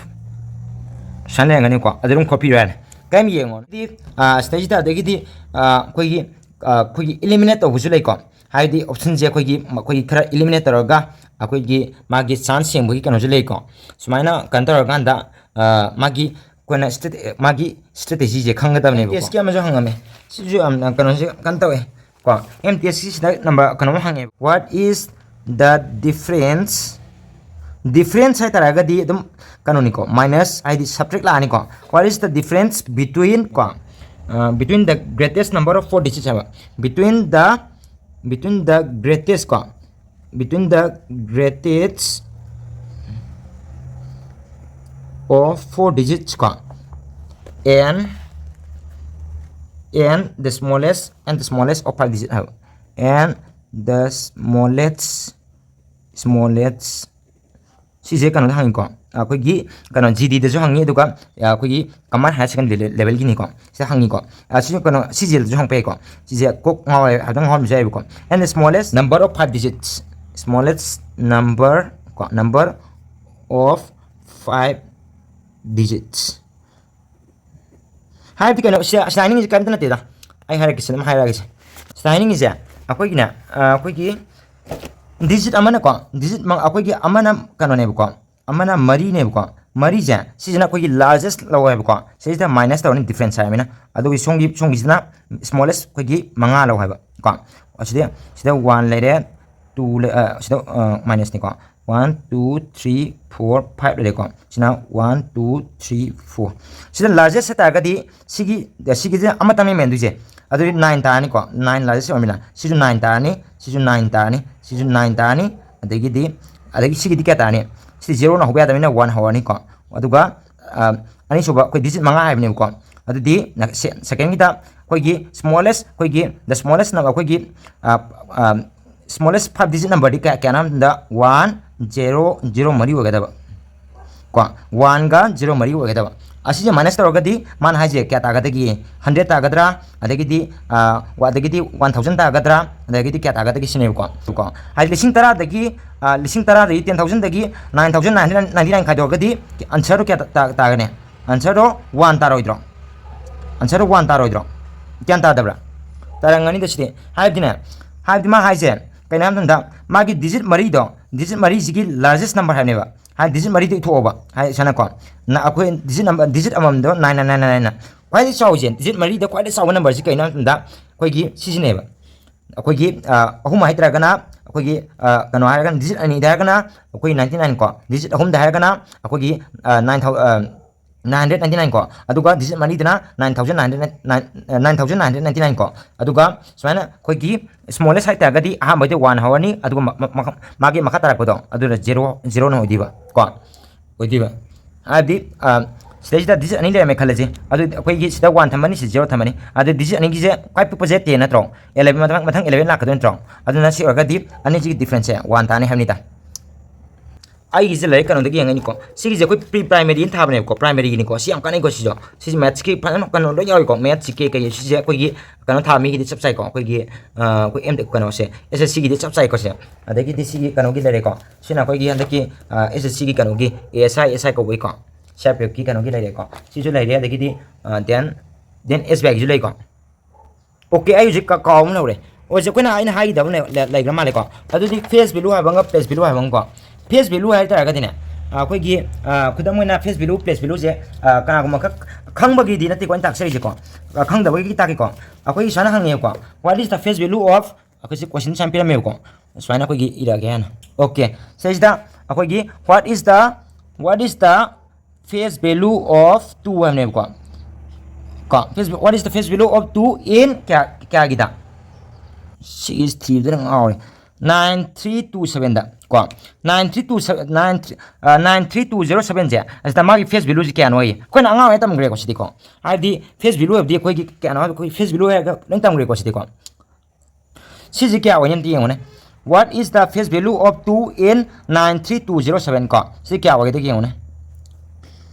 ꯁꯨꯃꯥꯏꯅ ꯂꯩꯔꯝꯒꯅꯤꯀꯣ꯫ ꯑꯗꯨ ꯑꯗꯨꯝ ꯈꯣꯠꯄꯤꯔꯣ ꯌꯥꯔꯦ꯫ ꯀꯔꯤꯝ ꯌꯦꯡꯉꯣ꯫ ꯑꯗꯨꯗꯤ ꯑ, ꯁꯤꯗꯩꯁꯤꯗ ꯑꯗꯒꯤꯗꯤ ꯑ, ꯑꯩꯈꯣꯏꯒꯤ ꯑ, ꯑꯩꯈꯣꯏꯒꯤ ꯏꯂꯤꯃꯤꯅꯦꯠ ꯇꯧꯕꯁꯨ ꯂꯩꯀꯣ꯫ ꯍꯥꯏꯗꯤ ꯑꯣꯞꯁꯟꯁꯦ ꯑꯩꯈꯣꯏꯒꯤ ꯑꯩꯈꯣꯏꯒꯤ ꯈꯔ ꯏꯂꯤꯃꯤꯅꯦꯠ ꯇꯧꯔꯒ ꯑꯩꯈꯣꯏꯒꯤ ꯃꯥꯒꯤ ꯆꯥꯟꯁ ꯌꯦꯡꯕꯒꯤ ꯀꯩꯅꯣꯁꯨ ꯂꯩꯀꯣ꯫ ꯁꯨꯃꯥꯏꯅ ꯀꯩꯅꯣ ꯇꯧꯔꯀꯥꯟꯗ ꯑ, ꯃꯥꯒꯤ ꯑꯩꯈꯣꯏꯅ ꯁ꯭ꯇꯦ- ꯃꯥꯒꯤ ꯁ꯭ꯇ꯭ꯔꯦꯇꯦꯖꯤꯁꯦ ꯈꯪꯒꯗꯕꯅꯦꯕꯀꯣ꯫ ꯇꯦꯁꯀꯤ ꯑꯃꯁꯨ ꯍꯪꯉꯝꯃꯦ꯫ ꯁꯤꯁꯨ ꯌꯥꯝꯅ ꯀꯩꯅꯣꯁꯦ ꯀꯩꯅꯣ ꯇꯧꯋꯦ ꯀꯣ꯫ ꯑꯦꯝ ꯇꯤ ꯑꯦꯁꯀꯤꯁꯤꯗ ꯅꯝꯕꯔ ꯀꯩꯅꯣꯝ ꯍꯪꯉꯦꯕ, what is the difference? Difference ꯍꯥꯏꯇꯥꯔꯒꯗꯤ ꯑꯗꯨꯝ ꯀꯩꯅꯣꯅꯤꯀꯣ, ꯃꯥꯏꯅꯁ ꯍꯥꯏꯗꯤ ꯁꯕꯇ꯭ꯔꯦꯛ ꯂꯥꯛꯑꯅꯤꯀꯣ꯫ What is the difference between ꯀꯣ, between the greatest number of four digits ꯍꯥꯏꯕ, between the between the greatest ꯀꯣ, between the greatest of four digits ꯀꯣ, and and the smallest and the smallest of five digit ꯍꯥꯏꯕ, and the smallest smallest ꯁꯤꯁꯦ ꯀꯩꯅꯣꯗ ꯍꯪꯉꯤꯀꯣ, ꯑꯩꯈꯣꯏꯒꯤ ꯀꯩꯅꯣ G ꯗꯤꯗꯁꯨ ꯍꯪꯉꯤ, ꯑꯗꯨꯒ ꯑꯩꯈꯣꯏꯒꯤ ꯀꯃꯟ ꯍꯥꯌꯔ ꯁꯦꯀꯦꯟꯗꯔꯤ ꯂꯦꯕꯦꯜꯒꯤꯅꯤꯀꯣ, ꯁꯤꯗ ꯍꯪꯉꯤꯀꯣ꯫ ꯑ, ꯁꯤꯁꯨ ꯀꯩꯅꯣ ꯁꯤ ꯖꯦꯜꯗꯁꯨ ꯍꯪꯉꯛꯄ ꯌꯥꯏꯀꯣ꯫ ꯁꯤꯁꯦ ꯀꯣꯛ ꯉꯥꯎꯔꯦ ꯍꯥꯏꯐꯦꯠꯇꯪ ꯉꯥꯎꯔꯝꯕꯁꯨ ꯌꯥꯏꯕꯀꯣ꯫ And the smallest number of five digits, smallest number ꯀꯣ, number of five digits ꯍꯥꯏꯕꯗꯤ ꯀꯩꯅꯣ ꯁꯤꯗ ꯁꯤꯗ ꯍꯥꯏꯅꯤꯡꯉꯤꯁꯦ ꯀꯔꯤꯝꯇ ꯅꯠꯇꯦꯗ꯫ ꯑꯩ ꯍꯥꯏꯔꯛꯀꯦꯁꯦ, ꯑꯗꯨꯝ ꯍꯥꯏꯔꯛꯑꯒꯦꯁꯦ꯫ ꯁꯤꯗ ꯍꯥꯏꯅꯤꯡꯉꯤꯁꯦ ꯑꯩꯈꯣꯏꯒꯤꯅꯦ ꯑ, ꯑꯩꯈꯣꯏꯒꯤ ꯗꯤꯖꯤꯠ ꯑꯃꯅꯀꯣ, ꯗꯤꯖꯤꯠ ꯑꯩꯈꯣꯏꯒꯤ ꯑꯃꯅ ꯀꯩꯅꯣꯅꯦꯕꯀꯣ, ꯑꯃꯅ ꯃꯔꯤꯅꯦꯕꯀꯣ꯫ ꯃꯔꯤꯁꯦ ꯁꯤꯁꯤꯅ ꯑꯩꯈꯣꯏꯒꯤ ꯂꯥꯔꯖꯦꯁ ꯂꯧꯋꯦꯕꯀꯣ꯫ ꯁꯤꯁꯤꯗ ꯃꯥꯏꯅꯁ ꯇꯧꯔꯅꯤ, ꯗꯤꯐ꯭ꯔꯦꯟꯁ ꯍꯥꯏꯔꯕꯅꯤꯅ꯫ ꯑꯗꯨꯒꯤ ꯁꯣꯝꯒꯤ ꯁꯣꯝꯒꯤꯁꯤꯅ ꯁ꯭ꯃꯣꯂꯦꯁ ꯑꯩꯈꯣꯏꯒꯤ ꯃꯉꯥ ꯂꯧ ꯍꯥꯏꯕ ꯀꯣ꯫ ꯑꯁꯤꯗꯤ ꯁꯤꯗ ꯋꯥꯟ ꯂꯩꯔꯦ, ꯇꯨ ꯁꯤꯗ ꯃꯥꯏꯅꯁꯅꯤꯀꯣ꯫ One, two, three, four, five ꯂꯩꯔꯦꯀꯣ꯫ ꯁꯤꯅ one, two, three, four꯫ ꯁꯤꯗ largest ꯍꯥꯏꯇꯥꯔꯒꯗꯤ ꯁꯤꯒꯤ ꯁꯤꯒꯤꯁꯦ ꯑꯃꯇꯪꯅꯤ ꯃꯦꯟꯗꯣꯏꯁꯦ꯫ ꯑꯗꯨꯗꯤ ꯅꯥꯏꯟ ꯇꯥꯔꯅꯤꯀꯣ꯫ ꯅꯥꯏꯟ largest ꯑꯣꯏꯔꯃꯤꯅ ꯁꯤꯁꯨ ꯅꯥꯏꯟ ꯇꯥꯔꯅꯤ, ꯁꯤꯁꯨ ꯅꯥꯏꯟ ꯇꯥꯔꯅꯤ, ꯁꯤꯁꯨ ꯅꯥꯏꯟ ꯇꯥꯔꯅꯤ꯫ ꯑꯗꯒꯤꯗꯤ ꯑꯗꯒꯤ ꯁꯤꯒꯤꯗꯤ ꯀꯌꯥ ꯇꯥꯔꯅꯤ? ꯁꯤꯗꯤ ꯖꯦꯔꯣꯅ ꯍꯧꯕ ꯌꯥꯗꯕꯅꯤꯅ ꯋꯥꯟ ꯍꯧꯔꯅꯤꯀꯣ꯫ ꯑꯗꯨꯒ ꯑ, ꯑꯅꯤꯁꯨꯕ ꯑꯩꯈꯣꯏ ꯗꯤꯖꯤꯠ ꯃꯉꯥ ꯍꯥꯏꯕꯅꯦꯕꯀꯣ꯫ ꯑꯗꯨꯗꯤ ꯁꯦꯀꯦꯟꯒꯤꯗ ꯑꯩꯈꯣꯏꯒꯤ smallest, ꯑꯩꯈꯣꯏꯒꯤ the smallest number, ꯑꯩꯈꯣꯏꯒꯤ smallest five digit numberꯗꯤ ꯀꯌꯥ ꯀꯌꯥꯅꯣ ꯍꯥꯏꯕꯗ ꯋꯥꯟ ꯖꯦꯔꯣ ꯖꯦꯔꯣ ꯃꯔꯤ ꯑꯣꯏꯒꯗꯕ ꯀꯣ꯫ ꯋꯥꯟꯒ ꯖꯦꯔꯣ ꯃꯔꯤ ꯑꯣꯏꯒꯗꯕ꯫ ꯑꯁꯤꯁꯦ ꯃꯥꯏꯅꯁ ꯇꯧꯔꯒꯗꯤ ꯃꯥꯅ ꯍꯥꯏꯁꯦ ꯀꯌꯥ ꯇꯥꯒꯗꯒꯦ? ꯍꯟꯗ꯭ꯔꯦꯠ ꯇꯥꯒꯗ꯭ꯔꯥ? ꯑꯗꯒꯤꯗꯤ ꯑꯗꯒꯤꯗꯤ ꯋꯥꯟ ꯊꯥꯎꯖꯟ ꯇꯥꯒꯗ꯭ꯔꯥ? ꯑꯗꯒꯤꯗꯤ ꯀꯌꯥ ꯇꯥꯒꯗꯒꯦ ꯁꯤꯅꯦꯕꯀꯣ꯫ ꯀꯣ, ꯍꯥꯏꯗꯤ ꯂꯤꯁꯤꯡ ꯇꯔꯥꯗꯒꯤ ꯂꯤꯁꯤꯡ ꯇꯔꯥꯗꯒꯤ ꯇꯦꯟ ꯊꯥꯎꯖꯟꯗꯒꯤ nine thousand nine hundred ninety nine ꯈꯥꯏꯗꯣꯛꯑꯒꯗꯤ ꯑꯟꯁꯔꯗꯣ ꯀꯌꯥ ꯇꯥꯒꯅꯤ? ꯑꯟꯁꯔꯗꯣ ꯋꯥꯟ ꯇꯥꯔꯣꯏꯗ꯭ꯔꯣ? ꯑꯟꯁꯔꯗꯣ ꯋꯥꯟ ꯇꯥꯔꯣꯏꯗ꯭ꯔꯣ? ꯒ꯭ꯌꯥꯟ ꯇꯥꯗꯕ꯭ꯔꯥ? ꯇꯥꯔꯝꯒꯅꯤꯗ ꯁꯤꯗꯤ꯫ ꯍꯥꯏꯕꯗꯤꯅꯦ, ꯍꯥꯏꯕꯗꯤ ꯃꯥ ꯍꯥꯏꯁꯦ ꯀꯩꯅꯣ ꯍꯥꯏꯕ ꯃꯇꯝꯗ ꯃꯥꯒꯤ ꯗꯤꯖꯤꯠ ꯃꯔꯤꯗꯣ, ꯗꯤꯖꯤꯠ ꯃꯔꯤꯁꯤꯒꯤ largest number ꯍꯥꯏꯕꯅꯦꯕ꯫ ꯍꯥꯏꯗꯤ ꯗꯤꯖꯤꯠ ꯃꯔꯤꯗꯣ ꯏꯊꯣꯛꯑꯣꯕ꯫ ꯍꯥꯏꯗꯤ ꯁꯨꯃꯥꯏꯅꯀꯣ, ꯑꯩꯈꯣꯏ ꯗꯤꯖꯤꯠ ꯅꯝꯕꯔ, ꯗꯤꯖꯤꯠ ꯑꯃꯃꯝꯗꯣ ꯅꯥꯏꯟ ꯅꯥꯏꯟ ꯅꯥꯏꯟ ꯅꯥꯏꯟ꯫ ꯈ꯭ꯋꯥꯏꯗꯒꯤ ꯆꯥꯎꯔꯤꯁꯦ, ꯗꯤꯖꯤꯠ ꯃꯔꯤꯗ ꯈ꯭ꯋꯥꯏꯗꯒꯤ ꯆꯥꯎꯕ ꯅꯝꯕꯔꯁꯤ ꯀꯩꯅꯣ ꯍꯥꯏꯕ ꯃꯇꯝꯗ ꯑꯩꯈꯣꯏꯒꯤ ꯁꯤꯁꯤꯅꯦꯕ꯫ ꯑꯩꯈꯣꯏꯒꯤ ꯑꯍꯨꯝ ꯍꯥꯏꯇꯥꯔꯒꯅ ꯑꯩꯈꯣꯏꯒꯤ ꯀꯩꯅꯣ ꯍꯥꯏꯔꯒꯅ ꯗꯤꯖꯤꯠ ꯑꯅꯤꯗ ꯍꯥꯏꯔꯒꯅ ꯑꯩꯈꯣꯏꯒꯤ ꯅꯥꯏꯟꯇꯤ ꯅꯥꯏꯟ ꯀꯣ꯫ ꯗꯤꯖꯤꯠ ꯑꯍꯨꯝꯗ ꯍꯥꯏꯔꯒꯅ ꯑꯩꯈꯣꯏꯒꯤ ꯅꯥꯏꯟ ꯊꯥꯎ ꯅꯥꯏꯟ ꯍꯟꯗ꯭ꯔꯦꯠ ꯅꯥꯏꯟꯇꯤ ꯅꯥꯏꯟ ꯀꯣ꯫ ꯑꯗꯨꯒ ꯗꯤꯖꯤꯠ ꯃꯔꯤꯗꯅ nine thousand nine hundred nine thousand nine hundred ninety nine ꯀꯣ꯫ ꯑꯗꯨꯒ ꯁꯨꯃꯥꯏꯅ ꯑꯩꯈꯣꯏꯒꯤ smallest ꯍꯥꯏꯇꯥꯔꯒꯗꯤ ꯑꯍꯥꯟꯕꯩꯗ ꯋꯥꯟ ꯍꯧꯔꯅꯤ, ꯑꯗꯨꯒ ꯃꯥꯒꯤ ꯃꯈꯥ ꯇꯥꯔꯛꯄꯗꯣ ꯑꯗꯨꯅ ꯖꯦꯔꯣ, ꯖꯦꯔꯣꯅ ꯑꯣꯏꯗꯣꯏꯕ ꯀꯣ꯫ ꯑꯣꯏꯗꯣꯏꯕ꯫ ꯍꯥꯏꯕꯗꯤ ꯁꯤꯗꯩꯁꯤꯗ ꯗꯤꯖꯤꯠ ꯑꯅꯤ ꯂꯩꯔꯝꯃꯦ ꯈꯜꯂꯁꯤ꯫ ꯑꯗꯨ ꯑꯩꯈꯣꯏꯒꯤ ꯁꯤꯗ ꯋꯥꯟ ꯊꯝꯃꯅꯤ, ꯁꯤꯗ ꯖꯦꯔꯣ ꯊꯝꯃꯅꯤ꯫ ꯑꯗꯨ ꯗꯤꯖꯤꯠ ꯑꯅꯤꯒꯤꯁꯦ ꯈ꯭ꯋꯥꯏ ꯄꯤꯛꯄꯁꯦ ꯇꯦꯟ ꯅꯠꯇ꯭ꯔꯣ? ꯏꯂꯦꯚꯦꯟ ꯃꯊꯪ, ꯃꯊꯪ ꯏꯂꯦꯚꯦꯟ ꯂꯥꯛꯀꯗꯣꯏ ꯅꯠꯇ꯭ꯔꯣ? ꯑꯗꯨꯅ ꯁꯤ ꯑꯣꯏꯔꯒꯗꯤ ꯑꯅꯤꯁꯤꯒꯤ differenceꯁꯦ ꯋꯥꯟ ꯇꯥꯅꯤ ꯍꯥꯏꯕꯅꯤꯗ꯫ ꯑꯩꯒꯤꯁꯦ ꯂꯥꯏꯔꯤꯛ ꯀꯩꯅꯣꯗꯒꯤ ꯌꯦꯡꯉꯛꯏꯅꯤꯀꯣ꯫ ꯁꯤꯒꯤꯁꯦ ꯑꯩꯈꯣꯏ pre primaryꯅ ꯊꯥꯕꯅꯦꯕꯀꯣ, primaryꯒꯤꯅꯤꯀꯣ꯫ ꯁꯤ ꯌꯥꯝ ꯀꯥꯟꯅꯩꯀꯣ ꯁꯤꯁꯨ꯫ ꯁꯤꯁꯦ mathsꯀꯤ ꯐꯖꯅ ꯀꯩꯅꯣ ꯂꯣꯏ ꯌꯥꯎꯏꯀꯣ꯫ Mathsꯀꯤ ꯀꯩ ꯁꯤꯁꯦ ꯑꯩꯈꯣꯏꯒꯤ ꯀꯩꯅꯣ ꯊꯥꯕ ꯃꯤꯒꯤꯗꯤ ꯆꯞ ꯆꯥꯏꯀꯣ꯫ ꯑꯩꯈꯣꯏꯒꯤ ꯑꯩꯈꯣꯏ ꯑꯦꯝ ꯀꯩꯅꯣꯁꯦ, SSCꯒꯤꯗꯤ ꯆꯞ ꯆꯥꯏꯀꯣ ꯁꯦ꯫ ꯑꯗꯒꯤꯗꯤ ꯁꯤꯒꯤ ꯀꯩꯅꯣꯒꯤ ꯂꯩꯔꯦꯀꯣ꯫ ꯁꯤꯅ ꯑꯩꯈꯣꯏꯒꯤ ꯍꯟꯗꯛꯀꯤ SSCꯒꯤ ꯀꯩꯅꯣꯒꯤ ASI, SI ꯀꯧꯕꯒꯤꯀꯣ꯫ CRPFꯀꯤ ꯀꯩꯅꯣꯒꯤ ꯂꯩꯔꯦꯀꯣ꯫ ꯁꯤꯁꯨ ꯂꯩꯔꯦ꯫ ꯑꯗꯒꯤꯗꯤ then, then SBIꯒꯤꯁꯨ ꯂꯩꯀꯣ꯫ OK, ꯑꯩ ꯍꯧꯖꯤꯛ ꯀꯥꯎ ꯑꯃ ꯂꯧꯔꯦ꯫ ꯑꯣ, ꯍꯧꯖꯤꯛ ꯑꯩꯈꯣꯏꯅ, ꯑꯩꯅ ꯍꯥꯏꯒꯗꯕ ꯂꯩꯈ꯭ꯔ ꯃꯥꯜꯂꯦꯀꯣ꯫ ꯑꯗꯨꯗꯤ face value ꯍꯥꯏꯕ ꯑꯃꯒ place value ꯍꯥꯏꯕ ꯑꯃꯒꯀꯣ꯫ Face value ꯍꯥꯏ ꯇꯥꯔꯒꯗꯤꯅꯦ, ꯑꯩꯈꯣꯏꯒꯤ ꯈꯨꯗꯝ ꯑꯣꯏꯅ face value, place valueꯁꯦ ꯀꯅꯥꯒꯨꯝꯕ ꯈꯛ ꯈꯪꯕꯒꯤꯗꯤ ꯅꯠꯇꯦꯀꯣ ꯑꯩꯅ ꯇꯥꯛꯆꯔꯤꯁꯦꯀꯣ꯫ ꯈꯪꯗꯕꯒꯤ ꯇꯥꯛꯀꯦꯀꯣ꯫ ꯑꯩꯈꯣꯏꯒꯤ ꯁꯨꯃꯥꯏꯅ ꯍꯪꯉꯦꯕꯀꯣ, what is the face value of, ꯑꯩꯈꯣꯏꯁꯦ question ꯁꯨꯃꯥꯏꯅ ꯄꯤꯔꯝꯃꯦꯕꯀꯣ꯫ ꯁꯨꯃꯥꯏꯅ ꯑꯩꯈꯣꯏꯒꯤ ꯏꯔꯛꯑꯒꯦ ꯍꯥꯟꯅ꯫ ꯑꯣꯀꯦ, ꯁꯤꯁꯤꯗ ꯑꯩꯈꯣꯏꯒꯤ what is the, what is the face value of two ꯍꯥꯏꯕꯅꯦꯕꯀꯣ꯫ ꯀꯣ, face, what is the face value of two in ꯀꯌꯥ, ꯀꯌꯥꯒꯤꯗ? ꯁꯤꯒꯤ ꯊꯤꯕꯗꯅ ꯉꯥꯎꯔꯦ꯫ Nine three two sevenꯗ ꯀꯣ, nine three two seven, nine three, nine three two zero sevenꯁꯦ, ꯑꯁꯤꯗ ꯃꯥꯒꯤ face valueꯁꯦ ꯀꯌꯥꯅꯣ ꯍꯥꯏꯌꯦ꯫ ꯑꯩꯈꯣꯏꯅ ꯑꯉꯥꯡ ꯑꯣꯏꯅ ꯇꯝꯈ꯭ꯔꯦꯀꯣ ꯁꯤꯗꯤꯀꯣ꯫ ꯍꯥꯏꯕꯗꯤ face value ꯍꯥꯏꯕꯗꯤ ꯑꯩꯈꯣꯏꯒꯤ ꯀꯌꯥꯅꯣ ꯍꯥꯏꯕ, ꯑꯩꯈꯣꯏ face value ꯍꯥꯏꯔꯒ ꯂꯣꯏ ꯇꯝꯈ꯭ꯔꯦꯀꯣ ꯁꯤꯗꯤꯀꯣ꯫ ꯁꯤꯁꯦ ꯀꯌꯥ ꯑꯣꯏꯅꯤ ꯑꯝꯇ ꯌꯦꯡꯉꯨꯅꯦ꯫ What is the face value of two in nine three two zero seven ꯀꯣ? ꯁꯤ ꯀꯌꯥ ꯑꯣꯏꯒꯗꯒꯦ ꯌꯦꯡꯉꯨꯅꯦ꯫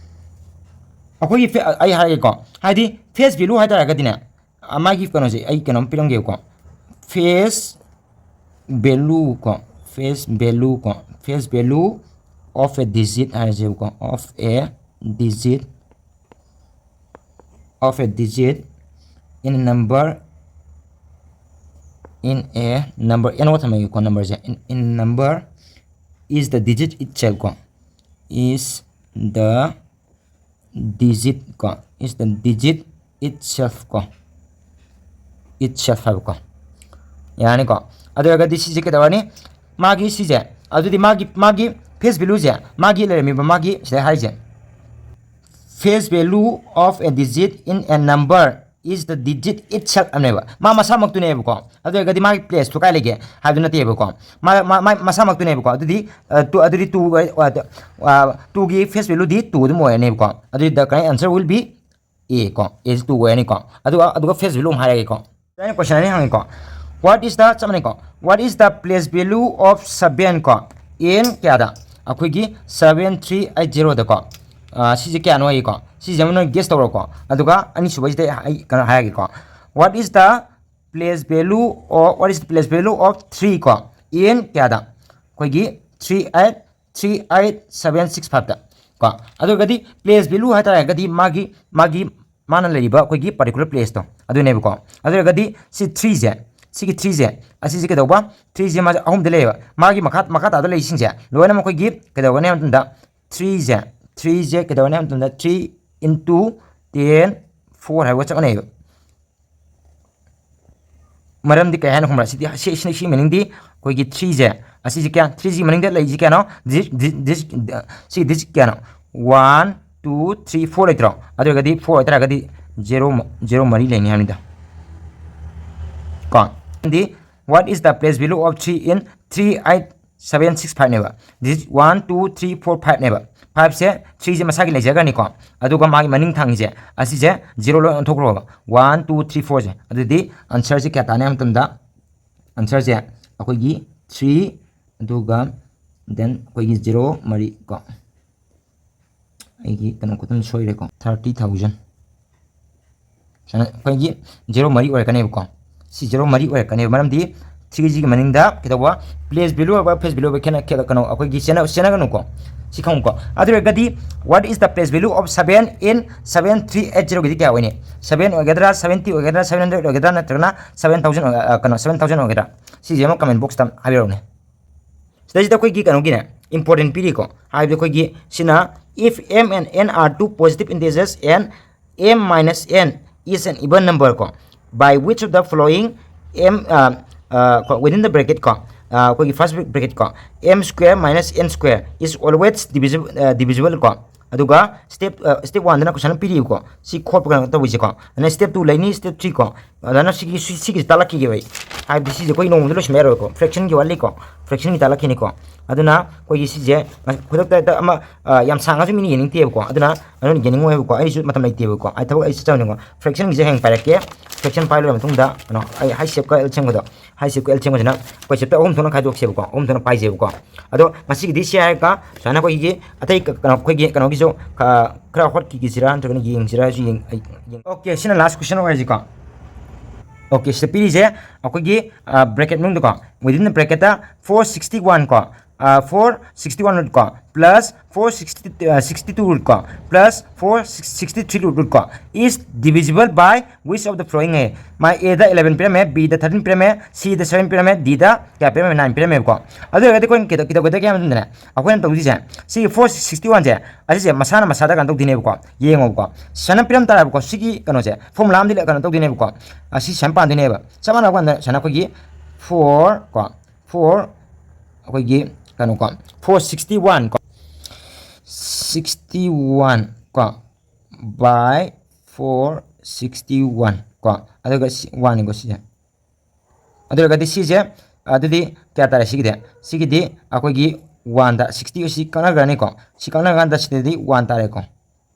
ꯑꯩꯈꯣꯏꯒꯤ ꯐꯦ-, ꯑꯩ ꯍꯥꯏꯔꯒꯦꯀꯣ, ꯍꯥꯏꯗꯤ face value ꯍꯥꯏꯇꯥꯔꯒꯗꯤꯅꯦ, ꯑ, ꯃꯥꯒꯤ ꯀꯩꯅꯣꯁꯦ ꯑꯩ ꯀꯩꯅꯣꯝ ꯄꯤꯔꯝꯒꯦꯕꯀꯣ꯫ Face value ꯀꯣ, face value ꯀꯣ, face value of a digit ꯍꯥꯏꯔꯁꯦꯕꯀꯣ, of a digit, of a digit in a number, in a number, n ꯑꯣ ꯊꯝꯃꯒꯦꯀꯣ, numberꯁꯦ, in, in number is the digit itself ꯀꯣ, is the digit ꯀꯣ, is the digit itself ꯀꯣ, itself ꯍꯥꯏꯕꯀꯣ꯫ ꯌꯥꯔꯅꯤꯀꯣ? ꯑꯗꯨ ꯑꯣꯏꯔꯒꯗꯤ ꯁꯤꯁꯦ ꯀꯩꯗꯧꯔꯅꯤ? ꯃꯥꯒꯤ ꯁꯤꯁꯦ, ꯑꯗꯨꯗꯤ ꯃꯥꯒꯤ, ꯃꯥꯒꯤ face valueꯁꯦ, ꯃꯥꯒꯤ ꯂꯩꯔꯝꯃꯤꯕ ꯃꯥꯒꯤ ꯁꯤꯗ ꯍꯥꯏꯔꯤꯁꯦ, face value of a digit in a number is the digit itself ꯑꯅꯦꯕ꯫ ꯃꯥ ꯃꯁꯥꯃꯛꯇꯨꯅꯦꯕꯀꯣ꯫ ꯑꯗꯨ ꯑꯣꯏꯔꯒꯗꯤ ꯃꯥꯒꯤ placeꯇꯨ ꯀꯥꯏ ꯂꯩꯒꯦ ꯍꯥꯏꯕꯗꯨ ꯅꯠꯇꯦꯕꯀꯣ꯫ ꯃꯥ, ꯃꯥ, ꯃꯥ ꯃꯁꯥꯃꯛꯇꯨꯅꯦꯕꯀꯣ꯫ ꯑꯗꯨꯗꯤ, ꯑ, two, ꯑꯗꯨꯗꯤ two, ꯑ, ꯑ, twoꯒꯤ face valueꯗꯤ two ꯑꯗꯨꯝ ꯑꯣꯏꯔꯅꯦꯕꯀꯣ꯫ ꯑꯗꯨꯗꯤ the correct answer will be A ꯀꯣ, A two ꯑꯣꯏꯔꯅꯤꯀꯣ꯫ ꯑꯗꯨꯒ, ꯑꯗꯨꯒ face value ꯑꯃ ꯍꯥꯏꯔꯒꯦꯀꯣ꯫ ꯑꯩꯅ question ꯑꯅꯤ ꯍꯪꯉꯦꯀꯣ꯫ What is the, ꯆꯞ ꯃꯥꯟꯅꯩꯀꯣ꯫ What is the place value of seven ꯀꯣ? In ꯀꯌꯥꯗ? ꯑꯩꯈꯣꯏꯒꯤ seven three eight zeroꯗꯀꯣ꯫ ꯑ, ꯁꯤꯁꯦ ꯀꯌꯥꯅꯣ ꯍꯥꯏꯌꯦꯀꯣ꯫ ꯁꯤꯁꯦ ꯑꯃ ꯅꯣꯏ guess ꯇꯧꯔꯣꯀꯣ꯫ ꯑꯗꯨꯒ ꯑꯅꯤꯁꯨꯕꯁꯤꯗ ꯑꯩ ꯀꯩꯅꯣ ꯍꯥꯏꯔꯒꯦꯀꯣ꯫ What is the place value of, what is the place value of three ꯀꯣ? In ꯀꯌꯥꯗ? ꯑꯩꯈꯣꯏꯒꯤ three eight three eight seven six fiveꯇ ꯀꯣ꯫ ꯑꯗꯨ ꯑꯣꯏꯔꯒꯗꯤ place value ꯍꯥꯏꯇꯥꯔꯒꯗꯤ ꯃꯥꯒꯤ, ꯃꯥꯒꯤ, ꯃꯥꯅ ꯂꯩꯔꯤꯕ ꯑꯩꯈꯣꯏꯒꯤ particular placeꯇꯣ ꯑꯗꯨꯅꯦꯕꯀꯣ꯫ ꯑꯗꯨ ꯑꯣꯏꯔꯒꯗꯤ ꯁꯤ threeꯁꯦ, ꯁꯤꯒꯤ threeꯁꯦ, ꯑꯁꯤꯁꯦ ꯀꯩꯗꯧꯕ? Threeꯁꯦ ꯃꯥꯁꯦ ꯑꯍꯨꯝꯗ ꯂꯩꯌꯦꯕ꯫ ꯃꯥꯒꯤ ꯃꯈꯥ, ꯃꯈꯥ ꯇꯥꯕꯗ ꯂꯩꯔꯤꯁꯤꯡꯁꯦ ꯂꯣꯏꯅꯃꯛ ꯑꯩꯈꯣꯏꯒꯤ ꯀꯩꯗꯧꯒꯅꯤ ꯍꯥꯏꯕ ꯃꯇꯝꯗ threeꯁꯦ, threeꯁꯦ ꯀꯩꯗꯧꯒꯅꯤ ꯍꯥꯏꯕ ꯃꯇꯝꯗ three into ten four ꯍꯥꯏꯕꯒ ꯆꯞ ꯃꯥꯟꯅꯩꯕ꯫ ꯃꯔꯝꯗꯤ ꯀꯩ ꯍꯥꯏꯅꯣ ꯈꯪꯕ꯭ꯔꯥ? ꯁꯤꯗꯤ ꯁꯤ ꯁꯤ ꯃꯤꯅꯤꯡꯗꯤ ꯑꯩꯈꯣꯏꯒꯤ ꯊ꯭ꯔꯤꯁꯦ, ꯑꯁꯤꯁꯦ ꯀꯌꯥ, ꯊ꯭ꯔꯤꯁꯤ ꯃꯅꯤꯡꯗ ꯂꯩꯁꯤ ꯀꯌꯥꯅꯣ? ꯗꯤꯖꯤꯠ ꯗꯤꯖꯤꯠ ꯁꯤ ꯗꯤꯖꯤꯠ ꯀꯌꯥꯅꯣ? ꯋꯥꯟ ꯇꯨ ꯊ꯭ꯔꯤ ꯐꯣꯔ ꯂꯩꯇ꯭ꯔꯣ? ꯑꯗꯨ ꯑꯣꯏꯔꯒꯗꯤ ꯐꯣꯔ ꯑꯣꯏꯇꯥꯔꯒꯗꯤ ꯖꯦꯔꯣ ꯖꯦꯔꯣ ꯃꯔꯤ ꯂꯩꯅꯤ ꯍꯥꯏꯕꯅꯤꯗ꯫ ꯀꯣ ꯑꯗꯤ what is the place value of three in three eight seven six five ꯅꯦꯕ꯫ Digit one two three four five ꯅꯦꯕ꯫ ꯐꯥꯏꯚꯁꯦ ꯊ꯭ꯔꯤꯁꯦ ꯃꯁꯥꯒꯤ ꯂꯩꯖꯈ꯭ꯔꯅꯤꯀꯣ, ꯑꯗꯨꯒ ꯃꯥꯒꯤ ꯃꯅꯤꯡ ꯊꯪꯉꯤꯁꯦ ꯑꯁꯤꯁꯦ ꯖꯦꯔꯣ ꯂꯣꯏ ꯑꯣꯟꯊꯣꯛꯈ꯭ꯔꯣꯕ, ꯋꯥꯟ ꯇꯨ ꯊ꯭ꯔꯤ ꯐꯣꯔꯁꯦ꯫ ꯑꯗꯨꯗꯤ ꯑꯟꯁꯔꯁꯦ ꯀꯌꯥ ꯇꯥꯅꯤ ꯍꯥꯏꯕ ꯃꯇꯝꯗ, ꯑꯟꯁꯔꯁꯦ ꯑꯩꯈꯣꯏꯒꯤ ꯊ꯭ꯔꯤ, ꯑꯗꯨꯒ ꯗꯦꯟ ꯑꯩꯈꯣꯏꯒꯤ ꯖꯦꯔꯣ ꯃꯔꯤ ꯀꯣ꯫ ꯑꯩꯒꯤ ꯀꯩꯅꯣ ꯈꯛꯇꯪ ꯁꯣꯏꯔꯦꯀꯣ, ꯊꯥꯔꯇꯤ ꯊꯥꯎꯖꯟ꯫ ꯁꯨꯃꯥꯏꯅ ꯑꯩꯈꯣꯏꯒꯤ ꯖꯦꯔꯣ ꯃꯔꯤ ꯑꯣꯏꯔꯛꯀꯅꯦꯕꯀꯣ꯫ ꯁꯤ ꯖꯦꯔꯣ ꯃꯔꯤ ꯑꯣꯏꯔꯛꯀꯅꯦꯕ, ꯃꯔꯝꯗꯤ ꯊ꯭ꯔꯤꯁꯤꯒꯤ ꯃꯅꯤꯡꯗ ꯀꯩꯗꯧꯕ, ꯄ꯭ꯂꯦꯁ ꯚꯦꯂꯨ ꯑꯣꯏꯕ ꯐꯦꯁ ꯚꯦꯂꯨ ꯑꯣꯏꯕ ꯈꯦꯠꯅ ꯈꯦꯠꯅ- ꯀꯩꯅꯣ ꯑꯩꯈꯣꯏꯒꯤ ꯆꯦꯟꯅ- ꯆꯦꯟꯅꯒꯅꯨꯀꯣ꯫ ꯁꯤ ꯈꯪꯉꯨꯀꯣ꯫ ꯑꯗꯨ ꯑꯣꯏꯔꯒꯗꯤ what is the place value of seven in seven three eight zero ꯒꯤꯗꯤ ꯀꯌꯥ ꯑꯣꯏꯅꯤ? ꯁꯚꯦꯟ ꯑꯣꯏꯒꯗ꯭ꯔꯥ, ꯁꯚꯦꯟꯇꯤ ꯑꯣꯏꯒꯗ꯭ꯔꯥ, ꯁꯚꯦꯟ ꯍꯟꯗ꯭ꯔꯦꯗ ꯑꯣꯏꯒꯗ꯭ꯔꯥ, ꯅꯠꯇ꯭ꯔꯒꯅ ꯁꯚꯦꯟ ꯊꯥꯎꯖꯟ ꯑꯣꯏꯒ- ꯑ, ꯀꯩꯅꯣ ꯁꯚꯦꯟ ꯊꯥꯎꯖꯟ ꯑꯣꯏꯒꯗ꯭ꯔꯥ? ꯁꯤꯁꯦ ꯑꯃ ꯀꯃꯦꯟ ꯕꯣꯛꯁꯇ ꯍꯥꯏꯕꯤꯔꯛꯎꯅꯦ꯫ ꯁꯤꯗꯩꯁꯤꯗ ꯑꯩꯈꯣꯏꯒꯤ ꯀꯩꯅꯣꯒꯤꯅꯦ, ꯏꯝꯄꯣꯔꯇꯦꯟ ꯄꯤꯔꯤꯀꯣ꯫ ꯍꯥꯏꯕꯗꯤ ꯑꯩꯈꯣꯏꯒꯤ ꯁꯤꯅ if m and n are two positive integers and m minus n is an even number ꯀꯣ, by which of the following m, ꯑ, ꯑ, ꯀꯣ, within the bracket ꯀꯣ, ꯑ, ꯑꯩꯈꯣꯏꯒꯤ first bracket ꯀꯣ, m square minus n square is always divisible, ꯑ, divisible ꯀꯣ꯫ ꯑꯗꯨꯒ step, ꯑ, step one ꯗꯅ question ꯄꯤꯔꯤꯕꯀꯣ, ꯁꯤ ꯈꯣꯠꯄ ꯀꯩꯅꯣ ꯇꯧꯕꯁꯦꯀꯣ꯫ ꯑꯗꯨꯅ step two ꯂꯩꯅꯤ, step three ꯀꯣ꯫ ꯑꯗꯨꯅ ꯁꯤꯒꯤ ꯁꯤ- ꯁꯤꯒꯤꯁꯤ ꯇꯥꯛꯂꯛꯈꯤꯒꯦꯕ ꯑꯩ꯫ ꯍꯥꯏꯕꯗꯤ ꯁꯤꯁꯦ ꯑꯩꯈꯣꯏ ꯅꯣꯡꯃꯗ ꯂꯣꯏꯁꯤꯟꯕ ꯌꯥꯔꯣꯏꯀꯣ, ꯐ꯭ꯔꯦꯛꯁꯟꯒꯤ ꯋꯥꯠꯂꯤꯀꯣ, ꯐ꯭ꯔꯦꯛꯁꯟꯒꯤ ꯇꯥꯛꯂꯛꯈꯤꯅꯤꯀꯣ꯫ ꯑꯗꯨꯅ ꯑꯩꯈꯣꯏꯒꯤ ꯁꯤꯁꯦ ꯈꯨꯗꯛꯇ ꯍꯦꯛꯇ ꯑꯃ, ꯑ, ꯌꯥꯝ ꯁꯥꯡꯉꯁꯨ ꯃꯤꯅ ꯌꯦꯡꯅꯤꯡꯗꯦꯕꯀꯣ꯫ ꯑꯗꯨꯅ ꯑꯗꯨꯅ ꯌꯦꯡꯅꯤꯡꯉꯣꯏꯕꯀꯣ, ꯑꯩꯁꯨ ꯃꯇꯝ ꯂꯩꯇꯦꯕꯀꯣ꯫ ꯑꯩ ꯊꯕꯛ ꯑꯩ ꯆꯠꯆꯕꯅꯤꯀꯣ꯫ ꯐ꯭ꯔꯦꯛꯁꯟꯒꯤꯁꯦ ꯍꯌꯦꯡ ꯄꯥꯏꯔꯛꯀꯦ꯫ ꯐ꯭ꯔꯦꯛꯁꯟ ꯄꯥꯏ ꯂꯣꯏꯔ ꯃꯇꯨꯡꯗ ꯀꯩꯅꯣ ꯑꯩ ꯍꯥꯏ ꯁꯦꯞꯀ ꯑꯦꯜ ꯁꯦꯝꯒꯗꯣ, ꯍꯥꯏ ꯁꯦꯞꯀ ꯑꯦꯜ ꯁꯦꯝꯒꯁꯤꯅ ꯑꯩꯈꯣꯏ ꯆꯦꯞꯇꯔ ꯑꯍꯨꯝ ꯊꯣꯛꯅ ꯈꯥꯏꯗꯣꯛꯁꯦꯕꯀꯣ, ꯑꯍꯨꯝ ꯊꯣꯛꯅ ꯄꯥꯏꯖꯦꯕꯀꯣ꯫ ꯑꯗꯣ ꯉꯁꯤꯒꯤꯗꯤ ꯁꯤ ꯍꯥꯏꯔꯒ ꯁꯨꯃꯥꯏꯅ ꯑꯩꯈꯣꯏꯒꯤ ꯑꯇꯩ ꯀ- ꯀꯩꯅꯣ ꯑꯩꯈꯣꯏꯒꯤ ꯀꯩꯅꯣꯒꯤꯁꯨ ꯈ- ꯈꯔ ꯍꯣꯠꯈꯤꯁꯤꯔꯥ ꯅꯠꯇ꯭ꯔꯒꯅ ꯌꯦꯡꯁꯤꯔꯥ ꯍꯥꯏꯁꯨ ꯌꯦꯡ- ꯑꯩ ꯌꯦꯡ- ꯑꯣꯀꯦ, ꯁꯤꯅ ꯂꯥꯁ ꯀꯣꯏꯁꯟ ꯑꯣꯏꯔꯁꯤꯀꯣ꯫ ꯑꯣꯀꯦ, ꯁꯤꯗ ꯄꯤꯔꯤꯁꯦ ꯑꯩꯈꯣꯏꯒꯤ ꯕ꯭ꯔꯦꯀꯦꯠ ꯃꯅꯨꯡꯗꯀꯣ, within the bracket ꯇ four sixty one ꯀꯣ, four sixty one root ꯀꯣ plus four sixty sixty two root ꯀꯣ plus four sixty three root ꯀꯣ is divisible by which of the following ꯍꯥꯏ꯫ ꯃꯥ A the eleven ꯄꯤꯔꯝꯃꯦ, B ꯗ thirteen ꯄꯤꯔꯝꯃꯦ, C ꯗ seven ꯄꯤꯔꯝꯃꯦ, D ꯗ ꯀꯌꯥ ꯄꯤꯔꯝꯃꯦ? Nine ꯄꯤꯔꯝꯃꯦꯕꯀꯣ꯫ ꯑꯗꯨ ꯑꯣꯏꯔꯒꯗꯤ ꯑꯩꯈꯣꯏꯅ ꯀꯩꯗꯧ- ꯀꯩꯗꯧꯒꯗꯒꯦ ꯍꯥꯏꯕ ꯃꯇꯝꯗꯅꯦ, ꯑꯩꯈꯣꯏꯅ ꯇꯧꯗꯣꯏꯁꯦ ꯁꯤꯒꯤ four sixty one ꯁꯦ ꯑꯁꯤꯁꯦ ꯃꯁꯥꯅ ꯃꯁꯥꯗ ꯀꯩꯅꯣ ꯇꯧꯗꯣꯏꯅꯦꯕꯀꯣ, ꯌꯦꯡꯉꯣꯕꯀꯣ꯫ ꯁꯨꯃꯥꯏꯅ ꯄꯤꯔꯝ ꯇꯥꯔꯦꯕꯀꯣ, ꯁꯤꯒꯤ ꯀꯩꯅꯣꯁꯦ formula ꯑꯃꯗꯤ ꯀꯩꯅꯣ ꯇꯧꯗꯣꯏꯅꯦꯕꯀꯣ꯫ ꯑꯁꯤ ꯁꯨꯃꯥꯏꯅ ꯄꯥꯟꯗꯣꯏꯅꯦꯕ꯫ ꯆꯞ ꯃꯥꯟꯅꯕ ꯀꯥꯟꯗ ꯁꯨꯃꯥꯏꯅ ꯑꯩꯈꯣꯏꯒꯤ four ꯀꯣ, four ꯑꯩꯈꯣꯏꯒꯤ ꯀꯩꯅꯣꯀꯣ, four sixty one ꯀꯣ, sixty one ꯀꯣ by four sixty one ꯀꯣ, ꯑꯗꯨꯒ ꯁꯤ one ꯅꯤꯀꯣ ꯁꯤꯁꯦ꯫ ꯑꯗꯨ ꯑꯣꯏꯔꯒꯗꯤ ꯁꯤꯁꯦ ꯑꯗꯨꯗꯤ ꯀꯌꯥ ꯇꯥꯔꯦ? ꯁꯤꯒꯤꯗꯤ ꯁꯤꯒꯤꯗꯤ ꯑꯩꯈꯣꯏꯒꯤ one ꯗ sixty ꯑꯁꯤ ꯀꯛꯅꯈ꯭ꯔꯅꯤꯀꯣ꯫ ꯁꯤ ꯀꯛꯅꯈ꯭ꯔꯀꯥꯟꯗ ꯁꯤꯗꯗꯤ one ꯇꯥꯔꯦꯀꯣ,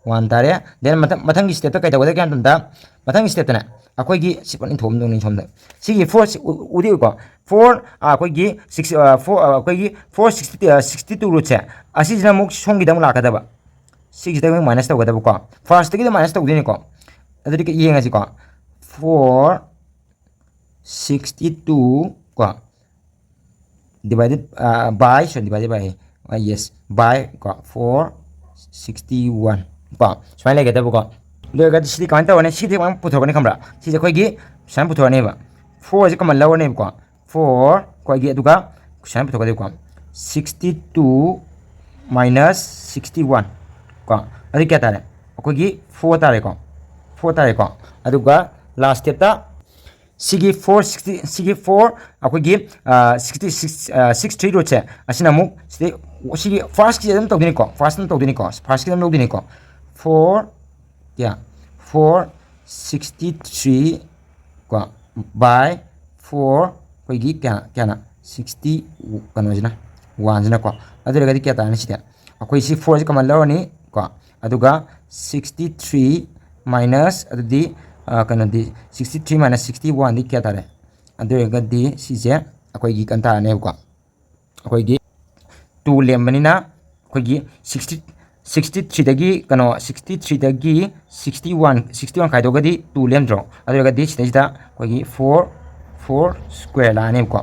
one ꯇꯥꯔꯦ꯫ Then ꯃꯊꯪ ꯃꯊꯪꯒꯤ step ꯇ ꯀꯩ ꯇꯧꯒꯗꯒꯦ ꯍꯥꯏꯕ ꯃꯇꯝꯗ, ꯃꯊꯪꯒꯤ step ꯇꯅꯦ ꯑꯩꯈꯣꯏꯒꯤ ꯁꯤ ꯄꯨꯂꯞ ꯏꯟꯊꯣꯛꯑꯝꯗꯧꯅꯤ ꯁꯣꯝꯗ꯫ ꯁꯤꯒꯤ four ꯁꯤ ꯎ- ꯎꯗꯤ ꯎꯏꯀꯣ, four ꯑꯩꯈꯣꯏꯒꯤ six four ꯑꯩꯈꯣꯏꯒꯤ four sixty sixty two root ꯁꯦ ꯑꯁꯤꯁꯤꯅ ꯑꯃꯨꯛ ꯁꯣꯝꯒꯤꯗ ꯑꯃꯨꯛ ꯂꯥꯛꯀꯗꯕ, ꯁꯤꯒꯤꯁꯤꯗ ꯑꯃꯨꯛ minus ꯇꯧꯒꯗꯕꯀꯣ꯫ First ꯀꯤꯗ minus ꯇꯧꯗꯣꯏꯅꯤꯀꯣ꯫ ꯑꯗꯨꯗꯤ ꯀ- ꯌꯦꯡꯉꯁꯤꯀꯣ, four sixty two ꯀꯣ divided by, sorry, divided by, yes, by ꯀꯣ four sixty one ꯀꯣ ꯁꯨꯃꯥꯏꯅ ꯂꯩꯒꯗꯕꯀꯣ꯫ ꯑꯗꯨ ꯑꯣꯏꯔꯒꯗꯤ ꯁꯤꯗꯤ ꯀꯃꯥꯏꯅ ꯇꯧꯔꯅꯤ? ꯁꯤꯗꯤ ꯀꯃꯥꯏꯅ ꯄꯨꯊꯣꯔꯛꯀꯅꯤ ꯈꯪꯕ꯭ꯔꯥ? ꯁꯤꯁꯦ ꯑꯩꯈꯣꯏꯒꯤ ꯁꯨꯃꯥꯏꯅ ꯄꯨꯊꯣꯔꯛꯑꯅꯦꯕ, four ꯁꯦ common ꯂꯧꯔꯅꯦꯕꯀꯣ, four ꯑꯩꯈꯣꯏꯒꯤ ꯑꯗꯨꯒ ꯁꯨꯃꯥꯏꯅ ꯄꯨꯊꯣꯛꯀꯗꯣꯏꯕꯀꯣ, sixty two minus sixty one ꯀꯣ꯫ ꯑꯗꯨ ꯀꯌꯥ ꯇꯥꯔꯦ? ꯑꯩꯈꯣꯏꯒꯤ four ꯇꯥꯔꯦꯀꯣ, four ꯇꯥꯔꯦꯀꯣ꯫ ꯑꯗꯨꯒ last step ꯇ ꯁꯤꯒꯤ four sixty ꯁꯤꯒꯤ four ꯑꯩꯈꯣꯏꯒꯤ sixty six six three root ꯁꯦ ꯑꯁꯤꯅ ꯑꯃꯨꯛ ꯁꯤꯗꯩ ꯁꯤꯒꯤ first ꯀꯤꯁꯦ ꯑꯗꯨꯝ ꯇꯧꯗꯣꯏꯅꯤꯀꯣ, first ꯑꯗꯨꯝ ꯇꯧꯗꯣꯏꯅꯤꯀꯣ, first ꯀꯤ ꯑꯗꯨꯝ ꯂꯧꯗꯣꯏꯅꯤꯀꯣ꯫ Four ꯀꯌꯥ? Four sixty three ꯀꯣ by four ꯑꯩꯈꯣꯏꯒꯤ ꯀꯌꯥ ꯀꯌꯥꯅ sixty ꯀꯩꯅꯣꯁꯤꯅ one ꯁꯤꯅꯀꯣ꯫ ꯑꯗꯨ ꯑꯣꯏꯔꯒꯗꯤ ꯀꯌꯥ ꯇꯥꯔꯅꯤ ꯁꯤꯗ? ꯑꯩꯈꯣꯏ ꯁꯤ four ꯁꯤ common ꯂꯧꯔꯅꯤ ꯀꯣ, ꯑꯗꯨꯒ sixty three minus ꯑꯗꯨꯗꯤ ꯀꯩꯅꯣꯗꯤ sixty three minus sixty one ꯗꯤ ꯀꯌꯥ ꯇꯥꯔꯦ? ꯑꯗꯨ ꯑꯣꯏꯔꯒꯗꯤ ꯁꯤꯁꯦ ꯑꯩꯈꯣꯏꯒꯤ ꯀꯩꯅꯣ ꯇꯥꯔꯅꯦꯕꯀꯣ, ꯑꯩꯈꯣꯏꯒꯤ two ꯂꯦꯝꯕꯅꯤꯅ ꯑꯩꯈꯣꯏꯒꯤ sixty sixty three ꯗꯒꯤ ꯀꯩꯅꯣ sixty three ꯗꯒꯤ sixty one sixty one ꯈꯥꯏꯗꯣꯛꯑꯒꯗꯤ two ꯂꯦꯝꯗ꯭ꯔꯣ? ꯑꯗꯨ ꯑꯣꯏꯔꯒꯗꯤ ꯁꯤꯗꯩꯁꯤꯗ ꯑꯩꯈꯣꯏꯒꯤ four four square ꯂꯥꯛꯑꯅꯦꯕꯀꯣ꯫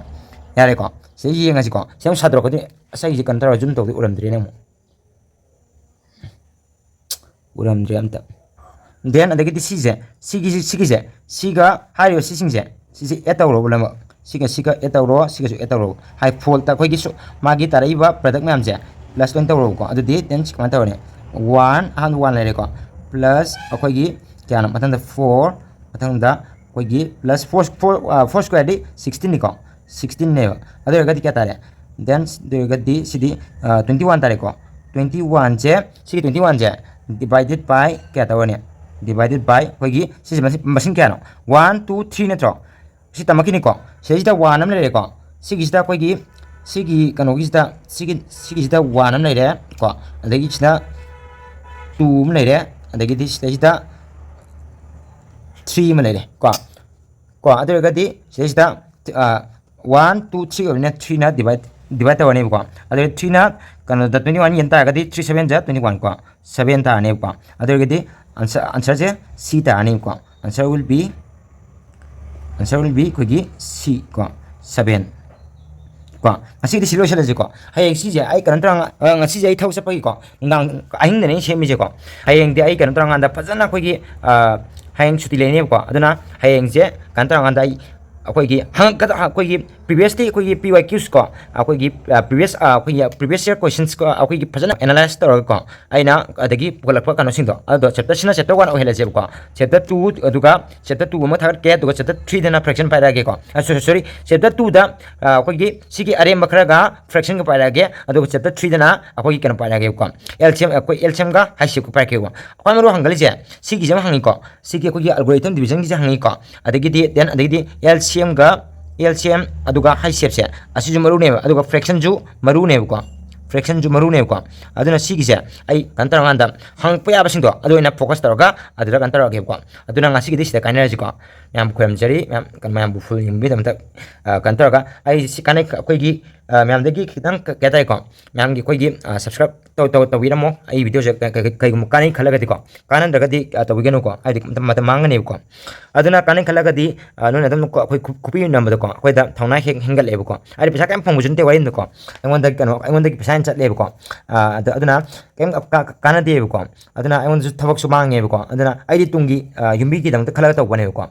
ꯌꯥꯔꯦꯀꯣ, ꯁꯤꯗ ꯌꯦꯡꯉꯁꯤꯀꯣ, ꯁꯤ ꯑꯃꯨꯛ ꯁꯥꯗꯣꯔꯛꯀꯗꯣꯏꯅꯤ꯫ ꯑꯁ, ꯑꯩꯁꯦ ꯀꯩꯅꯣ ꯇꯧꯔ zoom ꯇꯧꯗꯤ ꯎꯔꯝꯗ꯭ꯔꯦꯅꯦ ꯑꯃꯨꯛ꯫ ꯎꯔꯝꯗ꯭ꯔꯦ ꯑꯝꯇ꯫ Then ꯑꯗꯒꯤꯗꯤ ꯁꯤꯁꯦ, ꯁꯤꯒꯤꯁꯤ, ꯁꯤꯒꯤꯁꯦ, ꯁꯤꯒ ꯍꯥꯏꯔꯤꯕ ꯁꯤꯁꯤꯡꯁꯦ, ꯁꯤꯁꯦ add ꯇꯧꯔꯣ ꯄꯨꯝꯅꯃꯛ꯫ ꯁꯤꯒ ꯁꯤꯒ add ꯇꯧꯔꯣ, ꯁꯤꯒꯁꯨ add ꯇꯧꯔꯣ꯫ ꯍꯥꯏ, ꯐꯣꯜꯇ ꯑꯩꯈꯣꯏꯒꯤ ꯁꯨ-, ꯃꯥꯒꯤ ꯇꯥꯔꯛꯏꯕ product ꯃꯌꯥꯝꯁꯦ plus ꯂꯣꯏꯅ ꯇꯧꯔꯣꯕꯀꯣ꯫ ꯑꯗꯨꯗꯤ then ꯁꯤ ꯀꯃꯥꯏꯅ ꯇꯧꯔꯅꯤ? One, ꯑꯍꯥꯟꯕ one ꯂꯩꯔꯦꯀꯣ, plus ꯑꯩꯈꯣꯏꯒꯤ ꯀꯌꯥꯅꯣ? ꯃꯊꯪꯗ four, ꯃꯊꯪꯗ ꯑꯩꯈꯣꯏꯒꯤ plus four, four, ꯑ, four square ꯗꯤ sixteen ꯅꯤꯀꯣ, sixteen ꯅꯦꯕ꯫ ꯑꯗꯨ ꯑꯣꯏꯔꯒꯗꯤ ꯀꯌꯥ ꯇꯥꯔꯦ? Then ꯑꯗꯨ ꯑꯣꯏꯔꯒꯗꯤ ꯁꯤꯗꯤ, ꯑ, twenty one ꯇꯥꯔꯦꯀꯣ꯫ Twenty one ꯁꯦ, ꯁꯤꯒꯤ twenty one say divided by ꯀꯌꯥ ꯇꯧꯔꯅꯤ? Divided by ꯑꯩꯈꯣꯏꯒꯤ ꯁꯤꯁꯦ ꯃꯁꯤꯡ, ꯃꯁꯤꯡ ꯀꯌꯥꯅꯣ? One, two, three ꯅꯠꯇ꯭ꯔꯣ? ꯁꯤ ꯇꯝꯃꯛꯈꯤꯅꯤꯀꯣ꯫ ꯁꯤꯗꯩꯁꯤꯗ one ꯑꯃ ꯂꯩꯔꯦꯀꯣ꯫ ꯁꯤꯒꯤꯁꯤꯗ ꯑꯩꯈꯣꯏꯒꯤ, ꯁꯤꯒꯤ ꯀꯩꯅꯣꯒꯤꯁꯤꯗ, ꯁꯤꯒꯤ, ꯁꯤꯒꯤꯁꯤꯗ one ꯑꯃ ꯂꯩꯔꯦ ꯀꯣ꯫ ꯑꯗꯒꯤ ꯁꯤꯗ two ꯑꯃ ꯂꯩꯔꯦ꯫ ꯑꯗꯒꯤꯗꯤ ꯁꯤꯗꯩꯁꯤꯗ three ꯑꯃ ꯂꯩꯔꯦ ꯀꯣ꯫ ꯀꯣ, ꯑꯗꯨ ꯑꯣꯏꯔꯒꯗꯤ ꯁꯤꯗꯩꯁꯤꯗ, ꯑ, one, two, three ꯑꯣꯏꯕꯅꯤꯅ three ꯅ divide, divide ꯇꯧꯔꯅꯦꯕꯀꯣ꯫ ꯑꯗꯨꯒ three ꯅ ꯀꯩꯅꯣꯗ twenty one ꯌꯦꯟ ꯇꯥꯔꯒꯗꯤ three seven ꯖ twenty one ꯀꯣ, seven ꯇꯥꯔꯅꯦꯕꯀꯣ꯫ ꯑꯗꯨ ꯑꯣꯏꯔꯒꯗꯤ answer, answer say C ꯇꯥꯔꯅꯦꯕꯀꯣ꯫ Answer will be, answer will be ꯑꯩꯈꯣꯏꯒꯤ C ꯀꯣ, seven ꯀꯣ꯫ ꯉꯁꯤꯗꯤ ꯁꯤ ꯂꯣꯏꯁꯤꯜꯂꯁꯤꯀꯣ꯫ ꯍꯌꯦꯡ ꯁꯤꯁꯦ ꯑꯩ ꯀꯩꯅꯣ ꯇꯧꯔ, ꯑ, ꯉꯁꯤꯁꯦ ꯑꯩ ꯊꯕꯛ ꯆꯠꯄꯒꯤꯀꯣ, ꯅꯨꯡꯗꯥꯡ ꯑꯍꯤꯡꯗꯅꯦ ꯑꯩꯅ ꯁꯦꯝꯃꯤꯁꯦꯀꯣ꯫ ꯍꯌꯦꯡꯗꯤ ꯑꯩ ꯀꯩꯅꯣ ꯇꯧꯔꯀꯥꯟꯗ ꯐꯖꯅ ꯑꯩꯈꯣꯏꯒꯤ, ꯑ, ꯍꯌꯦꯡ ꯁꯨꯇꯤ ꯂꯩꯅꯦꯕꯀꯣ꯫ ꯑꯗꯨꯅ ꯍꯌꯦꯡꯁꯦ ꯀꯩꯅꯣ ꯇꯧꯔꯀꯥꯟꯗ ꯑꯩ, ꯑꯩꯈꯣꯏꯒꯤ ꯍꯪꯉꯛꯀꯗ-, ꯑꯩꯈꯣꯏꯒꯤ previously ꯑꯩꯈꯣꯏꯒꯤ P Y Qs ꯀꯣ, ꯑꯩꯈꯣꯏꯒꯤ, ꯑ, previous, ꯑ, ꯑꯩꯈꯣꯏꯒꯤ previous year questions ꯀꯣ, ꯑꯩꯈꯣꯏꯒꯤ ꯐꯖꯅ analyze ꯇꯧꯔꯒꯀꯣ, ꯑꯩꯅ ꯑꯗꯒꯤ ꯄꯨꯈꯠꯂꯛꯄ ꯀꯩꯅꯣꯁꯤꯡꯗꯣ, ꯑꯗꯣ chapter ꯁꯤꯅ chapter one ꯑꯣꯏꯍꯜꯂꯁꯦꯕꯀꯣ꯫ Chapter two, ꯑꯗꯨꯒ chapter two ꯑꯃ ꯊꯥꯒꯠꯀꯦ, ꯑꯗꯨꯒ chapter three ꯗꯅ fraction ꯄꯥꯏꯔꯛꯑꯒꯦꯀꯣ꯫ ꯑ, so-, sorry, chapter two ꯗ, ꯑ, ꯑꯩꯈꯣꯏꯒꯤ ꯁꯤꯒꯤ ꯑꯔꯦꯝꯕ ꯈꯔꯒ fraction ꯒ ꯄꯥꯏꯔꯛꯑꯒꯦ, ꯑꯗꯨꯒ chapter three ꯗꯅ ꯑꯩꯈꯣꯏꯒꯤ ꯀꯩꯅꯣ ꯄꯥꯏꯔꯛꯑꯒꯦꯕꯀꯣ, L C M, ꯑꯩꯈꯣꯏ L C M ꯒ ꯍꯥꯏꯁꯤꯞꯀ ꯄꯥꯏꯔꯛꯀꯦꯕꯀꯣ꯫ ꯈ꯭ꯋꯥꯏ ꯃꯔꯨ ꯍꯪꯒꯠꯂꯤꯁꯦ ꯁꯤꯒꯤꯁꯦ ꯑꯃ ꯍꯪꯉꯤꯀꯣ, ꯁꯤꯒꯤ ꯑꯩꯈꯣꯏꯒꯤ algorithm division ꯒꯤꯁꯦ ꯍꯪꯉꯤꯀꯣ, ꯑꯗꯒꯤꯗꯤ then ꯑꯗꯒꯤꯗꯤ L C M ꯒ, L C M ꯑꯗꯨꯒ ꯍꯥꯏꯁꯤꯞꯁꯦ ꯑꯁꯤꯁꯨ ꯃꯔꯨꯅꯦꯕ, ꯑꯗꯨꯒ fraction ꯁꯨ ꯃꯔꯨꯅꯦꯕꯀꯣ, fraction ꯁꯨ ꯃꯔꯨꯅꯦꯕꯀꯣ꯫ ꯑꯗꯨꯅ ꯁꯤꯒꯤꯁꯦ ꯑꯩ ꯀꯩꯅꯣ ꯇꯧꯔꯀꯥꯟꯗ ꯍꯪꯉꯛꯄ ꯌꯥꯕꯁꯤꯡꯗꯣ ꯑꯗꯨ ꯑꯣꯏꯅ focus ꯇꯧꯔꯒ ꯑꯗꯨꯗ ꯀꯩꯅꯣ ꯇꯧꯔꯛꯑꯒꯦꯕꯀꯣ꯫ ꯑꯗꯨꯅ ꯉꯁꯤꯒꯤꯗꯤ ꯁꯤꯗ ꯀꯥꯏꯅꯔꯁꯤꯀꯣ꯫ ꯃꯌꯥꯝ ꯈꯨꯔꯨꯝꯖꯔꯤ, ꯃꯌꯥꯝ, ꯃꯌꯥꯝꯕꯨ ꯐꯨꯜ ꯌꯦꯡꯕꯤꯗꯕꯗ, ꯑ, ꯀꯩꯅꯣ ꯇꯧꯔꯒ ꯑꯩ ꯁꯤ ꯀꯥꯟꯅꯩ, ꯑꯩꯈꯣꯏꯒꯤ, ꯑ, ꯃꯌꯥꯝꯗꯒꯤ ꯈꯤꯇꯪ ꯀ-, ꯀꯩ ꯍꯥꯏꯇꯥꯔꯦꯀꯣ, ꯃꯌꯥꯝꯒꯤ ꯑꯩꯈꯣꯏꯒꯤ, ꯑ, subscribe ꯇꯧ-, ꯇꯧ-, ꯇꯧꯕꯤꯔꯝꯃꯣ꯫ ꯑꯩ videoꯁꯦ ꯀ-, ꯀ-, ꯀ-, ꯀꯩꯒꯨꯝꯕ ꯀꯥꯟꯅꯩ ꯈꯜꯂꯒꯗꯤꯀꯣ, ꯀꯥꯟꯅꯗ꯭ꯔꯒꯗꯤ, ꯑ, ꯇꯧꯕꯤꯒꯅꯨꯀꯣ, ꯍꯥꯏꯗꯤ ꯃꯇꯝ, ꯃꯇꯝ ꯃꯥꯡꯒꯅꯦꯕꯀꯣ꯫ ꯑꯗꯨꯅ ꯀꯥꯟꯅꯩ ꯈꯜꯂꯒꯗꯤ, ꯑ, ꯅꯣꯏꯅ ꯑꯗꯨꯝ ꯀꯣ-, ꯑꯩꯈꯣꯏ ꯈꯨ-, ꯈꯨꯄꯤ ꯅꯝꯕꯗꯀꯣ, ꯑꯩꯈꯣꯏꯗ ꯊꯧꯅꯥ ꯍꯦꯛ ꯍꯦꯟꯒꯠꯂꯦꯕꯀꯣ꯫ ꯍꯥꯏꯗꯤ ꯄꯩꯁꯥ ꯀꯌꯥꯝ ꯐꯪꯕꯁꯨ ꯅꯠꯇꯦ ꯋꯥꯔꯤꯅꯤꯀꯣ, ꯑꯩꯉꯣꯟꯗ ꯀꯩꯅꯣ, ꯑꯩꯉꯣꯟꯗꯒꯤ ꯄꯩꯁꯥ ꯍꯦꯟꯅ ꯆꯠꯂꯦꯕꯀꯣ꯫ ꯑ, ꯑꯗꯨ, ꯑꯗꯨꯅ ꯀꯩꯝ ꯀꯥ-, ꯀꯥꯟꯅꯗꯦꯕꯀꯣ꯫ ꯑꯗꯨꯅ ꯑꯩꯉꯣꯟꯗꯁꯨ ꯊꯕꯛꯁꯨ ꯃꯥꯡꯉꯦꯕꯀꯣ꯫ ꯑꯗꯨꯅ ꯑꯩꯗꯤ ꯇꯨꯡꯒꯤ, ꯑ, ꯌꯨꯝꯕꯤꯒꯤꯗꯃꯛꯇ ꯈꯜꯂꯒ ꯇꯧꯕꯅꯦꯕꯀꯣ꯫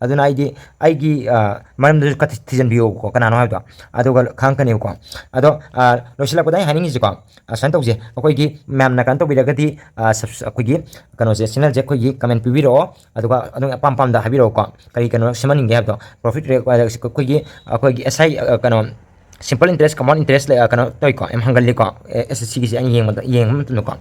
ꯑꯗꯨꯅ ꯑꯩꯗꯤ ꯑꯩꯒꯤ, ꯑ, ꯃꯔꯝꯗꯁꯨ ꯈꯔ ꯊꯤ-, ꯊꯤꯖꯤꯟꯕꯤꯌꯣꯕꯀꯣ, ꯀꯅꯥꯅꯣ ꯍꯥꯏꯕꯗꯣ꯫ ꯑꯗꯨꯒ ꯈꯪꯉꯛꯀꯅꯦꯕꯀꯣ꯫ ꯑꯗꯣ, ꯑ, ꯂꯣꯏꯁꯤꯜꯂꯛꯄꯗ ꯑꯩ ꯍꯥꯏꯅꯤꯡꯉꯤꯁꯦꯀꯣ, ꯑ, ꯁꯨꯃꯥꯏꯅ ꯇꯧꯁꯦ, ꯑꯩꯈꯣꯏꯒꯤ ꯃꯌꯥꯝꯅ ꯀꯩꯅꯣ ꯇꯧꯕꯤꯔꯒꯗꯤ, ꯑ, subs-, ꯑꯩꯈꯣꯏꯒꯤ ꯀꯩꯅꯣꯁꯦ, channelꯁꯦ ꯑꯩꯈꯣꯏꯒꯤ comment ꯄꯤꯕꯤꯔꯛꯑꯣ, ꯑꯗꯨꯒ ꯑꯗꯨꯝ ꯑꯄꯥꯝ ꯑꯄꯥꯝꯗ ꯍꯥꯏꯕꯤꯔꯛꯑꯣꯀꯣ, ꯀꯔꯤ ꯀꯩꯅꯣ ꯁꯦꯝꯍꯟꯅꯤꯡꯒꯦ ꯍꯥꯏꯕꯗꯣ꯫ Profit rate ꯑꯩꯈꯣꯏꯒꯤ, ꯑꯩꯈꯣꯏꯒꯤ S I, ꯑ, ꯀꯩꯅꯣ, simple interest, compound interest ꯂꯩ, ꯑ, ꯀꯩꯅꯣ ꯇꯧꯏꯀꯣ, ꯌꯥꯝ ꯍꯪꯒꯜꯂꯤꯀꯣ, ꯑꯦ, S S Cꯒꯤꯁꯦ ꯑꯩꯅ ꯌꯦꯡꯕꯗ, ꯌꯦꯡꯕ ꯃꯇꯝꯗꯀꯣ꯫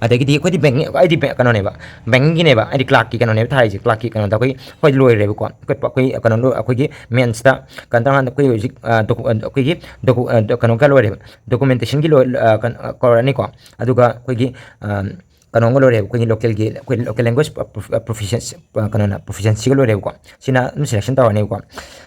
ꯑꯗꯒꯤꯗꯤ ꯑꯩꯈꯣꯏꯗꯤ banking, ꯑꯩꯗꯤ bank-, ꯀꯩꯅꯣꯅꯦꯕ, bankingꯒꯤꯅꯦꯕ, ꯑꯩꯗꯤ clerkꯀꯤ ꯀꯩꯅꯣꯅꯦꯕ ꯊꯥꯔꯤꯁꯦ, clerkꯀꯤ ꯀꯩꯅꯣꯗ ꯑꯩꯈꯣꯏ, ꯑꯩꯈꯣꯏ ꯂꯣꯏꯔꯦꯕꯀꯣ꯫ ꯑꯩꯈꯣꯏ, ꯑꯩꯈꯣꯏ ꯀꯩꯅꯣ ꯂꯣꯏ-, ꯑꯩꯈꯣꯏꯒꯤ mains-ꯇ ꯀꯩꯅꯣ ꯇꯧꯔꯀꯥꯟꯗ ꯑꯩꯈꯣꯏ ꯍꯧꯖꯤꯛ, ꯑ, docu-, ꯑ, ꯑꯩꯈꯣꯏꯒꯤ docu-, ꯑ, ꯀꯩꯅꯣꯒ ꯂꯣꯏꯔꯦꯕ, documentationꯒꯤ ꯂꯣꯏ-, ꯑ, ꯀꯩꯅꯣ, ꯑ, ꯀꯧꯔꯅꯤꯀꯣ꯫ ꯑꯗꯨꯒ ꯑꯩꯈꯣꯏꯒꯤ, ꯑ, ꯀꯩꯅꯣꯝꯒ ꯂꯣꯏꯔꯦꯕ, ꯑꯩꯈꯣꯏꯒꯤ localꯒꯤ, ꯑꯩꯈꯣꯏ local language ꯄ-, ꯄ-, proficiency, ꯄ-, ꯀꯩꯅꯣꯅ, proficiencyꯒ ꯂꯣꯏꯔꯦꯕꯀꯣ꯫ ꯁꯤꯅ ꯑꯗꯨꯝ selection ꯇꯧꯔꯅꯦꯕꯀꯣ꯫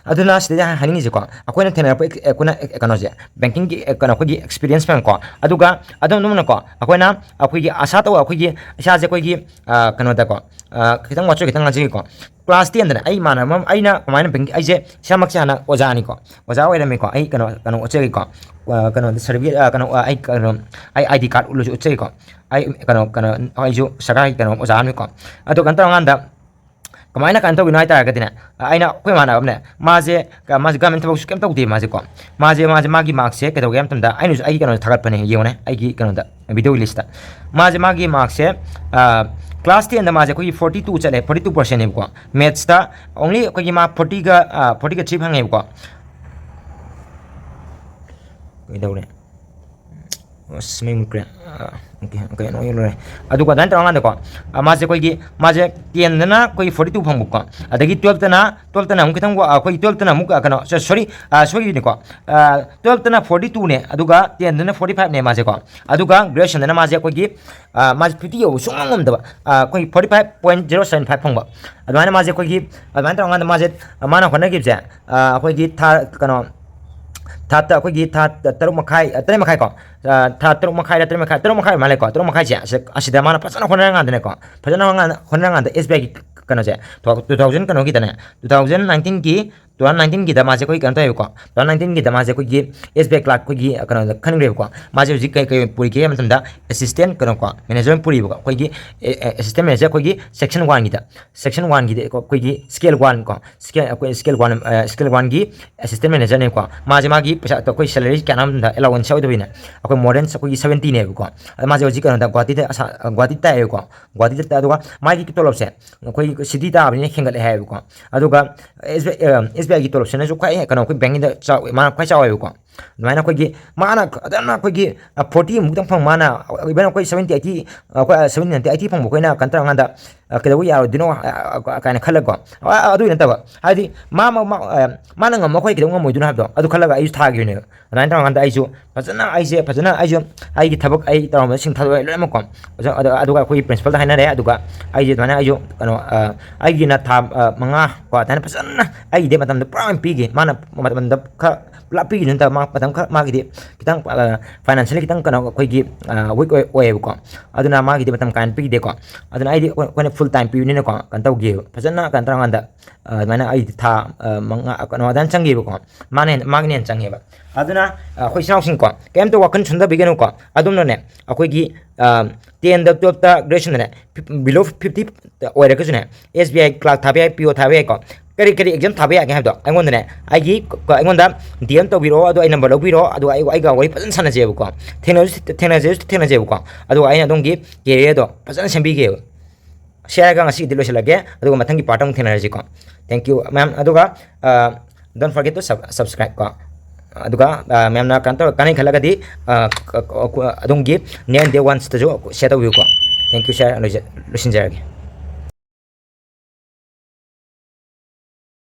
ꯑꯗꯨꯅ ꯁꯤꯗꯩꯗ ꯍꯥꯏꯅꯤꯡꯉꯤꯁꯦꯀꯣ, ꯑꯩꯈꯣꯏꯅ ꯊꯦꯡꯅꯔꯛꯄ ꯑꯦꯛ-, ꯑꯩꯈꯣꯏꯅ ꯀꯩꯅꯣꯁꯦ, bankingꯒꯤ, ꯑꯦ, ꯀꯩꯅꯣ, ꯑꯩꯈꯣꯏꯒꯤ experience ꯃꯌꯥꯝꯀꯣ, ꯑꯗꯨꯒ ꯑꯗꯨꯝ ꯑꯗꯨꯝꯅꯀꯣ, ꯑꯩꯈꯣꯏꯅ ꯑꯩꯈꯣꯏꯒꯤ ꯑꯁꯥ ꯇꯧꯕ, ꯑꯩꯈꯣꯏꯒꯤ ꯏꯁꯥꯁꯦ ꯑꯩꯈꯣꯏꯒꯤ, ꯑ, ꯀꯩꯅꯣꯗꯀꯣ, ꯑ, ꯈꯤꯇꯪ ꯋꯥꯆꯣꯏ ꯈꯤꯇꯪ ꯉꯥꯡꯖꯒꯦꯀꯣ꯫ Class tenꯗꯅꯦ, ꯑꯩ ꯏꯃꯥꯟꯅꯕ ꯑꯃ, ꯑꯩꯅ ꯀꯃꯥꯏꯅ bank-, ꯑꯩꯁꯦ ꯏꯁꯥꯃꯛꯁꯦ ꯍꯥꯟꯅ ꯑꯣꯖꯥꯅꯤꯀꯣ, ꯑꯣꯖꯥ ꯑꯣꯏꯔꯝꯃꯤꯀꯣ, ꯑꯩ ꯀꯩꯅꯣ, ꯀꯩꯅꯣ ꯎꯠꯆꯒꯦꯀꯣ, ꯑ, ꯀꯩꯅꯣꯗ certificate, ꯑ, ꯀꯩꯅꯣ, ꯑ, ꯑꯩ ꯀꯩꯅꯣ, ꯑꯩ ID card ꯎꯠꯂꯁꯨ ꯎꯠꯆꯒꯦꯀꯣ꯫ ꯑꯩ ꯀꯩꯅꯣ, ꯀꯩꯅꯣ, ꯑꯩꯁꯨ ꯁꯔꯀꯥꯔꯒꯤ ꯀꯩꯅꯣ ꯑꯣꯖꯥ ꯑꯃꯅꯤꯀꯣ꯫ ꯑꯗꯣ ꯀꯩꯅꯣ ꯇꯧꯔꯀꯥꯟꯗ ꯀꯃꯥꯏꯅ ꯀꯩꯅꯣ ꯇꯧꯔꯤꯅꯣ ꯍꯥꯏ ꯇꯥꯔꯒꯗꯤꯅꯦ, ꯑꯩꯅ, ꯑꯩꯈꯣꯏ ꯏꯃꯥꯟꯅꯕ ꯑꯃꯅꯦ, ꯃꯥꯁꯦ ꯀ-, ꯃꯥꯁꯦ government ꯊꯕꯛꯁꯨ ꯀꯩꯝ ꯇꯧꯗꯦ ꯃꯥꯁꯦꯀꯣ꯫ ꯃꯥꯁꯦ, ꯃꯥꯁꯦ ꯃꯥꯒꯤ markꯁꯦ ꯀꯩꯗꯧꯒꯦ ꯍꯥꯏꯕ ꯃꯇꯝꯗ, ꯑꯩꯅꯁꯨ ꯑꯩꯒꯤ ꯀꯩꯅꯣꯗ ꯊꯥꯒꯠꯄꯅꯦ, ꯌꯦꯡꯉꯨꯅꯦ, ꯑꯩꯒꯤ ꯀꯩꯅꯣꯗ, videoꯒꯤ listꯇ꯫ ꯃꯥꯁꯦ ꯃꯥꯒꯤ markꯁꯦ, ꯑ, class tenꯗ ꯃꯥꯁꯦ ꯑꯩꯈꯣꯏꯒꯤ forty two ꯆꯠꯂꯦ, forty two percentꯅꯦꯕꯀꯣ꯫ Mathsꯇ only ꯑꯩꯈꯣꯏꯒꯤ ꯃꯥ fortyꯒ, ꯑ, fortyꯒ three ꯐꯪꯉꯦꯕꯀꯣ꯫ ꯀꯩꯗꯧꯔꯦ? ꯑꯁ, ꯃꯩ ꯃꯨꯠꯈ꯭ꯔꯦ꯫ ꯑꯥ, okay, okay, ꯅꯣ, ꯌꯦꯡꯂꯨꯔꯦ꯫ ꯑꯗꯨꯒ ꯑꯗꯨꯃꯥꯏꯅ ꯇꯧꯔꯀꯥꯟꯗꯀꯣ, ꯑꯥ, ꯃꯥꯁꯦ ꯑꯩꯈꯣꯏꯒꯤ, ꯃꯥꯁꯦ tenꯗꯅ ꯑꯩꯈꯣꯏꯒꯤ forty two ꯐꯪꯕꯀꯣ, ꯑꯗꯒꯤ twelveꯇꯅ, twelveꯇꯅ ꯑꯃꯨꯛ ꯈꯤꯇꯪ ꯋꯥ-, ꯑꯩꯈꯣꯏꯒꯤ twelveꯇꯅ ꯑꯃꯨꯛ, ꯑꯥ, ꯀꯩꯅꯣ, sorry, ꯑꯥ, sorryꯅꯦꯀꯣ, ꯑꯥ, twelveꯇꯅ forty twoꯅꯦ, ꯑꯗꯨꯒ tenꯗꯅ forty fiveꯅꯦ ꯃꯥꯁꯦꯀꯣ, ꯑꯗꯨꯒ graduationꯗꯅ ꯃꯥꯁꯦ ꯑꯩꯈꯣꯏꯒꯤ, ꯑꯥ, ꯃꯥꯁꯦ fifty ꯌꯧꯕ ꯁꯨꯡꯉꯝ ꯉꯝꯗꯕ, ꯑꯥ, ꯑꯩꯈꯣꯏꯒꯤ forty five point zero seven five ꯐꯪꯕ꯫ ꯑꯗꯨꯃꯥꯏꯅ ꯃꯥꯁꯦ ꯑꯩꯈꯣꯏꯒꯤ, ꯑꯗꯨꯃꯥꯏꯅ ꯇꯧꯔꯀꯥꯟꯗ ꯃꯥꯁꯦ, ꯃꯥꯅ ꯍꯣꯠꯅꯈꯤꯕꯁꯦ, ꯑꯥ, ꯑꯩꯈꯣꯏꯒꯤ ꯊꯥ, ꯀꯩꯅꯣ, ꯊꯥ ꯇ-, ꯑꯩꯈꯣꯏꯒꯤ ꯊꯥ ꯇꯔꯨꯛ ꯃꯈꯥꯏ, ꯑ, ꯇꯔꯦꯠ ꯃꯈꯥꯏ ꯀꯣ, ꯑ, ꯊꯥ ꯇꯔꯨꯛ ꯃꯈꯥꯏꯔ ꯇꯔꯦꯠ ꯃꯈꯥꯏ, ꯇꯔꯨꯛ ꯃꯈꯥꯏ ꯑꯣꯏꯔ ꯃꯥꯜꯂꯦꯀꯣ, ꯇꯔꯨꯛ ꯃꯈꯥꯏꯁꯦ ꯑꯁꯤ-, ꯑꯁꯤꯗ ꯃꯥꯅ ꯐꯖꯅ ꯍꯣꯠꯅꯔꯀꯥꯟꯗꯅꯦꯀꯣ, ꯐꯖꯅ ꯍꯣꯠꯅ-, ꯍꯣꯠꯅꯔꯀꯥꯟꯗ SBIꯒꯤ ꯀꯩꯅꯣꯁꯦ, two thousand ꯀꯩꯅꯣꯒꯤꯗꯅꯦ, two thousand nineteenꯒꯤ, two thousand nineteenꯒꯤꯗ ꯃꯥꯁꯦ ꯑꯩꯈꯣꯏ ꯀꯩꯅꯣ ꯇꯧꯋꯦꯕꯀꯣ, two thousand nineteenꯒꯤꯗ ꯃꯥꯁꯦ ꯑꯩꯈꯣꯏꯒꯤ SBI clerk ꯑꯩꯈꯣꯏꯒꯤ ꯀꯩꯅꯣꯗ ꯈꯟꯈ꯭ꯔꯦꯕꯀꯣ꯫ ꯃꯥꯁꯦ ꯍꯧꯖꯤꯛ ꯀꯩ, ꯀꯩ ꯄꯨꯔꯤꯒꯦ ꯍꯥꯏꯕ ꯃꯇꯝꯗ assistant ꯀꯩꯅꯣꯀꯣ, manager ꯑꯣꯏꯅ ꯄꯨꯔꯤꯕꯀꯣ, ꯑꯩꯈꯣꯏꯒꯤ, ꯑꯦ, ꯑꯦ, assistant manager ꯑꯩꯈꯣꯏꯒꯤ section oneꯒꯤꯗ, section oneꯒꯤꯗꯤ ꯑꯩꯈꯣꯏꯒꯤ scale one ꯀꯣ, scale, ꯑꯩꯈꯣꯏ scale one, ꯑ, scale oneꯒꯤ assistant managerꯅꯦꯀꯣ꯫ ꯃꯥꯁꯦ ꯃꯥꯒꯤ ꯄꯩꯁꯥ, ꯑꯩꯈꯣꯏ salary ꯀꯌꯥꯅꯣ ꯍꯥꯏꯕ ꯃꯇꯝꯗ allowance ꯌꯥꯎꯗꯕꯤꯅꯦ, ꯑꯩꯈꯣꯏ more than ꯑꯩꯈꯣꯏꯒꯤ seventyꯅꯦꯕꯀꯣ꯫ ꯑꯗ ꯃꯥꯁꯦ ꯍꯧꯖꯤꯛ ꯀꯩꯅꯣꯗ ꯒꯨꯍꯥꯇꯤꯗ ꯑꯁꯥ-, ꯒꯨꯍꯥꯇꯤ ꯇꯥꯏꯌꯦꯕꯀꯣ꯫ ꯒꯨꯍꯥꯇꯤꯗ ꯇꯥꯏ, ꯑꯗꯨꯒ ꯃꯥꯒꯤ ꯇꯣꯂꯣꯞꯁꯦ ꯑꯩꯈꯣꯏꯒꯤ city ꯇꯥꯕꯅꯤꯅ ꯍꯦꯟꯒꯠꯂꯦ ꯍꯥꯏꯌꯦꯕꯀꯣ꯫ ꯑꯗꯨꯒ SBI, ꯑ, SBIꯒꯤ ꯇꯣꯂꯣꯞꯁꯤꯅꯁꯨ ꯈ꯭ꯋꯥꯏ ꯀꯩꯅꯣ, ꯑꯩꯈꯣꯏ bankꯀꯤꯗ ꯆꯥꯎ-, ꯃꯥꯅ ꯈ꯭ꯋꯥꯏ ꯆꯥꯎꯋꯦꯕꯀꯣ꯫ ꯑꯗꯨꯃꯥꯏꯅ ꯑꯩꯈꯣꯏꯒꯤ ꯃꯥꯅ ꯑꯗꯨꯝ ꯑꯩꯈꯣꯏꯒꯤ, ꯑ, forty ꯃꯨꯛꯇꯪ ꯐꯪ ꯃꯥꯅ, even ꯑꯩꯈꯣꯏ seventy, eighty, ꯑꯩꯈꯣꯏ, ꯑ, seventy ꯅꯠꯇꯦ, eighty ꯐꯪꯕ ꯑꯩꯈꯣꯏꯅ ꯀꯩꯅꯣ ꯇꯧꯔꯀꯥꯟꯗ, ꯑ, ꯀꯩꯗꯧꯕ ꯌꯥꯔꯣꯏꯗꯣꯏꯅꯣ, ꯑ, ꯑ, ꯀꯥꯏꯅ ꯈꯜꯂꯒꯀꯣ꯫ ꯑ, ꯑ, ꯑꯗꯨꯒꯤ ꯅꯠꯇꯕ, ꯍꯥꯏꯗꯤ ꯃꯥ, ꯃ-, ꯃ-, ꯑ, ꯃꯥꯅ ꯉꯝꯃ ꯑꯩꯈꯣꯏ ꯀꯩꯗꯧ ꯉꯝꯃꯣꯏꯗꯣꯏꯅꯣ ꯍꯥꯏꯕꯗꯣ, ꯑꯗꯨ ꯈꯜꯂꯒ ꯑꯩꯁꯨ ꯊꯥꯈꯤꯕꯅꯦꯕ꯫ ꯑꯗꯨꯃꯥꯏꯅ ꯇꯧꯔꯀꯥꯟꯗ ꯑꯩꯁꯨ ꯐꯖꯅ, ꯑꯩꯁꯦ ꯐꯖꯅ, ꯑꯩꯁꯨ ꯑꯩꯒꯤ ꯊꯕꯛ ꯑꯩ ꯇꯧꯔꯝꯕꯁꯤꯡ ꯊꯥꯗꯣꯛꯑꯦ ꯂꯣꯏꯅꯃꯛꯀꯣ꯫ ꯑꯗꯨ-, ꯑꯗꯨ-, ꯑꯗꯨꯒ ꯑꯩꯈꯣꯏꯒꯤ principalꯗ ꯍꯥꯏꯅꯔꯦ, ꯑꯗꯨꯒ ꯑꯩꯁꯦ ꯑꯗꯨꯃꯥꯏꯅ ꯑꯩꯁꯨ ꯀꯩꯅꯣ, ꯑ, ꯑꯩꯒꯤꯅ ꯊꯥ, ꯑ, ꯃꯉꯥ ꯀꯣ, ꯑꯗꯨꯃꯥꯏꯅ ꯐꯖꯅ ꯑꯩꯒꯤꯗꯤ ꯃꯇꯝꯗꯣ ꯄꯨꯔꯥ ꯑꯣꯏꯅ ꯄꯤꯈꯤ꯫ ꯃꯥꯅ ꯃꯇꯝꯗꯣ ꯈꯔ ꯄꯨꯂꯞ ꯄꯤꯈꯤꯗꯨ ꯅꯠꯇꯕ, ꯃꯥ ꯃꯇꯝ ꯈꯔ ꯃꯥꯒꯤꯗꯤ ꯈꯤꯇꯪ, ꯑ, financially ꯈꯤꯇꯪ ꯀꯩꯅꯣ ꯑꯩꯈꯣꯏꯒꯤ, ꯑ, weak ꯑꯣꯏ-, ꯑꯣꯏꯌꯦꯕꯀꯣ꯫ ꯑꯗꯨꯅ ꯃꯥꯒꯤꯗꯤ ꯃꯇꯝ ꯀꯥꯏꯅ ꯄꯤꯈꯤꯗꯦꯀꯣ꯫ ꯑꯗꯨꯅ ꯑꯩꯗꯤ ꯑꯩꯈꯣꯏ-, ꯑꯩꯈꯣꯏꯅ full time ꯄꯤꯕꯅꯤꯅꯀꯣ, ꯀꯩꯅꯣ ꯇꯧꯈꯤꯕ꯫ ꯐꯖꯅ ꯀꯩꯅꯣ ꯇꯧꯔꯀꯥꯟꯗ, ꯑ, ꯑꯗꯨꯃꯥꯏꯅ ꯑꯩꯗꯤ ꯊꯥ, ꯑ, ꯃꯉꯥ, ꯀꯩꯅꯣ, ꯑꯗꯨꯃꯥꯏꯅ ꯆꯪꯈꯤꯕꯀꯣ꯫ ꯃꯥꯅ ꯍꯦꯟꯅ, ꯃꯥꯒꯤꯅ ꯍꯦꯟꯅ ꯆꯪꯉꯦꯕ꯫ ꯑꯗꯨꯅ, ꯑ, ꯑꯩꯈꯣꯏ ꯏꯆꯤꯟ ꯏꯅꯥꯎꯁꯤꯡꯀꯣ, ꯀꯩꯝꯇ ꯋꯥꯈꯜ ꯁꯣꯟꯊꯕꯤꯒꯅꯨꯀꯣ꯫ ꯑꯗꯣꯝꯅꯅꯦ, ꯑꯩꯈꯣꯏꯒꯤ, ꯑ, tenꯗ, twelveꯇ, graduationꯗꯅꯦ, fif-, below fifty ꯑꯣꯏꯔꯒꯁꯨꯅꯦ, SBI clerk ꯊꯥꯕ ꯌꯥꯏ, PO ꯊꯥꯕ ꯌꯥꯏꯀꯣ꯫ ꯀꯔꯤ ꯀꯔꯤ exam ꯊꯥꯕ ꯌꯥꯒꯦ ꯍꯥꯏꯕꯗꯣ ꯑꯩꯉꯣꯟꯗꯅꯦ, ꯑꯩꯒꯤ, ꯑꯩꯉꯣꯟꯗ DM ꯇꯧꯕꯤꯔꯛꯑꯣ, ꯑꯗꯣ ꯑꯩ number ꯂꯧꯕꯤꯔꯣ, ꯑꯗꯨꯒ ꯑꯩ, ꯑꯩꯒ ꯋꯥꯔꯤ ꯐꯖꯅ ꯁꯥꯟꯅꯖꯩꯕꯀꯣ꯫ ꯊꯦꯡꯅꯁꯨ ꯊꯦꯡꯅꯖꯩ, ꯊꯦꯡꯅꯖꯩꯕꯀꯣ꯫ ꯑꯗꯨꯒ ꯑꯩꯅ ꯑꯗꯣꯝꯒꯤ careerꯗꯣ ꯐꯖꯅ ꯁꯦꯝꯕꯤꯒꯦꯕ꯫ ꯁꯤ ꯍꯥꯏꯔꯒ ꯉꯁꯤꯒꯤꯗꯤ ꯂꯣꯏꯁꯤꯜꯂꯒꯦ, ꯑꯗꯨꯒ ꯃꯊꯪꯒꯤ part ꯑꯃꯨꯛ ꯊꯦꯡꯅꯔꯁꯤꯀꯣ꯫ Thank you, ma'am꯫ ꯑꯗꯨꯒ, ꯑ, don't forget to sub-, subscribe ꯀꯣ꯫ ꯑꯗꯨꯒ ꯃꯌꯥꯝꯅ ꯀꯩꯅꯣ ꯇꯧꯔ ꯀꯥꯟꯅꯩ ꯈꯜꯂꯒꯗꯤ ꯑꯗꯣꯝꯒꯤ ꯅꯦꯟ ꯗꯦ ꯋꯥꯟꯁꯇꯁꯨ ꯁꯤꯌꯔ ꯇꯧꯕꯤꯌꯨꯀꯣ꯫ Thank you, sir꯫ ꯂꯣꯏꯁꯤꯟꯖꯔꯒꯦ꯫